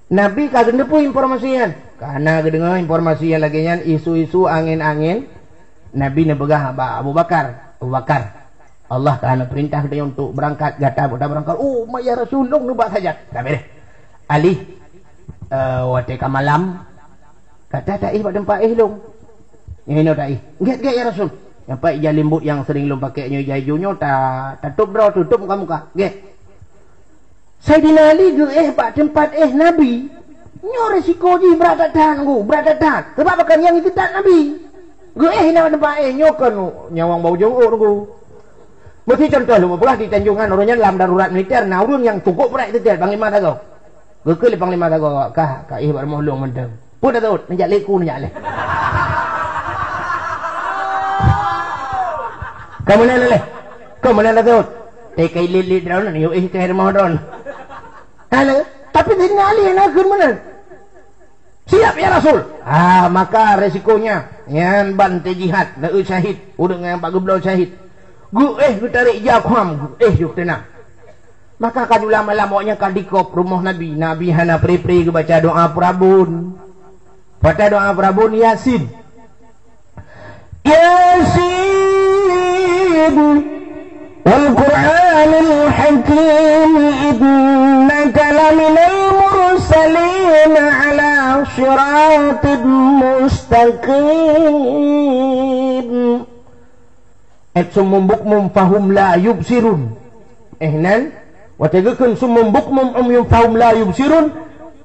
Nabi ka geuteupeue informasi nyan. Ka na geudeungoe informasi nyang lagée nyan, isu-isu angén-angén. Nabi neupeugah bak Abu Bakar, "Abu Bakar, Allah ka neupeurintah geutanyoe untuk beurangkat, gata beuta beurangkat." "Oh, ma ya Rasul, lôn nibak sajan." Ka beureh. "Ali, eh, watée ka malam, Ata taéh bak teumpat éh lôn. Nyoe hinoe taéh. Gét, gét, ya Rasul. Nyang paih ija limbot nyang sering lôn pakai nyoe, ija ijo nyoe ta-, tatôb droe, tutôb muka-muka. Gét. Saidina Ali geuéh bak teumpat éh Nabi. Nyoe risiko jih brat that-that, Teungku, brat that-that. Sabab pakon nyang geutat Nabi. Geuéh na teumpat éh nyoe kon nyawöng bak ujong ôk, Teungku. Meusti contoh lôn peugah di Tanjongan, uroe nyan lam darurat militer, na ureuëng nyang cukôp brat teutet, Panglima Sagoe. Geukheun lé Panglima Sagoe, "Kah, ka éh bak rumoh lôn mantong." "Peue Daud?" "Neujak lé ku, neujak lé." "Ka meunan lé? Ka meunan Daud?" "Teuka ilit-ilit droeneuh, yue éh keu rumoh droeneuh." Hana, tapi Saidina Ali na kheun meunan. "Siap, ya Rasul." Ah, maka resikonya, nyan ban teu jihad, na eu syahid, ureuëng nyang bak geubloe syahid. Geuéh geutarek ija keuham, geuéh yoh teunang. Maka ka jula malam awaknyan ka dikop rumoh Nabi. Nabi hana pri-pri geubaca doa peurabon. Baca doa peurabon Yasin. Yasin, wal Qur'anil Hakim, innaka laminal mursalin ala siratim mustaqim. Et summun bukmun fahum la yubsirun. Eh, nan, watée geukheun summun bukmun umyun fahum la yubsirun,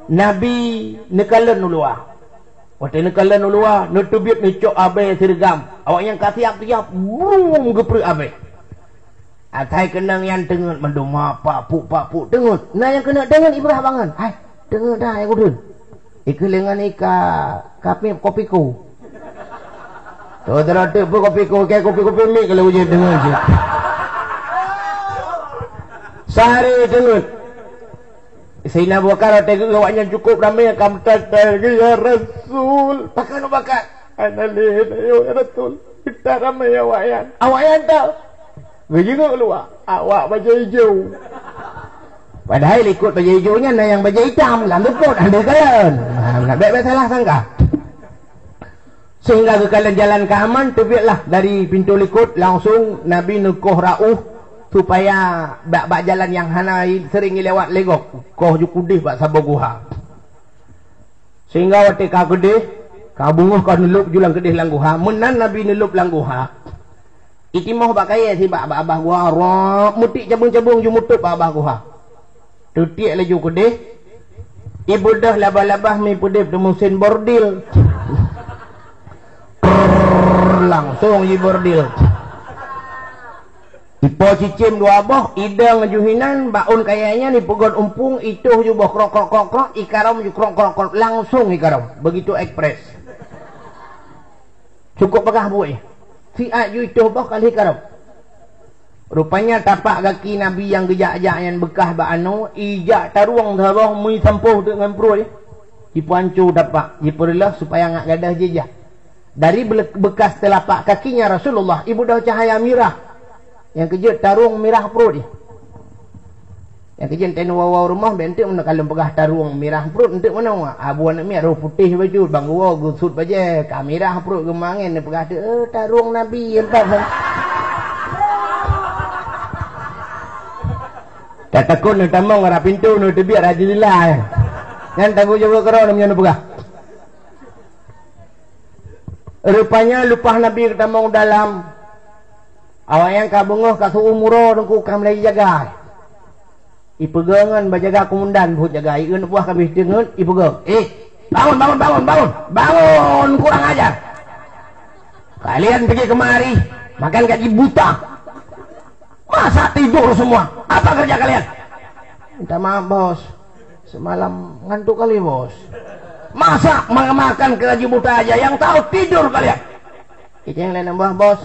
Nabi neukalon u luwa. Watée neukalon u luwa, neuteubiet neucok abée sireugam. Awaknyan ka siab-siab, brum geupreuek abée. Asai keunong nyan teungeut mandum, pak puk, pak puk teungeut. Na nyang keuneuk teungeut ibrah bangon. Hai, teungeut dah, hai gudun. Ikeu lengan ika, kapéh kopi ku. Tu, tu, tu, pun kopi ku, kayak kopi-kopi mik kalau ujian teungeut je. Sehari teungeut. Saidina Abu Bakar watée geuh awaknyan cukôp ramé ka meutat-tat, "Ya Rasul." Pakon Abu Bakar? "Hana lé, ya Rasul. Meutat ramé awaknyan." Awaknyan tau. Geujingeuk luwa, awak bajée ijo. Padahai likot bajée ijo nyan na nyang bajée itam, lam likot hana kalon. Nah, bèk-bèk salah sangka. Sehingga geukalon jalan keuaman, teubietlah dari pintoe likot langsung Nabi neukoh rauh supaya bak, bak jalan nyang hana sering ilewat lé gob, koh ju keudeh bak saboh guha. Sehingga watée ka keudeh, ka beungoh ka neulôb ju lam keudeh lam guha, meunan Nabi neulôb lam guha. Itimoh bak kayée sibak bak babah guha, rop meutik cabeueng-cabeueng ju mutôb bak babah guha. Teutiek laju keudeh, ibeudôh labah-labah mi peudeb teumusen bordil. Prrrr, langsong jibordil. Ipo cicém dua boh, idong ju hinan, bak ôn kayée nyan ipeugot umpung, itoh ju boh krok, krok, krok, krok, ikarôm ju krok, krok, krok, langsong ikarôm. Begitu ekspres. Cukôp peugah buet. Siat ju itoh boh ka lheueh karôp. Rupanya tapak gaki Nabi nyang geujak-jak nyan beukah bak anoe, ijak tarueng saboh meuisampôh teuk ngon pruet. Jipeuhanco tapak, jipeureuloh supaya ngat gadoh jijak. Dari bele-, beukas teulapak kakinya Rasulullah, ibeudôh cahaya mirah. Nyang keujeuet tarueng mirah pruet jih. Nyang keujeuet teunoe woe-woe rumoh, bèk enteuk meunoe ka lôn peugah tarueng mirah pruet, enteuk meunoe. Abu aneuk miet roh putéh bacut, bang geuwoe geusut bajée, ka mirah pruet geumangén, neupeugah teuk, "Eh, tarueng Nabi, entat." Tatakot neutamong rot pintoe, neuteubiet rot jeundela. Nyan tanggong jaweueb keudroe meunyoe neupeugah. Rupanya leupah Nabi geutamong dalam, awaknyan ka beungoh ka seu-uem uroe teungku ka mulai jijaga. Ipeugah ngon bak jaga keumandan buet jaga, ié aneuk buah ka abéh teungeut, ipeugah, "Eh, bangun, bangun, bangun, bangun! Bangun, kurang ajar! Kalian pergi kemari, makan gaji buta! Masa tidur semua? Apa kerja kalian?" "Minta maaf, Bos. Semalam ngantuk kali, Bos." "Masa ma-, makan gaji buta aja, yang tahu tidur kalian?" Iceng laén nambah, "Bos,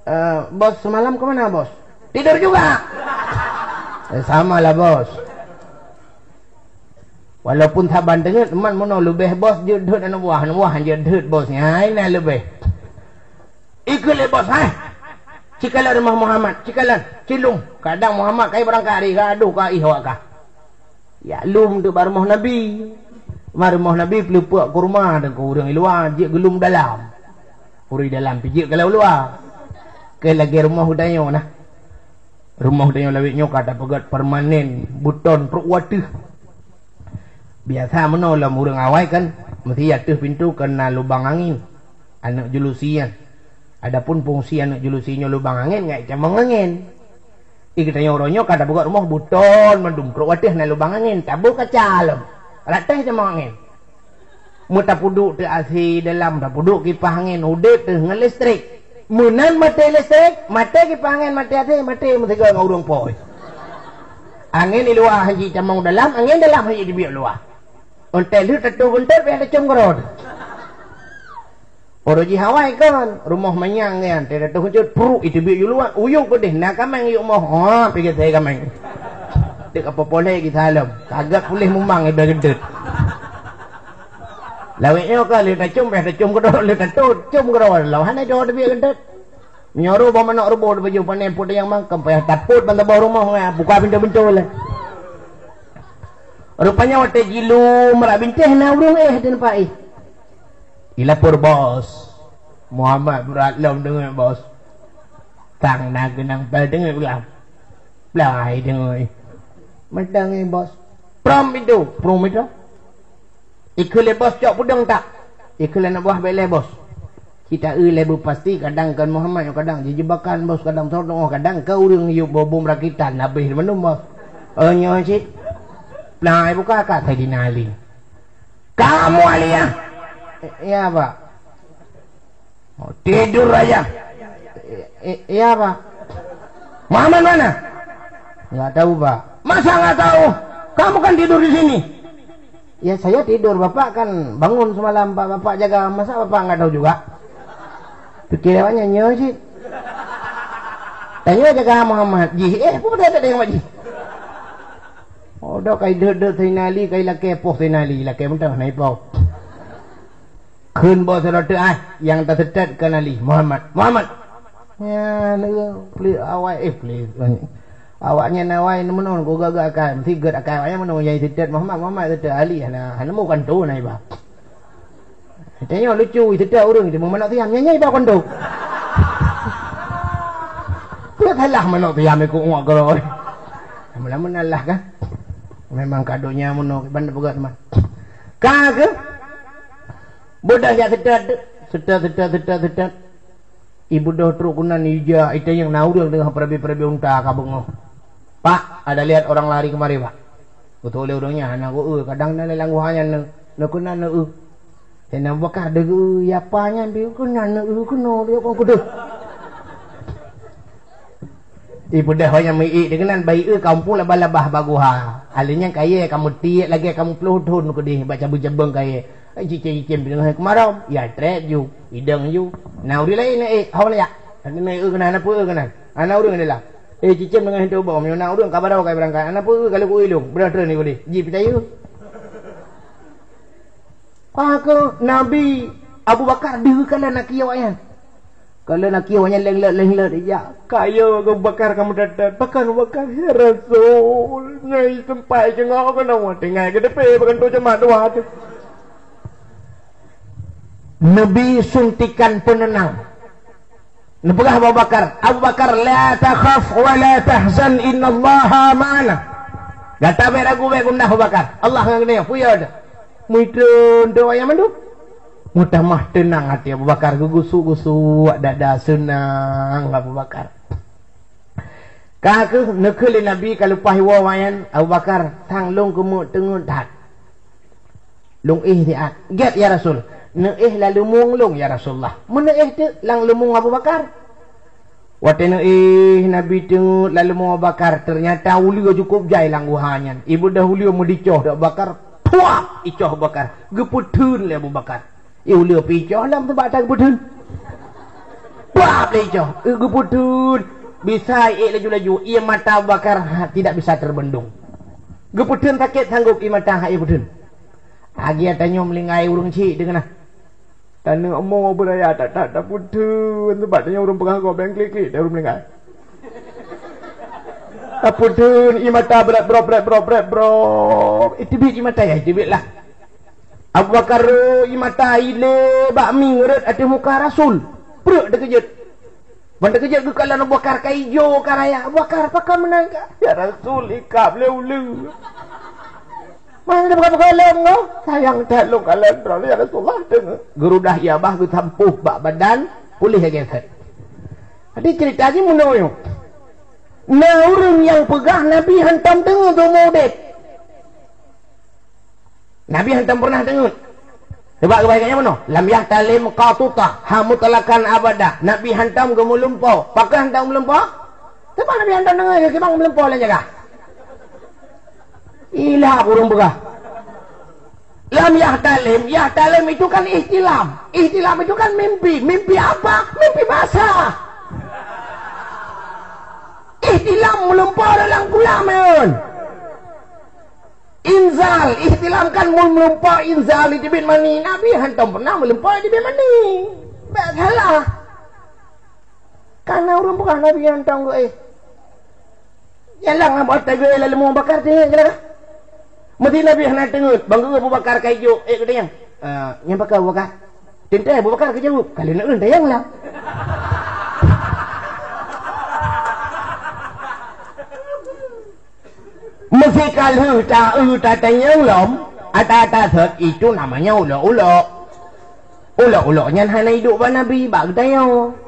eh, Bos semalam ke mana, Bos?" "Tidur juga." "Eh, sama lah, Bos." Walaupun saban teungeut, man meunoe leubeh Bos jeuet deuet aneuk buah, aneuk buah jeuet deuet Bos. Nyan na leubeh. Ikheun lé Bos, "Hai, cikalon rumoh Muhammad, cikalon, cilung." Kadang Muhammad kai beurangkat hari, gadoh ka ih awak kah. Jak lom teuk bak rumoh Nabi. Ma rumoh Nabi peuleupeuk kurma dan keu ureuëng luwa jeuet geulom dalam. Ureuëng dalam pih jeuet ka lam luwa. Keu lagée rumoh geutanyoe nah. Rumoh geutanyoe lawét nyoe ka tapeugét permanen, beuton trok u ateueh. Biasa meunoe lom ureuëng awai kan, Meusti ateueh pintoe kon na lubang angén, aneuk jeulusi nyan. Adapun fungsi aneuk jeulusi nyoe lubang angén, ngat camong angén. Di geutanyoe uroe nyoe ka tapeugöt rumoh buton mandum, trok u ateueh na lubang angén, taboh kaca lom. Rata camong angén. Meutapeuduek teuh A C dalam, tapeuduek kipah angén, udeb teuh ngon listrik. Meunan maté listrik, maté kipah angén, maté A C, maté meusigoe ngon ureuëng phôi. Angén di luwa hana jicamong dalam, angén dalam hana jiteubiet luwa. Untée lheueh tatoh geuntot, payah tacöm keudroe. Uroe jih awai kon, rumoh manyang nyan, teuh tatoh geuntot, pruk, iteubiet u luwa, uyuek keudeh, na kaméng yue moh, ha, pike sai kaméng. Teuk apa poleh geusalom, sagat puléh mumang iba geuntot. Lawét nyoe ka lheueh tacöm, payah tacöm keudroe, lheueh tatoh, cöm keudroe, lom hana jiteubiet geuntot. Meunyoe roh boh manok ruboh di bajeuh pané peuet nyang mangkam, payah tapot ban saboh rumoh, eh, buka pintoe-pintoe lé. Rupanya watée jilom bak bintéh na ureuëng éh di teumpat éh. Ilapor bos. Muhammad brat lom deungoe bos. Tang na geunang pla deungoe ulang. Plai deungoe. Mantong éh bos. Prom itu, prom itu. Ikheun lé bos cok peudong tak? Ikheun lé aneuk buah bèk lé bos. Cit taeu lé beupasti kadang kon Muhammad nyoe kadang jijebakan bos kadang soe teungoh kadang kon ureuëng yub boh bom rakitan habéh mandum bos. Oh nyoe cit. Plai buka ka Saidina Ali. Kamu Ali ya? Ya, Pak. Oh, tidur aja. I- i- iya, Pak. Muhammad mana? Nggak tahu, Pak. Masa nggak tahu? Kamu kan tidur di sini. Ya, saya tidur. Bapak kan bangun semalam, Pak. Bapak jaga. Masa Bapak nggak tahu juga? Pikir awaknya nyoe sih. Tanya jaga Muhammad. Jih, eh, apa betul tak tanya Mak Jih? Oh, dah kai dek-dek Saidina Ali, kai lakée poh Saidina Ali, lakée mentang na ipoh. Kheun boh sidroe teuk ah, nyang taseutôt keu Ali, Muhammad, Muhammad. Nyan, eh, peuli awai, eh, peuli. Awaknyan awai meunoe, geuga-ga akai, meusigot akai awaknyan meunoe, nyang seutôt Muhammad, Muhammad seutôt Ali, hana, hana mu kan tu na iba. Tanyoe lucu, seutôt ureuëng itu manok siam, nyan, nyan iba kan tu. Peue salah manok siam ikut uak keurôi. Lama-lama Allah kan. Memang ka donya meunoe, ban peugah teuma. Ka keuh? Beudoh jak seutôt, seutôt, seutôt, seutôt, seutôt. Ibeudôh trok keunan ija, itanyong na ureuëng teungoh peurabi-peurabi unta ka beungoh. Pak, ada lihat orang lari kemari, Pak? Beutôi lé ureuëng nyan, hana geu-eu, kadang na lé lam guha nyan neu-, neukeunan neu-eu. Saidina Abu Bakar deuh geu-eu, ya apa nyan, deuh keunan neu-eu keunoe, deuh kon keudeuh. Ibeudôh awaknyan meuiek, deuh keunan bai-eu ka muphom labah-labah bak guha. Alèh nyan kayèe ka meutiek lagèe ka muplôh thon keudeh bak cabeueng-cabeueng kayèe. Ai cicém-cicém teungoh keumarôm, ya trép ju, idong ju. Na ureuëng laén na ék, hông na jak. Hana na eu keunan, hana peue eu keunan. Hana ureuëng adalah. Eh, cicém teungoh hintô bông, meunyoe na ureuëng ka barô kai beurangkat. Hana peue eu ka lheueh ku ilông, beurangkat treun ikudi. Ji peucaya. Ka keuh Nabi Abu Bakar deuh kalon aki awaknyan. Kalon aki awaknyan leng-let, leng-let ija. Kaya Abu Bakar ka meudat-dat. Pakon Abu Bakar, "Ya Rasul, nyoe teumpat jengok keunoe." Tinggai geuteupé pakon tu jeumat dua tu. Nabi suntikan penenang. Neupeugah Abu Bakar, "Abu Bakar, la takhaf wa la tahzan, innallaha ma'ana." Gata bèk ragu, bèk gundah Abu Bakar. Allah ngon geutanyoe, peue ya dah. Muitreun teuh ayam mandum. Meutamah teunang até Abu Bakar, geugusuk-gusuk dada, seunang Abu Bakar. Ka keuh neukheun lé Nabi ka leupah iwoe awaknyan, Abu Bakar, sang lôn keumeuk teungeut that. Lôn éh siat. Gét, ya Rasul. Neuéh lam leumueng lôn, ya Rasulullah. Meunan éh teuk lam leumueng Abu Bakar. Watée neuéh Nabi teungeut lam leumueng Abu Bakar, teunyata uleue cukôp jai lam guha nyan. Ibeudôh uleue meudicoh di Abu Bakar, puap! Icoh Abu Bakar. Geupeutheun lé Abu Bakar. Ié uleue pih icoh lam teumpat that geupeutheun. Puap lé icoh, geupeutheun. Bisa iék laju-laju, ié mata Abu Bakar ha, tidak bisa terbendung. Geupeutheun sakét sanggôp ié mata ha ié peutheun. Agiat tanyoe meulinggai ureuëng chik deungon na. Taneuk mo beuraya that-that tapeutheun, sabab tanyoe ureuëng peugah gob beng klik-klik, ureuëng meulinggai. Tapeutheun, ié mata brat brop, brat brop, brat brop. Iteubiet ié mata ya, iteubiet lah. Abu Bakar rô ié mata ilée bak mieng rhot ateueh muka Rasul. Preuek teukeujot. Ban teukeujot geukalon Abu Bakar ka ijo ka raya. "Abu Bakar, pakon meunan ka?" "Ya Rasul, ikab lé uleue." Mana buka-buka lom ko? Sayang that lôn kalon droe, ya Rasulullah, deungoe. Geurudah ié bah geusampôh bak badan, puléh lagèe that. Jadi cerita jih meunoe. Na ureueng nyang peugah Nabi hantom deungoe seumeu udép. Nabi hantom pernah deungoe. Coba geubaca nyan meunoe. Lam yahtalim qatutah, ha mutlaqan abada. Nabi hantom geumeulumpo. Pakon hantom meulumpo? Sebab Nabi hantom deungoe, kiban meulumpo lam jaga. Ilap ureueng peugah. Lam yahtalim, yahtalim itu kan ihtilam. Ihtilam itu kan mimpi. Mimpi apa? Mimpi basah. Ihtilam meulumpo dalam kulam, eun. Inzal, ihtilam kan mun meulumpo inzal di teubiet mani. Nabi hantom pernah meulumpo di teubiet mani. Bèk salah. Kana ureueng peugah Nabi hantom geuéh. Nyan lam Abu Bakar geuéh, lalu Abu Bakar teuh, kira-kira. Meusti Nabi hana teungeut, bang geuéh Abu Bakar ka ijok, ék geutanyoe. Ah, nyan pakon Abu Bakar? Teuntèe Abu Bakar geujaweueb, ka lheueh na ureueng tanyong lam. Meusti ka lheueh ta-eu tatanyong lom, ata-ata sot, itu namanya ulok-ulok. Ulok-ulok nyan hana iduek bak Nabi, bak geutanyoe.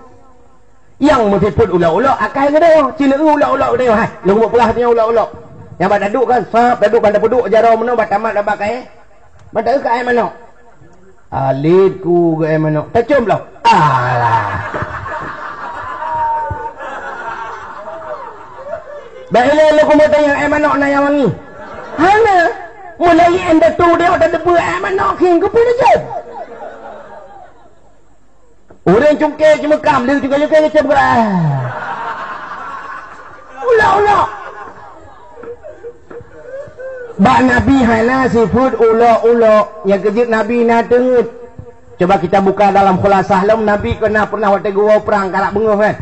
Nyang meusifeuet ulok-ulok akai geutanyoe, ci leu ulok-ulok geutanyoe, hai, lôn buet peugah tanyoe ulok-ulok. Nyang bak taduek kan, sab, taduek ban tapeuduek jaroe meunoe, ban tamat bak kayèe. Ban ta-eu keu aèng manok. Alet ku geuéh manok. Tacôm lom. Alah. Bèk ilèe lôn keumeung tanyong aèng manok na nyang wangi. Hana. Mulai indatu dia watèe teupeue aèng manok khieng keupeue tacôm. Ureueng cungké jimeukam, lheueh cungké-cungké geucöm geurah. Ulok-ulok. Bak Nabi hana sifeuet ulok-ulok, nyang keujeuet Nabi na teungeut. Cuba kita buka dalam Khulasah lom, Nabi keu na pernah watèe geuwoe prang karab beungoh, kan?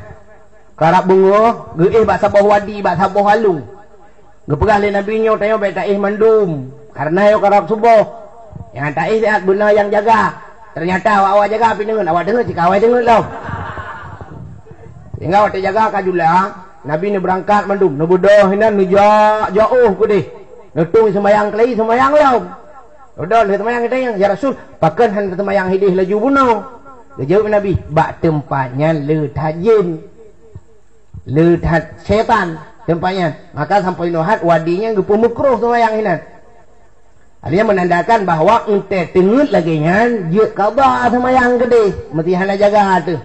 Karab beungoh, geuéh bak saboh wadi, bak saboh alu. Geupeugah lé Nabi, "Nyoe tanyoe bèk taéh mandum, kareuna nyoe karab suboh. Nyang taéh siat beuna nyang jaga." Teunyata awak-awak jaga pih teungeut, awak teungeut cit ka awai teungeut lom. Sehingga watèe jaga ka jula, Nabi neubeurangkat mandum, neubeudôh inan, neujak jiôh keudéh. Neutông seumayang keulayi, seumayang lom. Neudôh lheueh seumayang geutanyong, "Ya Rasul, pakon hana seumayang idéh laju bunoe?" Geujaweueb Nabi, "Bak teumpat nyan le that jén." Le that syaitan teumpat nyan. Maka sampoe nyoe hat wadi nyan geupeumeukruh seumayang inan. Hal nyan menandakan bahwa eunteuk teungeut lagèe nyan jeuet kaba seumayang keudéh, meusti hana jaga teuh.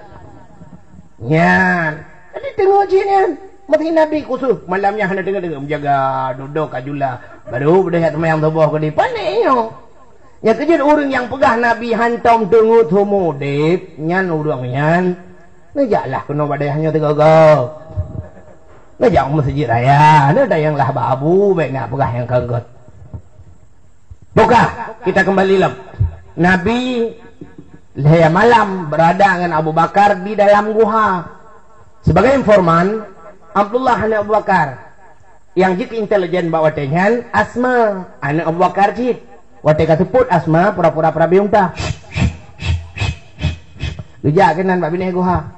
Nyan. Jadi teungeut cit nyan, meusti Nabi khusus malam nyan hana teungeut-teungeut, meujaga, dudoe ka jula, baru beudôh jak seumayang suboh keudéh. Panéh nyoe. Nyang keujeuet ureueng nyang peugah Nabi hantom teungeut seumeu udép, nyan ureueng nyan Neujaklah keunoe bak dayah nyoe teugoe-goe. Neujak u meuseujid raya, neutanyong lah bak abu, bèk na peugah nyang kon gèt. Buka, kita kembali lom. Nabi lhèe malam berada ngon Abu Bakar di dalam guha. Sebagai informan, Abdullah aneuk Abu Bakar. Nyang jeuet keu intelijen bak watèe nyan, Asma, aneuk Abu Bakar cit. Watèe ka seupôt Asma, pura-pura peurabe unta. Geujak keunan bak binéh guha.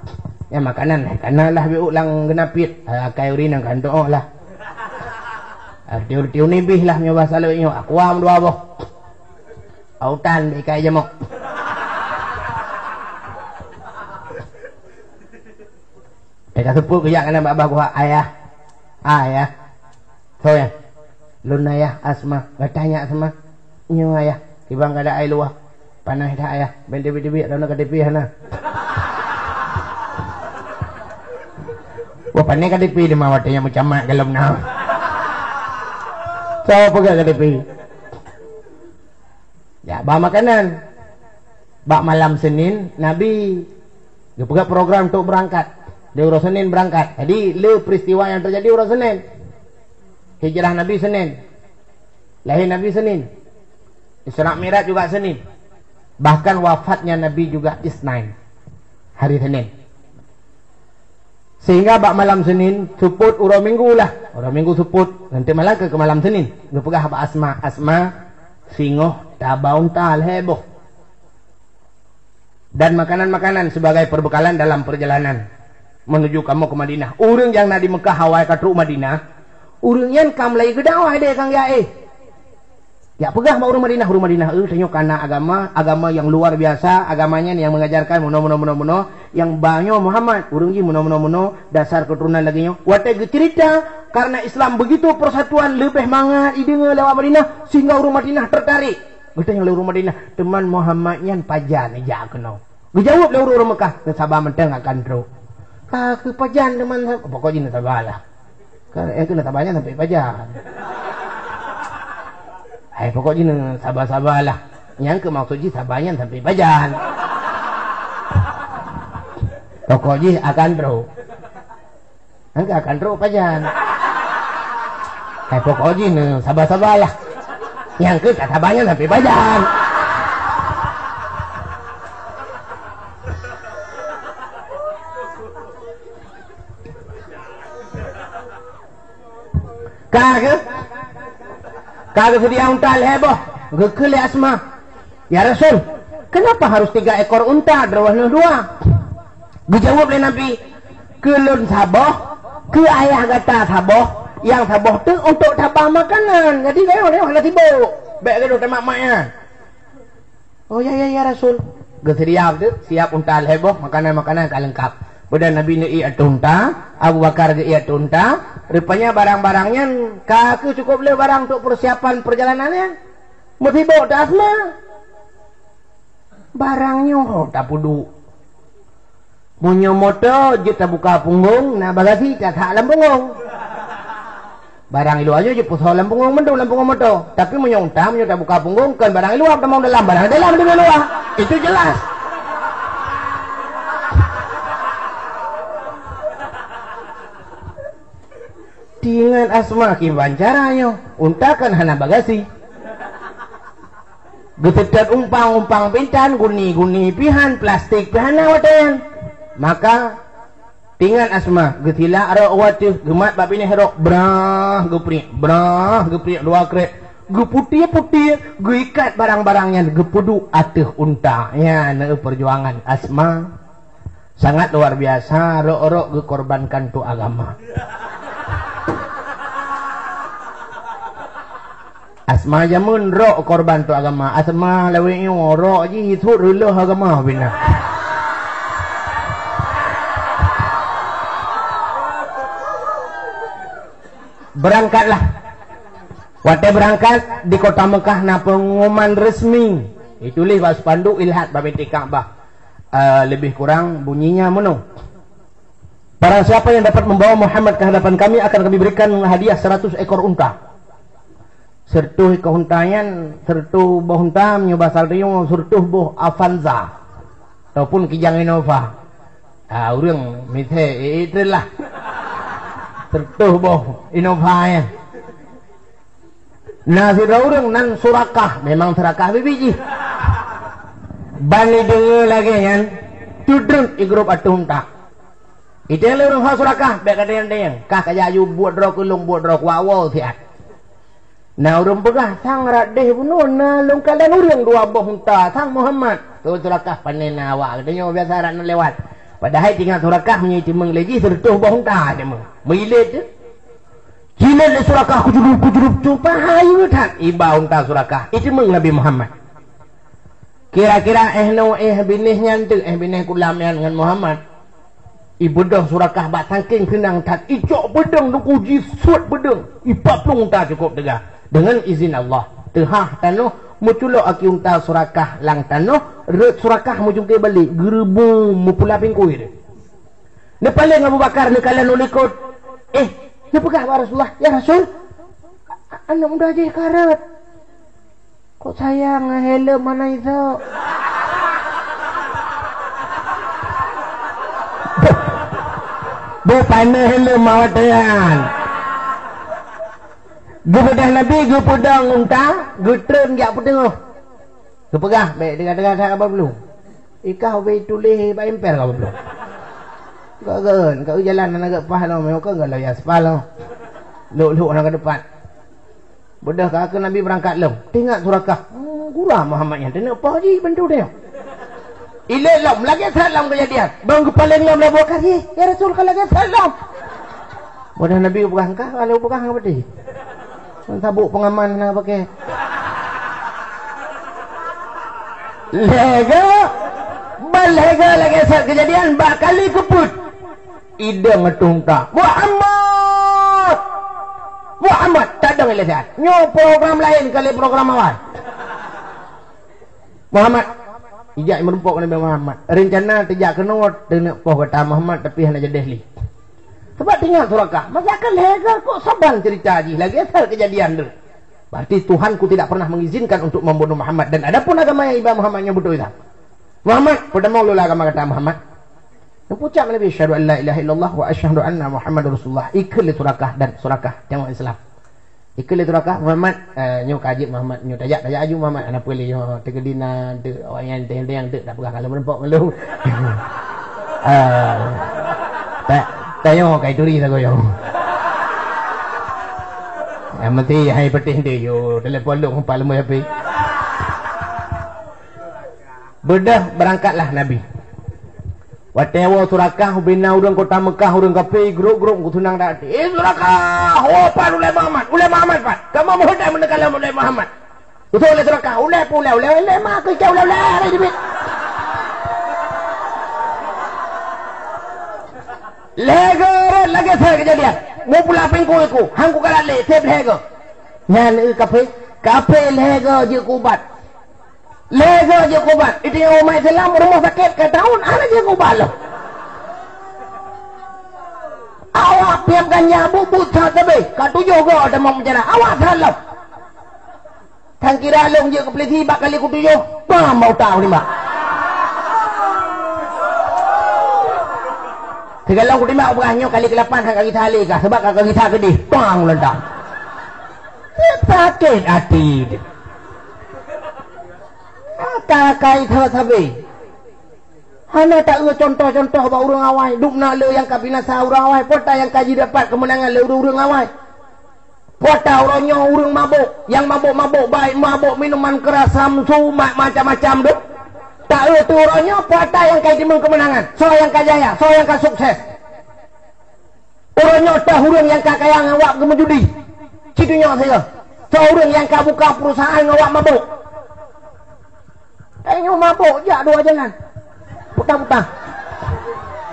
Nyan makanan, kana lah biôk lam geunapiet. Akai ureueng nyan kan tu'oh lah. Tiur-tiur nibih lah nyoe basa lôn nyoe. Aqua meudua boh. Autan bèk ikai jamok. Teuka seupôt geujak keunan bak babah guha, "Ayah, ayah." "Soe nyan?" "Lôn ayah Asma." "Gata nyan Asma?" "Nyoe ayah." "Kiban keuadaan luwa?" "Panas that ayah." "Bèk teubiet-teubiet, droeneuh K T P hana." "Wah, pané K T P teuma watèe nyan meucamat golom na." Soe peugah K T P? Ya, ba makanan. Bak malam Senin, Nabi geupeugah program untuk berangkat. Di uroe Senin berangkat. Jadi, le peristiwa yang terjadi uroe Senin. Hijrah Nabi Senin. Lahé Nabi Senin. Isra Mi'raj juga Senin. Bahkan wafatnya Nabi juga Isnin. Hari Senin. Sehingga bak malam Senin, seupôt uroe Minggu lah. Uroe Minggu seupôt, nanti malam keu, keu malam Senin. Geupeugah bak Asma, "Asma, singoh taba unta lhèe boh. Dan makanan-makanan sebagai perbekalan dalam perjalanan menuju kamoe ke Madinah." Ureueng nyang na di Meukah awai ka trok Madinah, ureueng nyan ka mulai geudakwah deh kang ya eh. Jak peugah bak ureuëng Madinah, "Ureuëng Madinah, eh, tanyoe ka na agama, agama nyang luar biasa, agama nyan nyang mengajarkan meunoe, meunoe, meunoe, meunoe, nyang ba nyoe Muhammad, ureuëng jih meunoe, meunoe, meunoe, dasar keuturonan lagée nyoe." Watée geuceurita, karena Islam begitu persatuan, leubeh mangat ideungoe lewat Madinah, sehingga ureuëng Madinah tertarik. Geutanyong lé ureuëng Madinah, "Teuma Muhammad nyan pajan ijak keunoe?" Geujaweueb lé ureuëng-ureuëng Meukah, "Neusaba mantong akan trok." "Ka keuh pajan teuma, pokok jih neusaba lah." Kan, nyang keuh neusaba nyan sampai pajan. Hai, pokok jih neusaba-saba lah. Nyang keuh maksud jih saba nyan sampai pajan. Pokok jih akan trok. Nyang keuh akan trok pajan. Hai, pokok jih neusaba-saba lah. Nyang keuh ka saba nyan sampai pajan. Ka keuh? Ka geuseudia unta lhée boh, geukheun lé Asma, "Ya Rasul, kenapa harus tiga ekor unta, droeneuh dua?" Geujaweueb lé Nabi, "Keu lôn saboh, keu ayah gata saboh, nyang saboh teuk untuk taba makanan. Jadi, gayuh, gayuh, hana sibuk. Bék gadoh tamat-mat nyan." "Oh, ya, ya, ya, Rasul." Geuseudia teuk, siap unta lhée boh, makanan-makanan ka leungkap. Beudan Nabi neuiek ateueh unta, Abu Bakar geuiek ateueh unta. Rupanya barang-barang nyan ka keuh cukôp le barang untuk persiapan perjalanan nyan. Meusibok that Asma. Barang nyoe tapeuduek. Meunyoe moto jeuet tabuka punggong, na bagasi tasak lam punggong. Barang i luwa nyoe jipeusoe lam punggong mandum, lam punggong moto. Tapi meunyoe unta, meunyoe tabuka punggong, kon barang i luwa tamong dalam, barang dalam di luwa. Itu jelas. Teuingat Asma kiban cara nyoe, unta kan hana bagasi. Geuteutôt umpang-umpang pintan, guni-guni pihan, plastik pih hana watée nyan. Maka, teuingat Asma, geusilak rok u ateueh, geumat bak binéh rok, brah, geupriek, brah, geupriek dua krek, geuputie-putie, geuikat barang-barang nyan, geupeuduek ateueh unta. Nyan perjuangan Asma. Sangat luar biasa, rok-rok geukorbankan untuk agama. Asma jameun rok korban untuk agama. Asma lawét nyoe rok jih sot reuloh agama bina. Berangkatlah. Watée beurangkat, di kota Meukah na peungumuman resmi. Dituléh bak spanduk, ilhat bak Baitul Ka'bah. Eh, lebih kurang bunyinya meunoe. Barang siapa yang dapat membawa Muhammad ke hadapan kami akan kami berikan hadiah seratus ekor unta. Seratus ekor unta nyan, seratus boh unta meunyoe basa tanyoe seratus boh Avanza ataupun Kijang Innova. Ah, ureuëng misé, eh, eh, lah. Seratus boh Innova nyan. Na sidroe ureuëng nan Surakah, memang Surakah bibi jih. Ban ideungoe lagée nyan, tudreuet i grup ateueh unta. Iteng lé ureuëng ho Surakah, bék kateueng-teueng, kah kajak aju buet droe keu lôn, buet droe kuak woe siat. Na ureuëng peugah, "Sang rot deh bunoe na lôn kalon ureuëng dua boh unta, sang Muhammad." Teuh Surakah pané na awak, geutanyoe biasa rot na lewat. Padahai teuingat Surakah meunyoe jiteumeung lé jih seratus boh unta jiteumeung. Meuilet teuh. Jilet lé Surakah kujurub-kujurub, cupa hayeue that iba unta Surakah. Iteumeung Nabi Muhammad. Kira-kira éh noe éh binéh nyan teuk, éh binéh kulam nyan ngon Muhammad. Ibeudôh Surakah bak sangkéng seunang that, icok peudeueng teungku jisuet peudeueng, ipaplong unta cukôp teuga. Deungon izin Allah, teuhah tanoh meuculok aki unta Surakah lam tanoh, rot Surakah meujungké balek, geureubong meupula bingkôi deh. Neupaleng Abu Bakar neukalon u likot. Eh, neupeugah bak Rasulullah, "Ya Rasul, a-, aneuëk muda jih ka rot." "Kok sayang ngon helom hana isok?" Beu pané helom awak tanyan. Geubeudôh Nabi geupeudong unta, geutreun jak peuteungoh. Geupeugah, "Bék teuga-teuga that ka bablueng. Ikah ubé tuléh bak emper ka bablueng. Ka geuh, ka geuh jalan hana geuh paih lom, meuka galai aspal lom. Lhok-lhok hana ka deupat." Beudôh ka keu Nabi beurangkat lom. Teuingat Surakah, "Hmm, gura Muhammad nyan, teuneuk poh jih bantu teuh." Ilée lom, lagée that lom keujadian. Ban geupaleng lom lé Abu Bakar, "Yeh, ya Rasul, ka lagée that lom." Beudôh Nabi peugah, "Engkah, ka lheueh peugah ngon peutih. Sabuk pengaman hana pakai." Lhèe go, ban lhèe go lagèe sat keujadian bak kali keupeuet. Idong ateueh unta. "Muhammad! Muhammad!" Tadong ilèe siat. Nyoe program laén kali program awai. "Muhammad!" Ijak meurumpok ngon Nabi Muhammad. Reuncana teujak keunoe teuneuk poh gata Muhammad, tapi hana jadeh lé. Sabab teuingat Surakah, masa ka lhèe go kok saban ceurita jih lagèe asai keujadian deuh. Berarti Tuhanku tidak pernah mengizinkan untuk membunuh Muhammad, dan adapun agama yang iba Muhammad nyoe beutôi that. "Muhammad, peutamong lôn lam agama gata Muhammad." Neupucak Nabi, "Asyhadu an la ilaha illallah wa asyhadu anna Muhammadar Rasulullah." Ikheun lé Surakah dan Surakah teuma Islam. Ikheun lé Surakah, "Muhammad, eh, nyoe ka jeuet Muhammad, nyoe tajak, tajak aju Muhammad, hana peue lé nyoe teukeudi na teu awak nyan teueng-teueng teu dak peugah ka lôn meurumpok ngon lôn." Ah. Ta-, tanyoe kai turi sagoe nyoe. Nyang meusti hai peuteh teuh yo, telepon lôn umpat leumeh api. Beudôh beurangkatlah Nabi. Watèe woe Surakah ubena ureueng kota Meukah, ureueng kafé, grup-grup meukeuseudeung that. "Eh, Surakah, woe pat ulèe Muhammad, ulèe Muhammad pat. Kamoe meuheuét that meuneuk kalon ulèe Muhammad." Geuseuôt lé Surakah, "Ulèe peue ulèe, ulèe ma keuh ulèe, ulèe hai dibiet." Lhèe go rot lagèe asai keujadian. Mupula pingku iku, han kukalon lé, seb lhèe go. Nyan kafé, kafé lhèe go jeuet keu ubat. Lhèe go jeuet keu ubat. Iteungoh umat Islam rumoh sakét ka taun, hana jeuet keu ubat lom. Awak piep ganja buet-buet that sabé, ka tujoh go tamong penjara. Awak that lom. Tan kira lôn jeuet keu peulisi bak kali keu tujoh, pam bak utak u nibak. Sigohlom keu nibak peugah nyoe kali keu lapan han ka gisa lé kah, sabab ka gisa keudeh, pam lôn tak. Sakét até. Ka-ka that sabé. Hana taeu contoh-contoh bak ureueng awai, dum na le nyang ka binasa ureueng awai, peue ata nyang ka jidapat keumeunangan lé ureueng-ureueng awai. Peue ata uroe nyoe ureueng mabök, nyang mabök-mabök, baik mabök minuman keras, samsu, ma-, macam-macam dum. Taeu teuh uroe nyoe peue ata nyang ka jiteumeung keumeunangan, soe nyang ka jaya, soe nyang ka sukses. Uroe nyoe teuh ureueng nyang ka kaya ngon wab geumeujudi. Cit nyoe saja. Soe ureueng nyang ka buka perusahaan ngon wab mabök. Tanyoe mabök jak dua jalan. Puta-puta.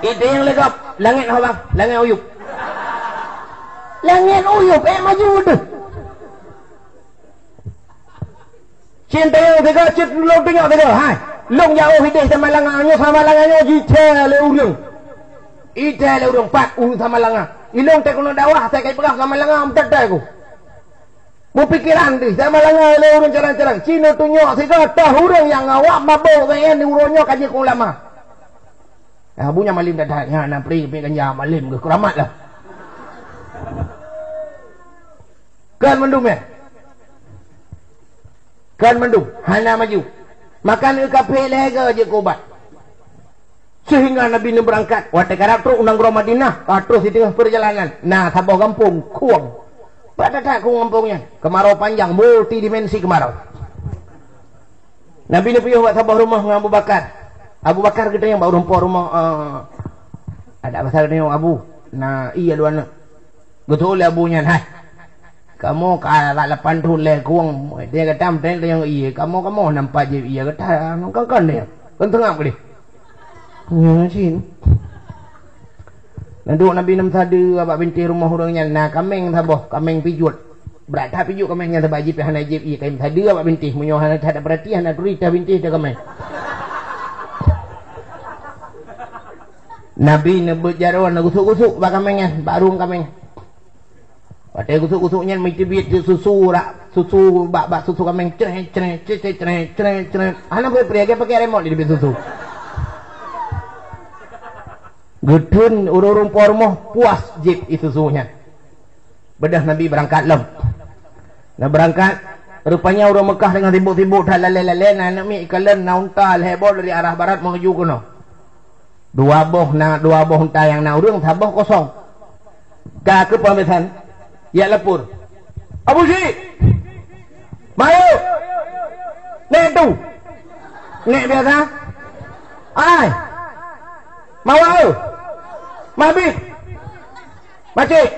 Idéng lé gob, langét ho bang, langét uyueb. Langét uyueb, eh, maju deuh. Cit tayong sigoe, cit lôn tunyok sigoe, hai. Lôn jak óh idéh Samalanga, nyoe Samalanga nyoe jithèe lé ureueng. Jithèe lé ureueng pat ureueng Samalanga. Ilôn teuh keuneuk dakwah, asai ka ipeugah Samalanga, meuteuteu ku. Beupikeran deuh, Samalanga lé ureueng carang-carang. Cit neutunyok sigoe teuh ureueng nyang ngon wab mabök, nyan uroe nyoe ka jeuet keu ulama. Ah, bu nyan malem that-that, nyan na pri keupiep ganja malem geuh keuramat lah. Kon mandum, eh? Kon mandum, hana maju. Maka neu kafé lhèe go jeuet keu ubat. Sehingga Nabi neubeurangkat, watèe karab trok u nanggroe Madinah, ka troh siteungoh peurjalanan, na saboh gampông, Khueng. Pat that-that Khueng gampông nyan, keumarô panjang, multidimensi keumarô. Nabi neupiôh bak saboh rumoh ngon Abu Bakar. Abu Bakar geutanyong bak ureueng po rumoh, eh, adak basa geutanyong, "Abu, na ié lôn aneuk." Geutanyong lé abu nyan, "Hai, kamoe ka lapan thôn lé Khueng, dia gata meuteun tanyong ié, kamoe-kamoe nampak jép ié gata, kon-kon dia, kon teungab deh." Nyan cit. Neuduek Nabi neumeusadeue bak bintéh rumoh ureueng nyan na kaméng saboh, kaméng pijuet. Brat that pijuet kaméng nyan sabab jih pih hana jieb ié, kaméng sadeue bak bintéh. Meunyoe hana that peurati, hana turi teuh bintéh teuh kaméng. Nabi neubeuet jaroe neugusuk-gusuk bak kaméng nyan, bak rueng kaméng. Watèe gusuk-gusuk nyan meuteubiet susu rak, susu bak, bak susu kaméng, creh, creh, creh, creh, creh, creh. Hana peue-peue, lagèe pakèk remot jiteubiet susu. Geutheun ureueng-ureueng po rumoh puas jieb ié susu nyan. Beudôh Nabi beurangkat lom. Na beurangkat, rupanya ureueng Meukah teungoh sibuk-sibuk that lalè-lalè, na aneuk miet ikalon na unta lhèe boh dari arah barat meunuju keunoe. Dua boh na, dua boh unta nyang na ureueng, saboh kosong. Ka keupeue meusan, jak lapor. "Abu Syik! Mayueb! Nèk tu! Nèk biasa! Ai! Mawa eu! Mabit! Macik!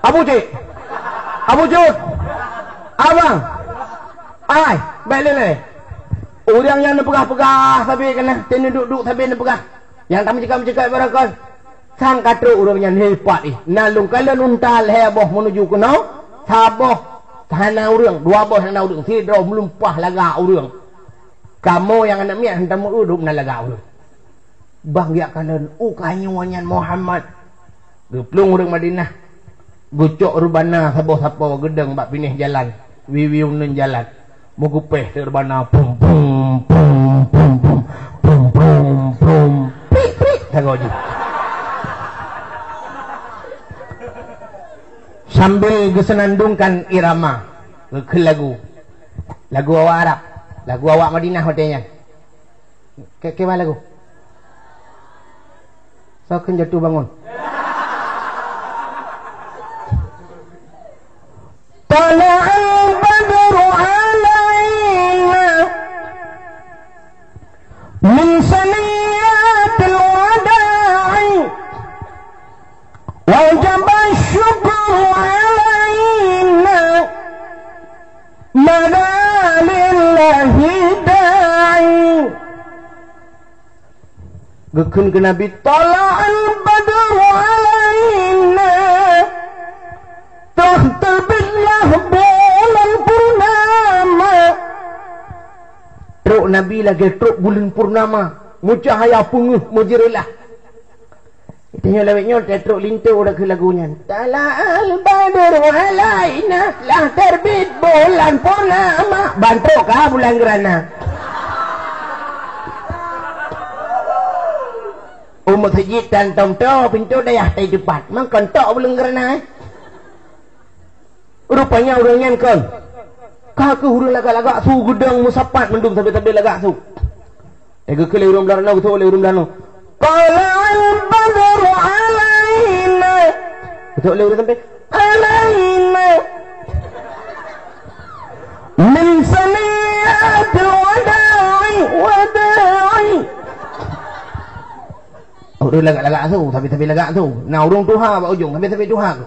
Abu Cik! Abu Cut! Abang! Ai! Bèk lé-lé!" Ureuëng nyang neupeugah-peugah sabe keunan, teuh neuduek-duek sabe neupeugah. Nyang tameucakap-cakap barangkon. Sang ka trok ureuëng nyan, "Hei, pat ih, na lôn kalon unta lhée boh meunuju keunoe, saboh hana ureuëng, dua boh hana ureuëng, sidroe meulumpah lagak ureuëng. Kamoe nyang aneuk miet hana tameueu dum na lagak ureuëng." Bang geujak kalon, u ka nyoe nyan Muhammad. Geuplueng ureuëng Madinah, geucok reubana saboh sapo geudong bak pinéh jalan, wiwi uneuen jalan. Meugeupéh teuk reubana, pum, pum, pum, pum, pum, pum, pum, prik, prik, sagoe jih. Sambil geuseunandungkan irama, geukheun lagu. Lagu awak Arab, lagu awak Madinah watée nyan. Ke, ke mana lagu? Soe kheun jatuh bangun? Tala'al badru alaina min saniyatil wada'i, wajaba syukru alaina, mada lillahi da'i. Geukheun keu Nabi, "Tala'al badru alaina." Telah terbitlah bulan purnama. Trok Nabi lagée trok buleuen purnama, meucahya peungeuh meujeureulah. Tanyoe lawét nyoe teutrok linto udah keu lagu nyan. "Tala'al badru alaina, lah terbit bulan purnama." Ban trok ka bulan geurana. U meuseujid tan tom-tom pintoe dayah tai teupat. Mangkon tok bulan geurana, eh? Rupanya ureuëng nyan kon. Ka kheueh ureuëng lagak-lagak su geudong meusapat mandum sabe-sabe lagak su. Eh, geukheun lé ureuëng blah nyoe, geutôk lé ureuëng blah nyoe. Tala'al badru alaina. Geutôk lé ureuëng sampé. Alaina. Min saniyatil wada'i, wada'i. Ureuëng lagak-lagak su, sabe-sabe lagak su. Na ureuëng tuha bak ujong, sabe-sabe tuha.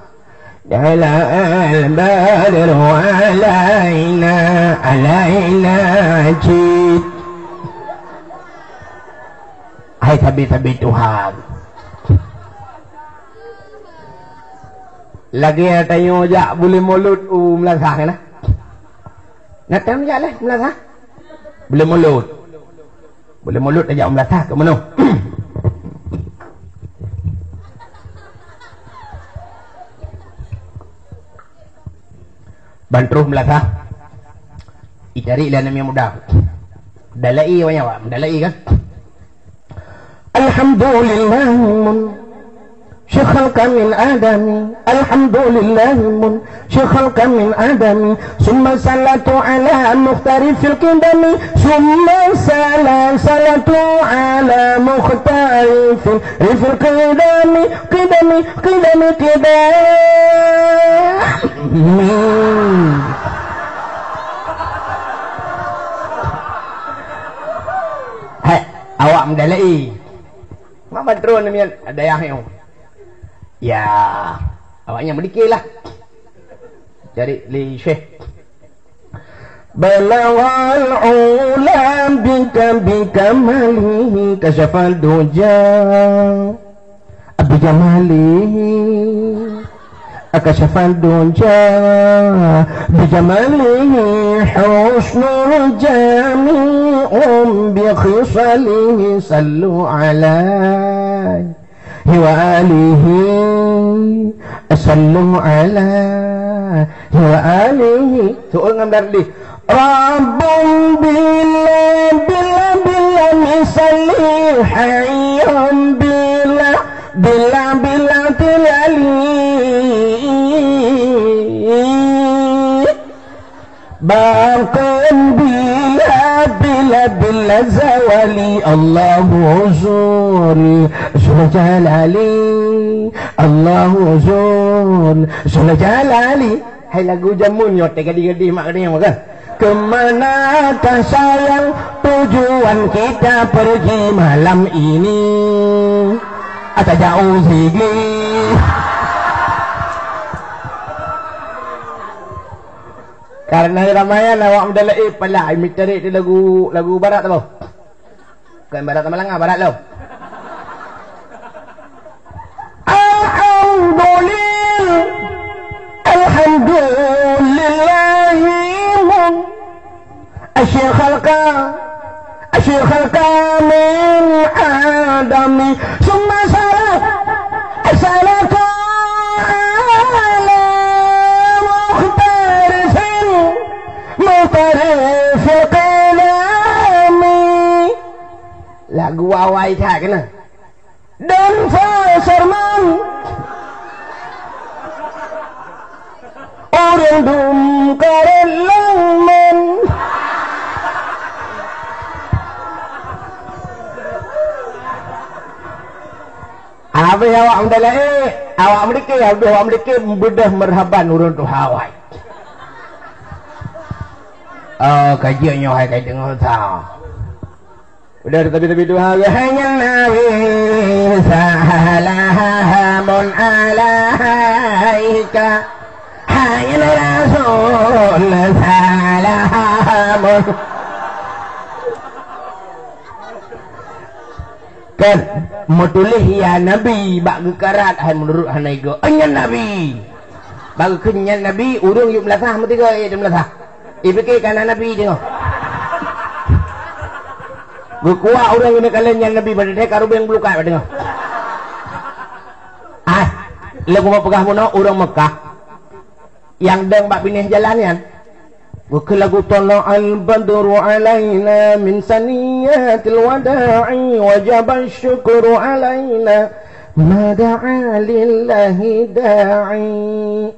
Tala'al badru alaina, alaina cit. Hai sabe-sabe tuha. Lagée tanyoe jak buleuen Mulod u meulasah kan? Na tan jak lé meulasah? Buleuen Mulod. Buleuen Mulod tajak u meulasah keu meunoh. Ban troh meulasah. Itarék lé aneuk muda. Dalai awak nyan, dalai kan? Alhamdulillah. شخلق من عدم. الحمد لله منشئ خلق من عدم. ثم صلاة على مختار في القدم. ثم صلاة على مختار في القدم. قدم، قدم، قدم. Hai, awak meugalak. Mak ban troh namiet dayah nyoe. Ya, awaknyan meudikir lah. Jadi lé Syekh. Balaghal ula bika, bikamalihi kasyafad duja. Bijamalihi kasyafad duja. Bijamalihi husnul jami'un bi khisalihi sallu alaihi. Wa alihi, sallu alaihi wa alihi. Seuôt ngon Darli. Rabbun bila, bila, bila misali, hayyun bila, bila, bila tilali. Baqin bila, bila, bila zawali. Allahu Zul, Zul Jalali. Allahu Zul, Zul Jalali. Hai lagu jameun nyoe teuh gadih-gadih mak gadih kan? Kemanakah sayang tujuan kita pergi malam ini? Ata jauh sigli. Karena ramai awak meudalah, eh, pala, eh, meucari di lagu, lagu barat apa? Bukan barat sama langa, barat lo. Alhamdulillah, alhamdulillah. Asyik khalqa, asyik khalqa min adami. Summa salat, salatu ala mukhtar fil mukhtar fil qalami. Lagu awai that kena. Dan fasarman ureueng dum karet lengman. Habéh awak meudalai, awak meudike, habéh awak meudike beudôh meurhaban ureueng tuha awai. Oh, kajian nyoe hai kai deungoe sa. Udah tapi-tapi dua hari. Hai nyan Nabi, salamun alaika. Hai nyan Rasul, salamun. Kan meutuléh ya Nabi bak geukarat hai meunurot hana igo. Nyan Nabi. Bak geukheun nyan Nabi, ureueng yub meulasah meusigoe, eh, meulasah. Ipike kana Nabi deungoe. Geukuak ureueng geuneuk kalon nyan Nabi, padahai ka rubeng bulukat deungoe. Ah, lé kupeugah bunoe ureueng Mekah nyang dong bak binéh jalan nyan. Geukheun lagu, "Thala'al badru 'alaina min saniyatil wada'i, wajaba syukru 'alaina ma da'a lillahi da'i."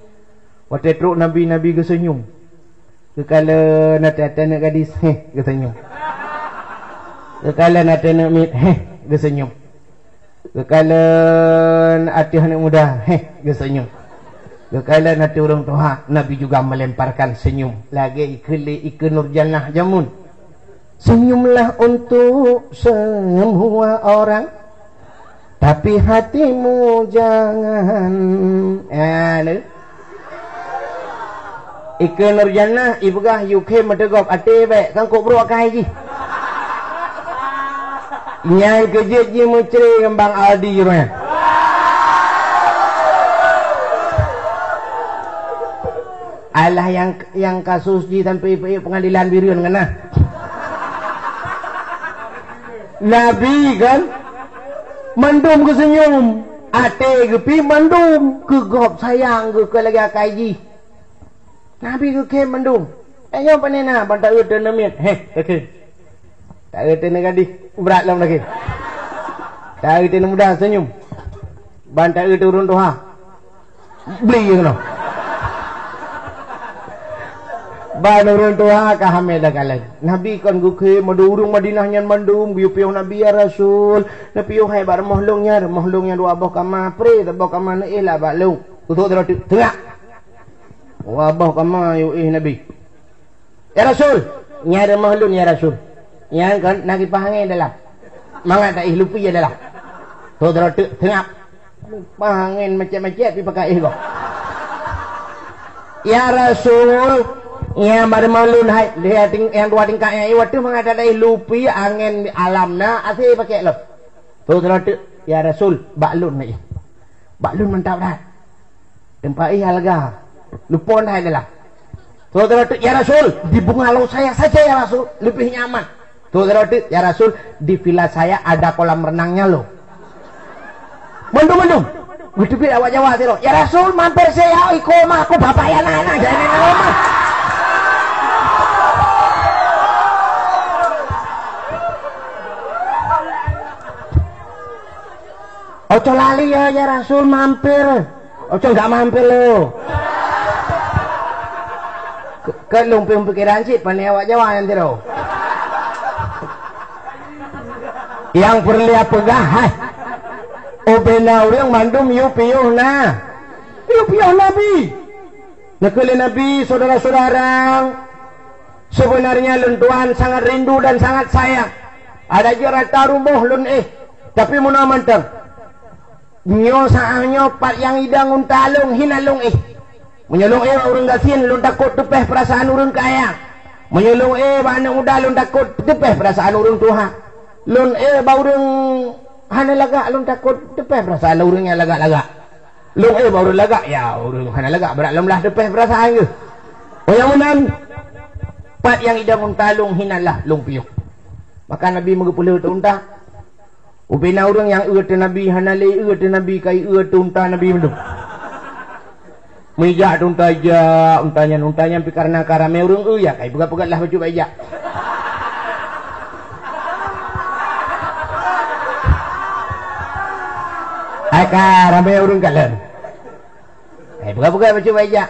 Watée trok Nabi, Nabi geuseunyum. Geukalon ateueh-ateueh aneuk gadis, heh, geuseunyum. Geukalon ateueh aneuk miet, heh, geuseunyum. Geukalon ateueh aneuk muda, heh, geuseunyum. Geukalon ateueh ureueng tuha, Nabi juga melemparkan senyum. Lagée ikheun lé Ikeu Nurjannah jameun. Senyumlah untuk semua orang, tapi hatimu jangan. Ah, tu. Ikeu Nurjannah ipeugah, "Yue khem meuteugop até bék, kan kok brok akai jih." Nyan keuh jeuet jimeucre ngon Bang Aldi roh nyan. Alah nyang, nyang kasus jih sampai pengadilan Bireuen ngon na. Nabi kan mandum geuseunyum, até geupi mandum, keu gob sayang geuh keu lagée akai jih. Nabi geukhem mandum. Eh, nyoe pane na, ban taeu teuneumiet. Heh, oke. Taeu teuneu gadih, brat lom lagée. Taeu teuneu muda senyum. Ban taeu teu ureueng tuha. Beli keunoe. Ban ureueng tuha ka hamé dak kalon. Nabi kon geukhem mandum ureueng Madinah nyan mandum geuyue piôh Nabi, "Ya Rasul, neupiôh hai bak rumoh lôn nyan, rumoh lôn nyan dua boh kama, pre saboh kama neuéh lah bak lôn." Utok sidroe teuk, "Teungak!" Dua boh kama yue éh Nabi. "Ya Rasul, nyan rumoh lôn, ya Rasul. Nyan kon na kipaih angén dalam. Mangat taéh lupi dalam." Utok sidroe teuk, "Teungak!" Kipaih angén macet-macet pi pakai éh gob. "Ya Rasul, nyan bak rumoh lôn hai, di ting-, nyang dua tingkat nyan, eh, watée mangat taéh lupi angén alam na, asé pakai lom." Utok sidroe teuk, "Ya Rasul, bak lôn na éh. Bak lôn mantap that. Teumpat éh alga. Lupon hai dalam." Utok sidroe teuk, "Ya Rasul, di bungalow saya saja ya Rasul, lebih nyaman." Utok sidroe teuk, "Ya Rasul, di villa saya ada kolam renangnya loh." Mandum-mandum. Geuteubiet awak Jawa sidroe, "Ya Rasul, mampir saya iko mah, aku bapak ya anak-anak, jangan main rumah." "Oco lali ya, ya Rasul, mampir." "Oco enggak mampir lo." Ke, ke lung pikiran cit, pane awak Jawa nyan tiro. Nyang peureulée peugah, hai. Ubena ureueng mandum yue piôh na. Yue piôh Nabi. Neukheun lé Nabi, "Saudara-saudara, sebenarnya lôn tuan sangat rindu dan sangat sayang. Ada jih rata rumoh lôn éh, tapi meunoe mantong. Nyoe saát nyoe pat nyang idong unta lôn hina lôn éh. Meunyoe lôn éh bak ureuëng gasien, lôn takot teupéh peurasaan ureuëng kaya. Meunyoe lôn éh bak aneuëk muda, lôn takot teupéh peurasaan ureuëng tuha. Lôn éh bak ureuëng hana lagak, lôn takot teupéh peurasaan ureuëng nyang lagak-lagak. Lôn éh bak ureuëng lagak, ya, ureuëng hana lagak, brat lôn blah teupéh peurasaan geuh. Oh, nyang meunan, pat nyang idong unta lôn, hinan lah lôn piôh. Maka Nabi meugeupeuleueh teu unta. Ubena ureuëng nyang eu teu Nabi, hana lé eu teu Nabi, kai eu teu unta Nabi mandum. Meujak teu unta, jak unta nyan, unta nyan pi karena ka ramé ureuëng eu, ya, kai peugah-peugah lah bacut bak ijak. Hai ka ramé ureuëng kalon. Hai peugah-peugah bacut bak ijak.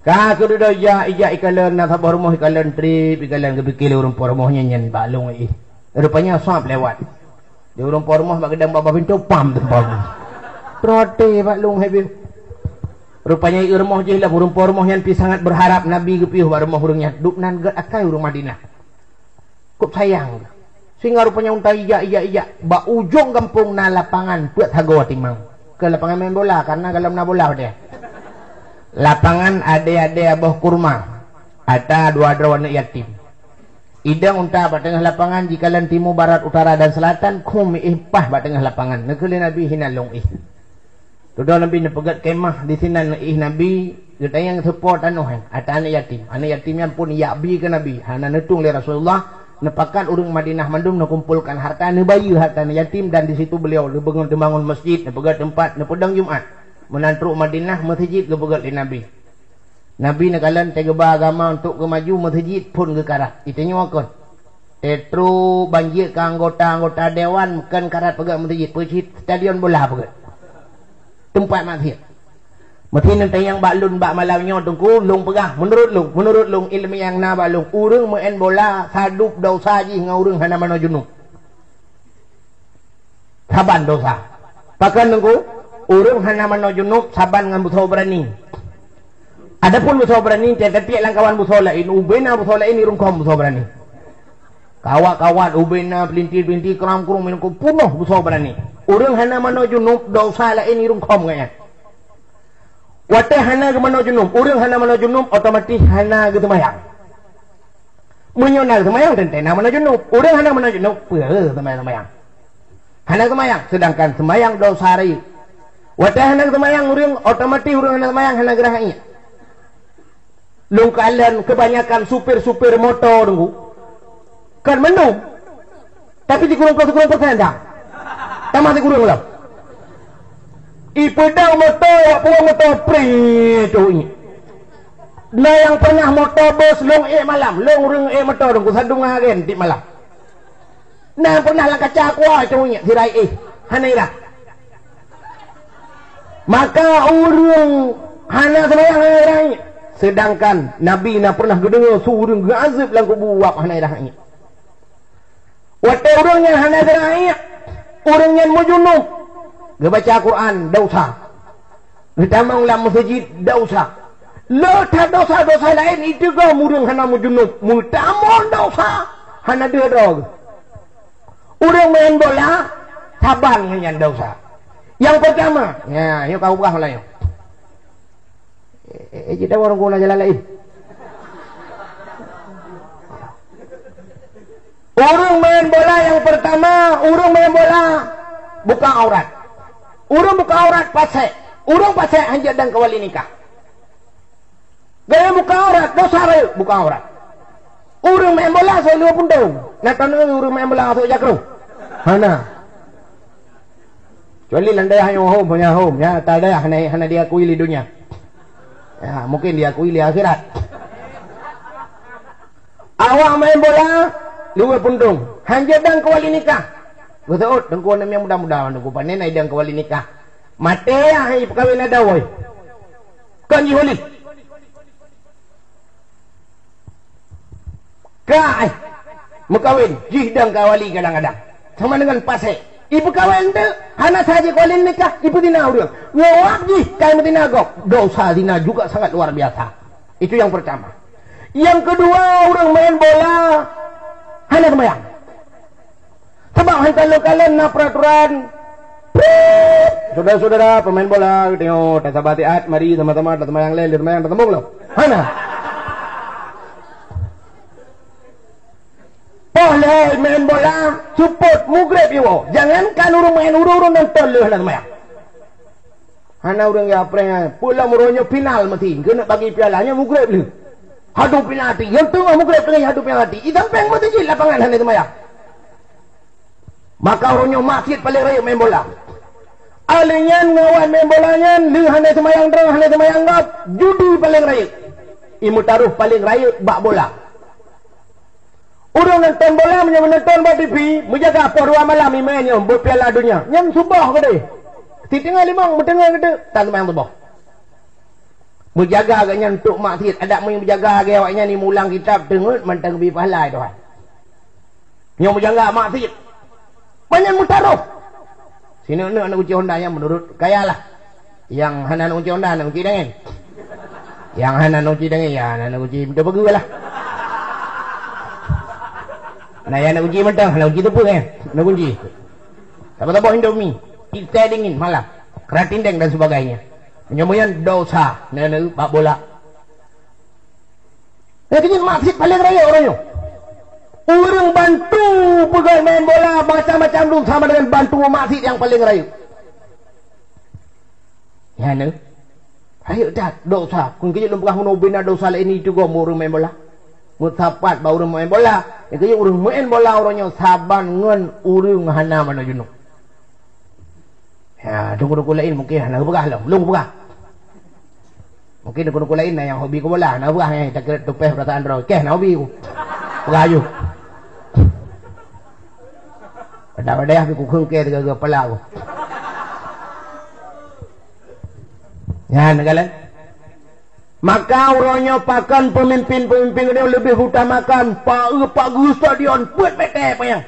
Ka keududoe ijak, ijak ikalon, na saboh rumoh ikalon treb, ikalon geupike lé ureuëng po rumoh nyan, nyan bak lôn ih. Rupanya sab lewat. Di ureuëng po rumoh bak geudang bak pintoe pam teupam. Prote bak lôn hai beuh. Rupanya i rumoh jih lom, ureuëng po rumoh nyan pi sangat berharap Nabi geupiôh bak rumoh ureuëng nyan. Duek nan gét akai ureuëng Madinah. Kop sayang. Sehingga rupanya unta ijak, ijak, ijak. Bak ujong gampông na lapangan peuet sagoe timang. Keu lapangan main bola, karena galom na bola padé. Lapangan ade-ade aboh kurma. Ata dua droe aneuëk yatim. Idong unta bak teungoh lapangan, jikalon timu, barat, utara dan selatan, khum ih pah bak teungoh lapangan. Neukheun lé Nabi, hinan lôn ih. Dudoe Nabi neupeugét kemah di sinan neuih Nabi, geutanyong seupo tanoh nyan, ata aneuëk yatim. Aneuëk yatim nyan phon yak bi keu Nabi, hana neutueng lé Rasulullah, neupakat ureuëng Madinah mandum neukumpolkan harta, neubayeue harta aneuëk yatim dan di situ beliau neubangun, neubangun masjid, neupeugét teumpat, neupeudong Jumat. Meunan trok Madinah, meuseujid geupeugét lé Nabi. Nabi neukalon teuh geuba agama untuk geumaju, meuseujid phon geukarat. Iteunyoe kon. Teutro banjir keu anggota-anggota dewan, kon karat peugét meuseujid, peucit stadion bola peugét. Teumpat maksiat. Meusi neutanyong bak lôn bak malam nyoe, Teungku, lôn peugah, meunurot lôn, meunurot lôn, iéleumé nyang na bak lôn, ureuëng meu'en bola sadub desya jih ngon ureuëng hana manoe junub. Saban desya. Pakon Teungku? Ureuëng hana manoe junub saban ngon beusoe beurani. Adapun beusoe beurani, tiep-tiep lam kawan beusoe laén, ubena beusoe laén irungkhom beusoe beurani. Kawat-kawat, ubena, peulinti-peulinti, kram-krum, irungkhom, punoh beusoe beurani. Ureuëng hana manoe junub, desya laén irungkhom gobnyan. Watée hana geumanoe junub, ureuëng hana manoe junub, otomatis hana geuseumayang. Meunyoe na seumayang, teuntée na manoe junub. Ureuëng hana manoe junub, peue seumayang-seumayang? Hana seumayang, seudangkan seumayang desya rayeuk. Watée hana seumayang ureuëng, otomatis ureuëng hana seumayang, hana geurhah iék. Lôn kalon keubanyakan supir-supir moto, Teungku. Kon mandum. Tapi sikureueng ploh sikureueng persen dah. Tamah sikureueng lom. Ipeudong moto, awak purong moto, prit, tuh, iék. Na nyang pernah moto bus lôn ék malam, lôn ureuëng ék moto, Teungku, sadum ngon agen tiep malam. Na nyang pernah lam kaca kuah, tuh, iék, sirai éh, hana irah. Maka ureuëng hana seumayang, hana irah iék. Seudangkan Nabi na pernah geudeungoe su ureuëng geuazeueb lam kubu, awak hana irah iék. Watée ureuëng nyan hana geurhah iék, ureuëng nyan meujunub, geubaca Quran, desya. Geutamong lam meuseujid, desya. Le that desya-desya laén, iteugoe ureuëng hana meujunub, meutamong desya, hana deuh droe geuh. Ureuëng meu'en bola, saban ngon nyan desya. Nyang peurtama, nyan, nyoe ka ubah lagée nyoe. Eh, eh, eh, jeuet dawa ureuëng guna jalan laén. Ureuëng meu'en bola nyang peurtama, ureuëng meu'en bola buka aurat. Ureuëng buka aurat pasék. Ureuëng pasék hanjeuet dan kawali nikah. Gaya buka aurat, desya rayeuk buka aurat. Ureuëng meu'en bola sôk lheueh puntông. Na taneuk ureuëng meu'en bola sôk jakroh? Hana. Kecuali lam dayah nyoe hom, punya hom, ya, ata dayah hana, hana diakui lé donya. Ya, mungkin diakui lé akhirat. Awak main bola, luwe puntông. Hanjeuet dan kawali nikah. Beutôi, Teungku, aneuk nyang muda-muda, Teungku, panen ai dan kawali nikah. Maté ya, hai peukawen ada, woi. Kon jih ulih. Ka, eh, meukawen, jih dang kawali kadang-kadang. Sama dengan pasék. Ipeukawen tu, hana saja kawali nikah, ipeuzina ureuëng. Ngon awak jih, kai meuzina gob. Dosa zina juga sangat luar biasa. Itu yang pertama. Yang kedua, ureuëng main bola, hana seumayang. Sabab han kalon-kalon na peraturan, prit, Saudara-saudara pemain bola, tengok, tak sabar tiat, mari sama-sama tak semayang leh, semayang tak tembong lah. Hana. Poh lhèe main bola, supot mugreb iwoe. Jangankan ureueng main, ureueng-ureueng nonton lheueh hana semayang. Hana ureueng ya prank, pulang meuronyok final meuti. Keuneuk bagi piala nyan mugreb lheueh. Hadu penalti, nyang teungoh mugreb teungoh hadu penalti. Isampéng meuseujid lapangan hana semayang. Maka uroe nyoe maksiet paleng rayeuk main bola. Alèh nyan ngawan main bola nyan, lheueh hana seumayang droe, hana seumayang gob, judi paleng rayeuk. Imeutarôh paleng rayeuk bak bola. Ureueng nonton bola meunyoe meunonton bak T V, meujaga poh dua malam imè nyoe beupiala donya. Nyan suboh keudeh. Siteungoh limong meuteungoh keudeh, tan seumayang suboh. Meujaga geuh nyan untuk maksiet. Adak meunyoe meujaga geuh awak nyan imulang kitab teungeut mantong geubri pahala Tuhan. Nyoe meujaga maksiet. Banyak meutarôh. Sineuk-neuk aneuk kuci Honda nyan meunurot kaya lah. Nyang hana aneuk kuci Honda, aneuk kuci dangén. Nyang hana aneuk kuci dangén, ya hana aneuk kuci meuteupeugeue lah. Nah, ya aneuk kuci mantong, aneuk kuci teupeu kan? Aneuk kuci. Saboh-saboh Indomie, teh dingin malam, keratindeng dan sebagainya. Meunyoe nyan dosa, neuneu bak bola. Nyang keujeuet maksiet paleng rayeuk uroe nyoe. Ureueng bantu peugöt main bola macam-macam dum sama dengan bantu maksiet nyang paleng rayeuk. Nyan neu. Rayeuk that dosa. Kon keujeuet lôn peugah meunoe bina dosa laén itu gob ureueng main bola. Meusapat bak ureueng main bola. Nyang keujeuet ureueng main bola uroe nyoe saban ngon ureueng hana manoe junub. Ya, dukun-dukun laén mungkin hana geupeugah lom, lôn geupeugah. Mungkin dukun-dukun laén na nyang hobi keu bola, hana geupeugah nyan, takheun tupeh peurasaan droe. Keh, na hobi ku. Peugah aju. Pada-pada pih kukheun keh teuga-teuga pala ku. Nyan, galak. Maka uroe nyoe pakon peumimpin-peumimpin nyoe leubeh utamakan paeu pageue stadion peuet mètè panyang.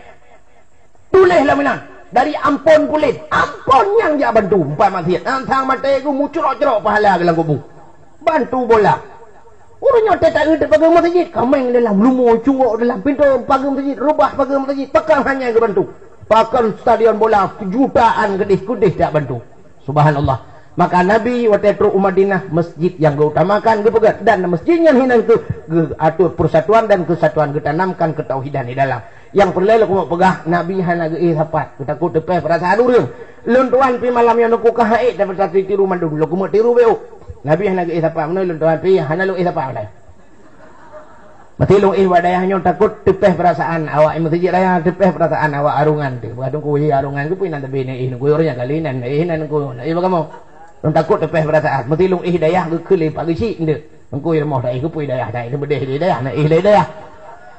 Tuléh lam inan, dari Ambon Pulén, Ambon nyang jak bantu, empat maksiet. Nyan sang maté geuh meucrok-crok pahala geuh lam kubu. Bantu bola. Ureueng nyoe teuka eu pageue meuseujid, kameng dalam, lumo cungok dalam, pintoe pageue meuseujid, rubah pageue meuseujid, pakon hana geubantu. Pakon stadion bola jutaan keudeh-keudeh jak bantu. Subhanallah. Maka Nabi watèe trok u Madinah, masjid nyang geuutamakan geupeugöt, dan masjid nyan hinan kheueh geuatur persatuan dan kesatuan, geutanamkan ketauhidan di dalam. Nyang peureulèe lôn keumeung peugah, Nabi hana geuéh sapat, geutakot teupeh peurasaan ureueng. Lôn tuan pih malam nyoe neukukah ha'ék, tapi tatiru mandum, lôn keumeung tiru beuh. Nabi hana geuéh sapat, meunoe lôn tuan pih hana lôn éh sapat meunoe. Meuti lôn éh bak dayah nyoe takot teupeh peurasaan awak meuseujid raya, teupeh peurasaan awak arungan teuh. Bak teungku hi arungan keupeue nan teubi neuéh neuguyur nyang kali nan éh nan neuguyur. Éh bagamoe? Lôn takot teupeh peurasaan. Meuti lôn éh dayah geukheun lé Pak Geuchik ndeuek. Teungku i rumoh taéh keupeue dayah taéh teubeudeh lé dayah, na éh lé dayah.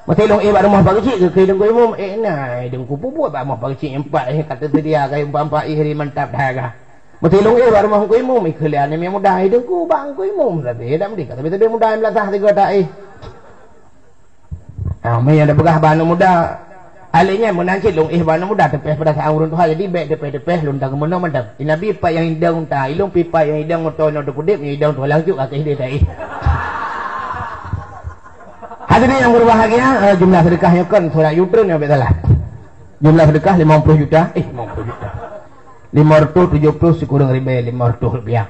Meuti lôn éh bak rumoh Pak Geuchik geukheun teungku imum, éh na teungku peubuet bak rumoh Pak Geuchik nyang pat éh ka teuseudia kayém pampa éh ri mantap dahaga. Meuteulông éh bak rumoh Teungku Imum, ikheun lé aneuk miet muda, "Hai Teungku, bak Teungku Imum sabe, dak meudeh ka sabe-sabe muda nyang beulasah sigoe taéh." Ah, meunan nyang tapeugah bak aneuk muda. Alèh nyan meunan cit lông éh bak aneuk muda teupeh peurasaan ureueng tuha, jadi bèk teupeh-teupeh lôn takeumeunoe mantong. Di Nabi pat nyang idong ta, ilông pih pat nyang idong moto inoe teupeuudép, nyang idong tuha lanjut ka keuh idéh taéh. Hadirin yang berbahagia, eh, jumlah sedekah nyoe kon surat Yutreun nyang bèk salah. Jumlah sedekah lima puluh juta, eh, lima puluh juta. Lima ratus tujuh puluh sikureueng ribèe lima ratus rupiah.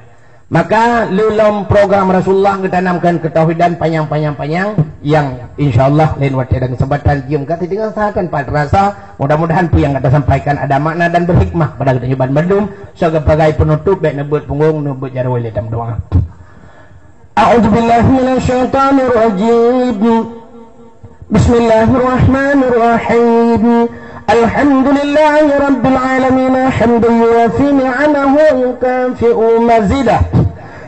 Maka, lom program Rasulullah geutanamkan ketauhidan panyang-panyang-panyang, yang insya Allah lain watèe dan kesempatan jeuem ka sideungoe sajan pat rasa. Mudah-mudahan peue nyang ka tasampaikan ada makna dan berhikmah pada geutanyoe ban mandum. Sebagai penutup, bèk neubeuet punggong, neubeuet jaroe lé tameudoa. أعوذ بالله من الشيطان الرجيم. بسم الله الرحمن الرحيم. الحمد لله رب العالمين، حمدا يوافي نعمه ويكافئ مزيده.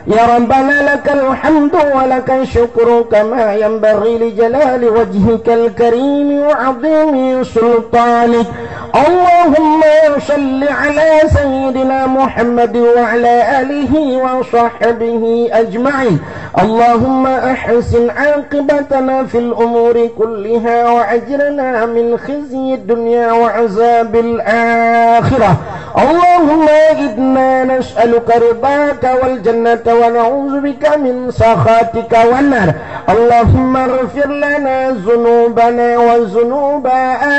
يا ربنا لك الحمد ولك الشكر كما ينبغي لجلال وجهك الكريم وعظيم سلطانك. اللهم صل على سيدنا محمد وعلى آله وصحبه أجمعين. اللهم أحسن عاقبتنا في الأمور كلها وأجرنا من خزي الدنيا وعذاب الآخرة. اللهم إنا نسألك رضاك والجنة ونعوذ بك من سخطك والنار. اللهم اغفر لنا ذنوبنا وذنوب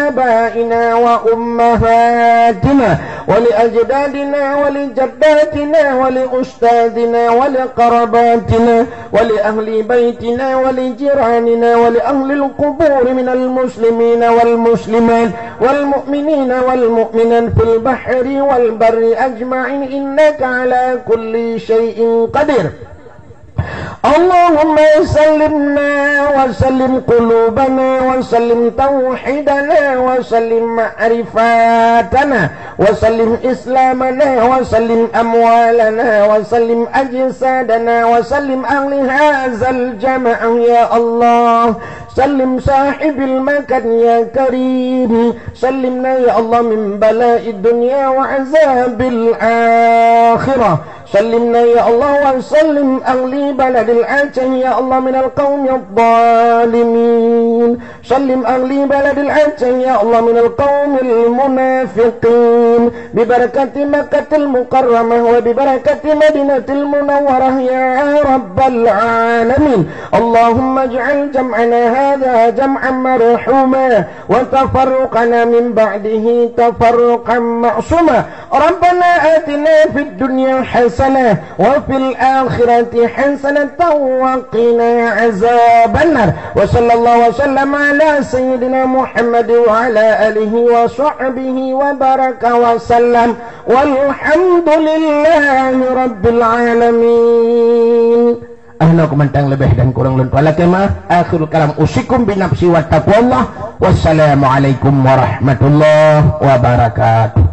آبائنا وأمهاتنا ولأجدادنا ولجداتنا ولأستاذنا ولقراباتنا ولأهل بيتنا ولجيراننا ولأهل القبور من المسلمين والمسلمات والمؤمنين والمؤمنات في البحر والبر أجمعين، إنك على كل شيء قدير. اللهم سلمنا وسلم قلوبنا وسلم توحيدنا وسلم معرفتنا وسلم إسلامنا وسلم أموالنا وسلم أجسادنا وسلم أهل هذا الجمع يا الله. سلم صاحب المكان يا كريم. سلمنا يا الله من بلاء الدنيا وعذاب الآخرة. سلمنا يا الله وسلم أهل بلد العجم يا الله من القوم الظالمين. سلم أهل بلد العجم يا الله من القوم المنافقين ببركة مكة المكرمة وببركة مدينة المنورة يا رب العالمين. اللهم اجعل جمعنا هذا جمعا مرحوما وتفرقنا من بعده تفرقا معصوما. ربنا آتنا في الدنيا حسنة وفي الآخرة حسنة وقنا عذاب النار. وصلى الله وسلم على سيدنا محمد وعلى آله وصحبه وبارك وسلم. والحمد لله رب العالمين. Ahna keumantang leubeh dan kurang lôn tuan lakée meu'ah. Akhirul kalam, usikum binafsi wa taqwallah. Wassalamualaikum warahmatullahi wabarakatuh.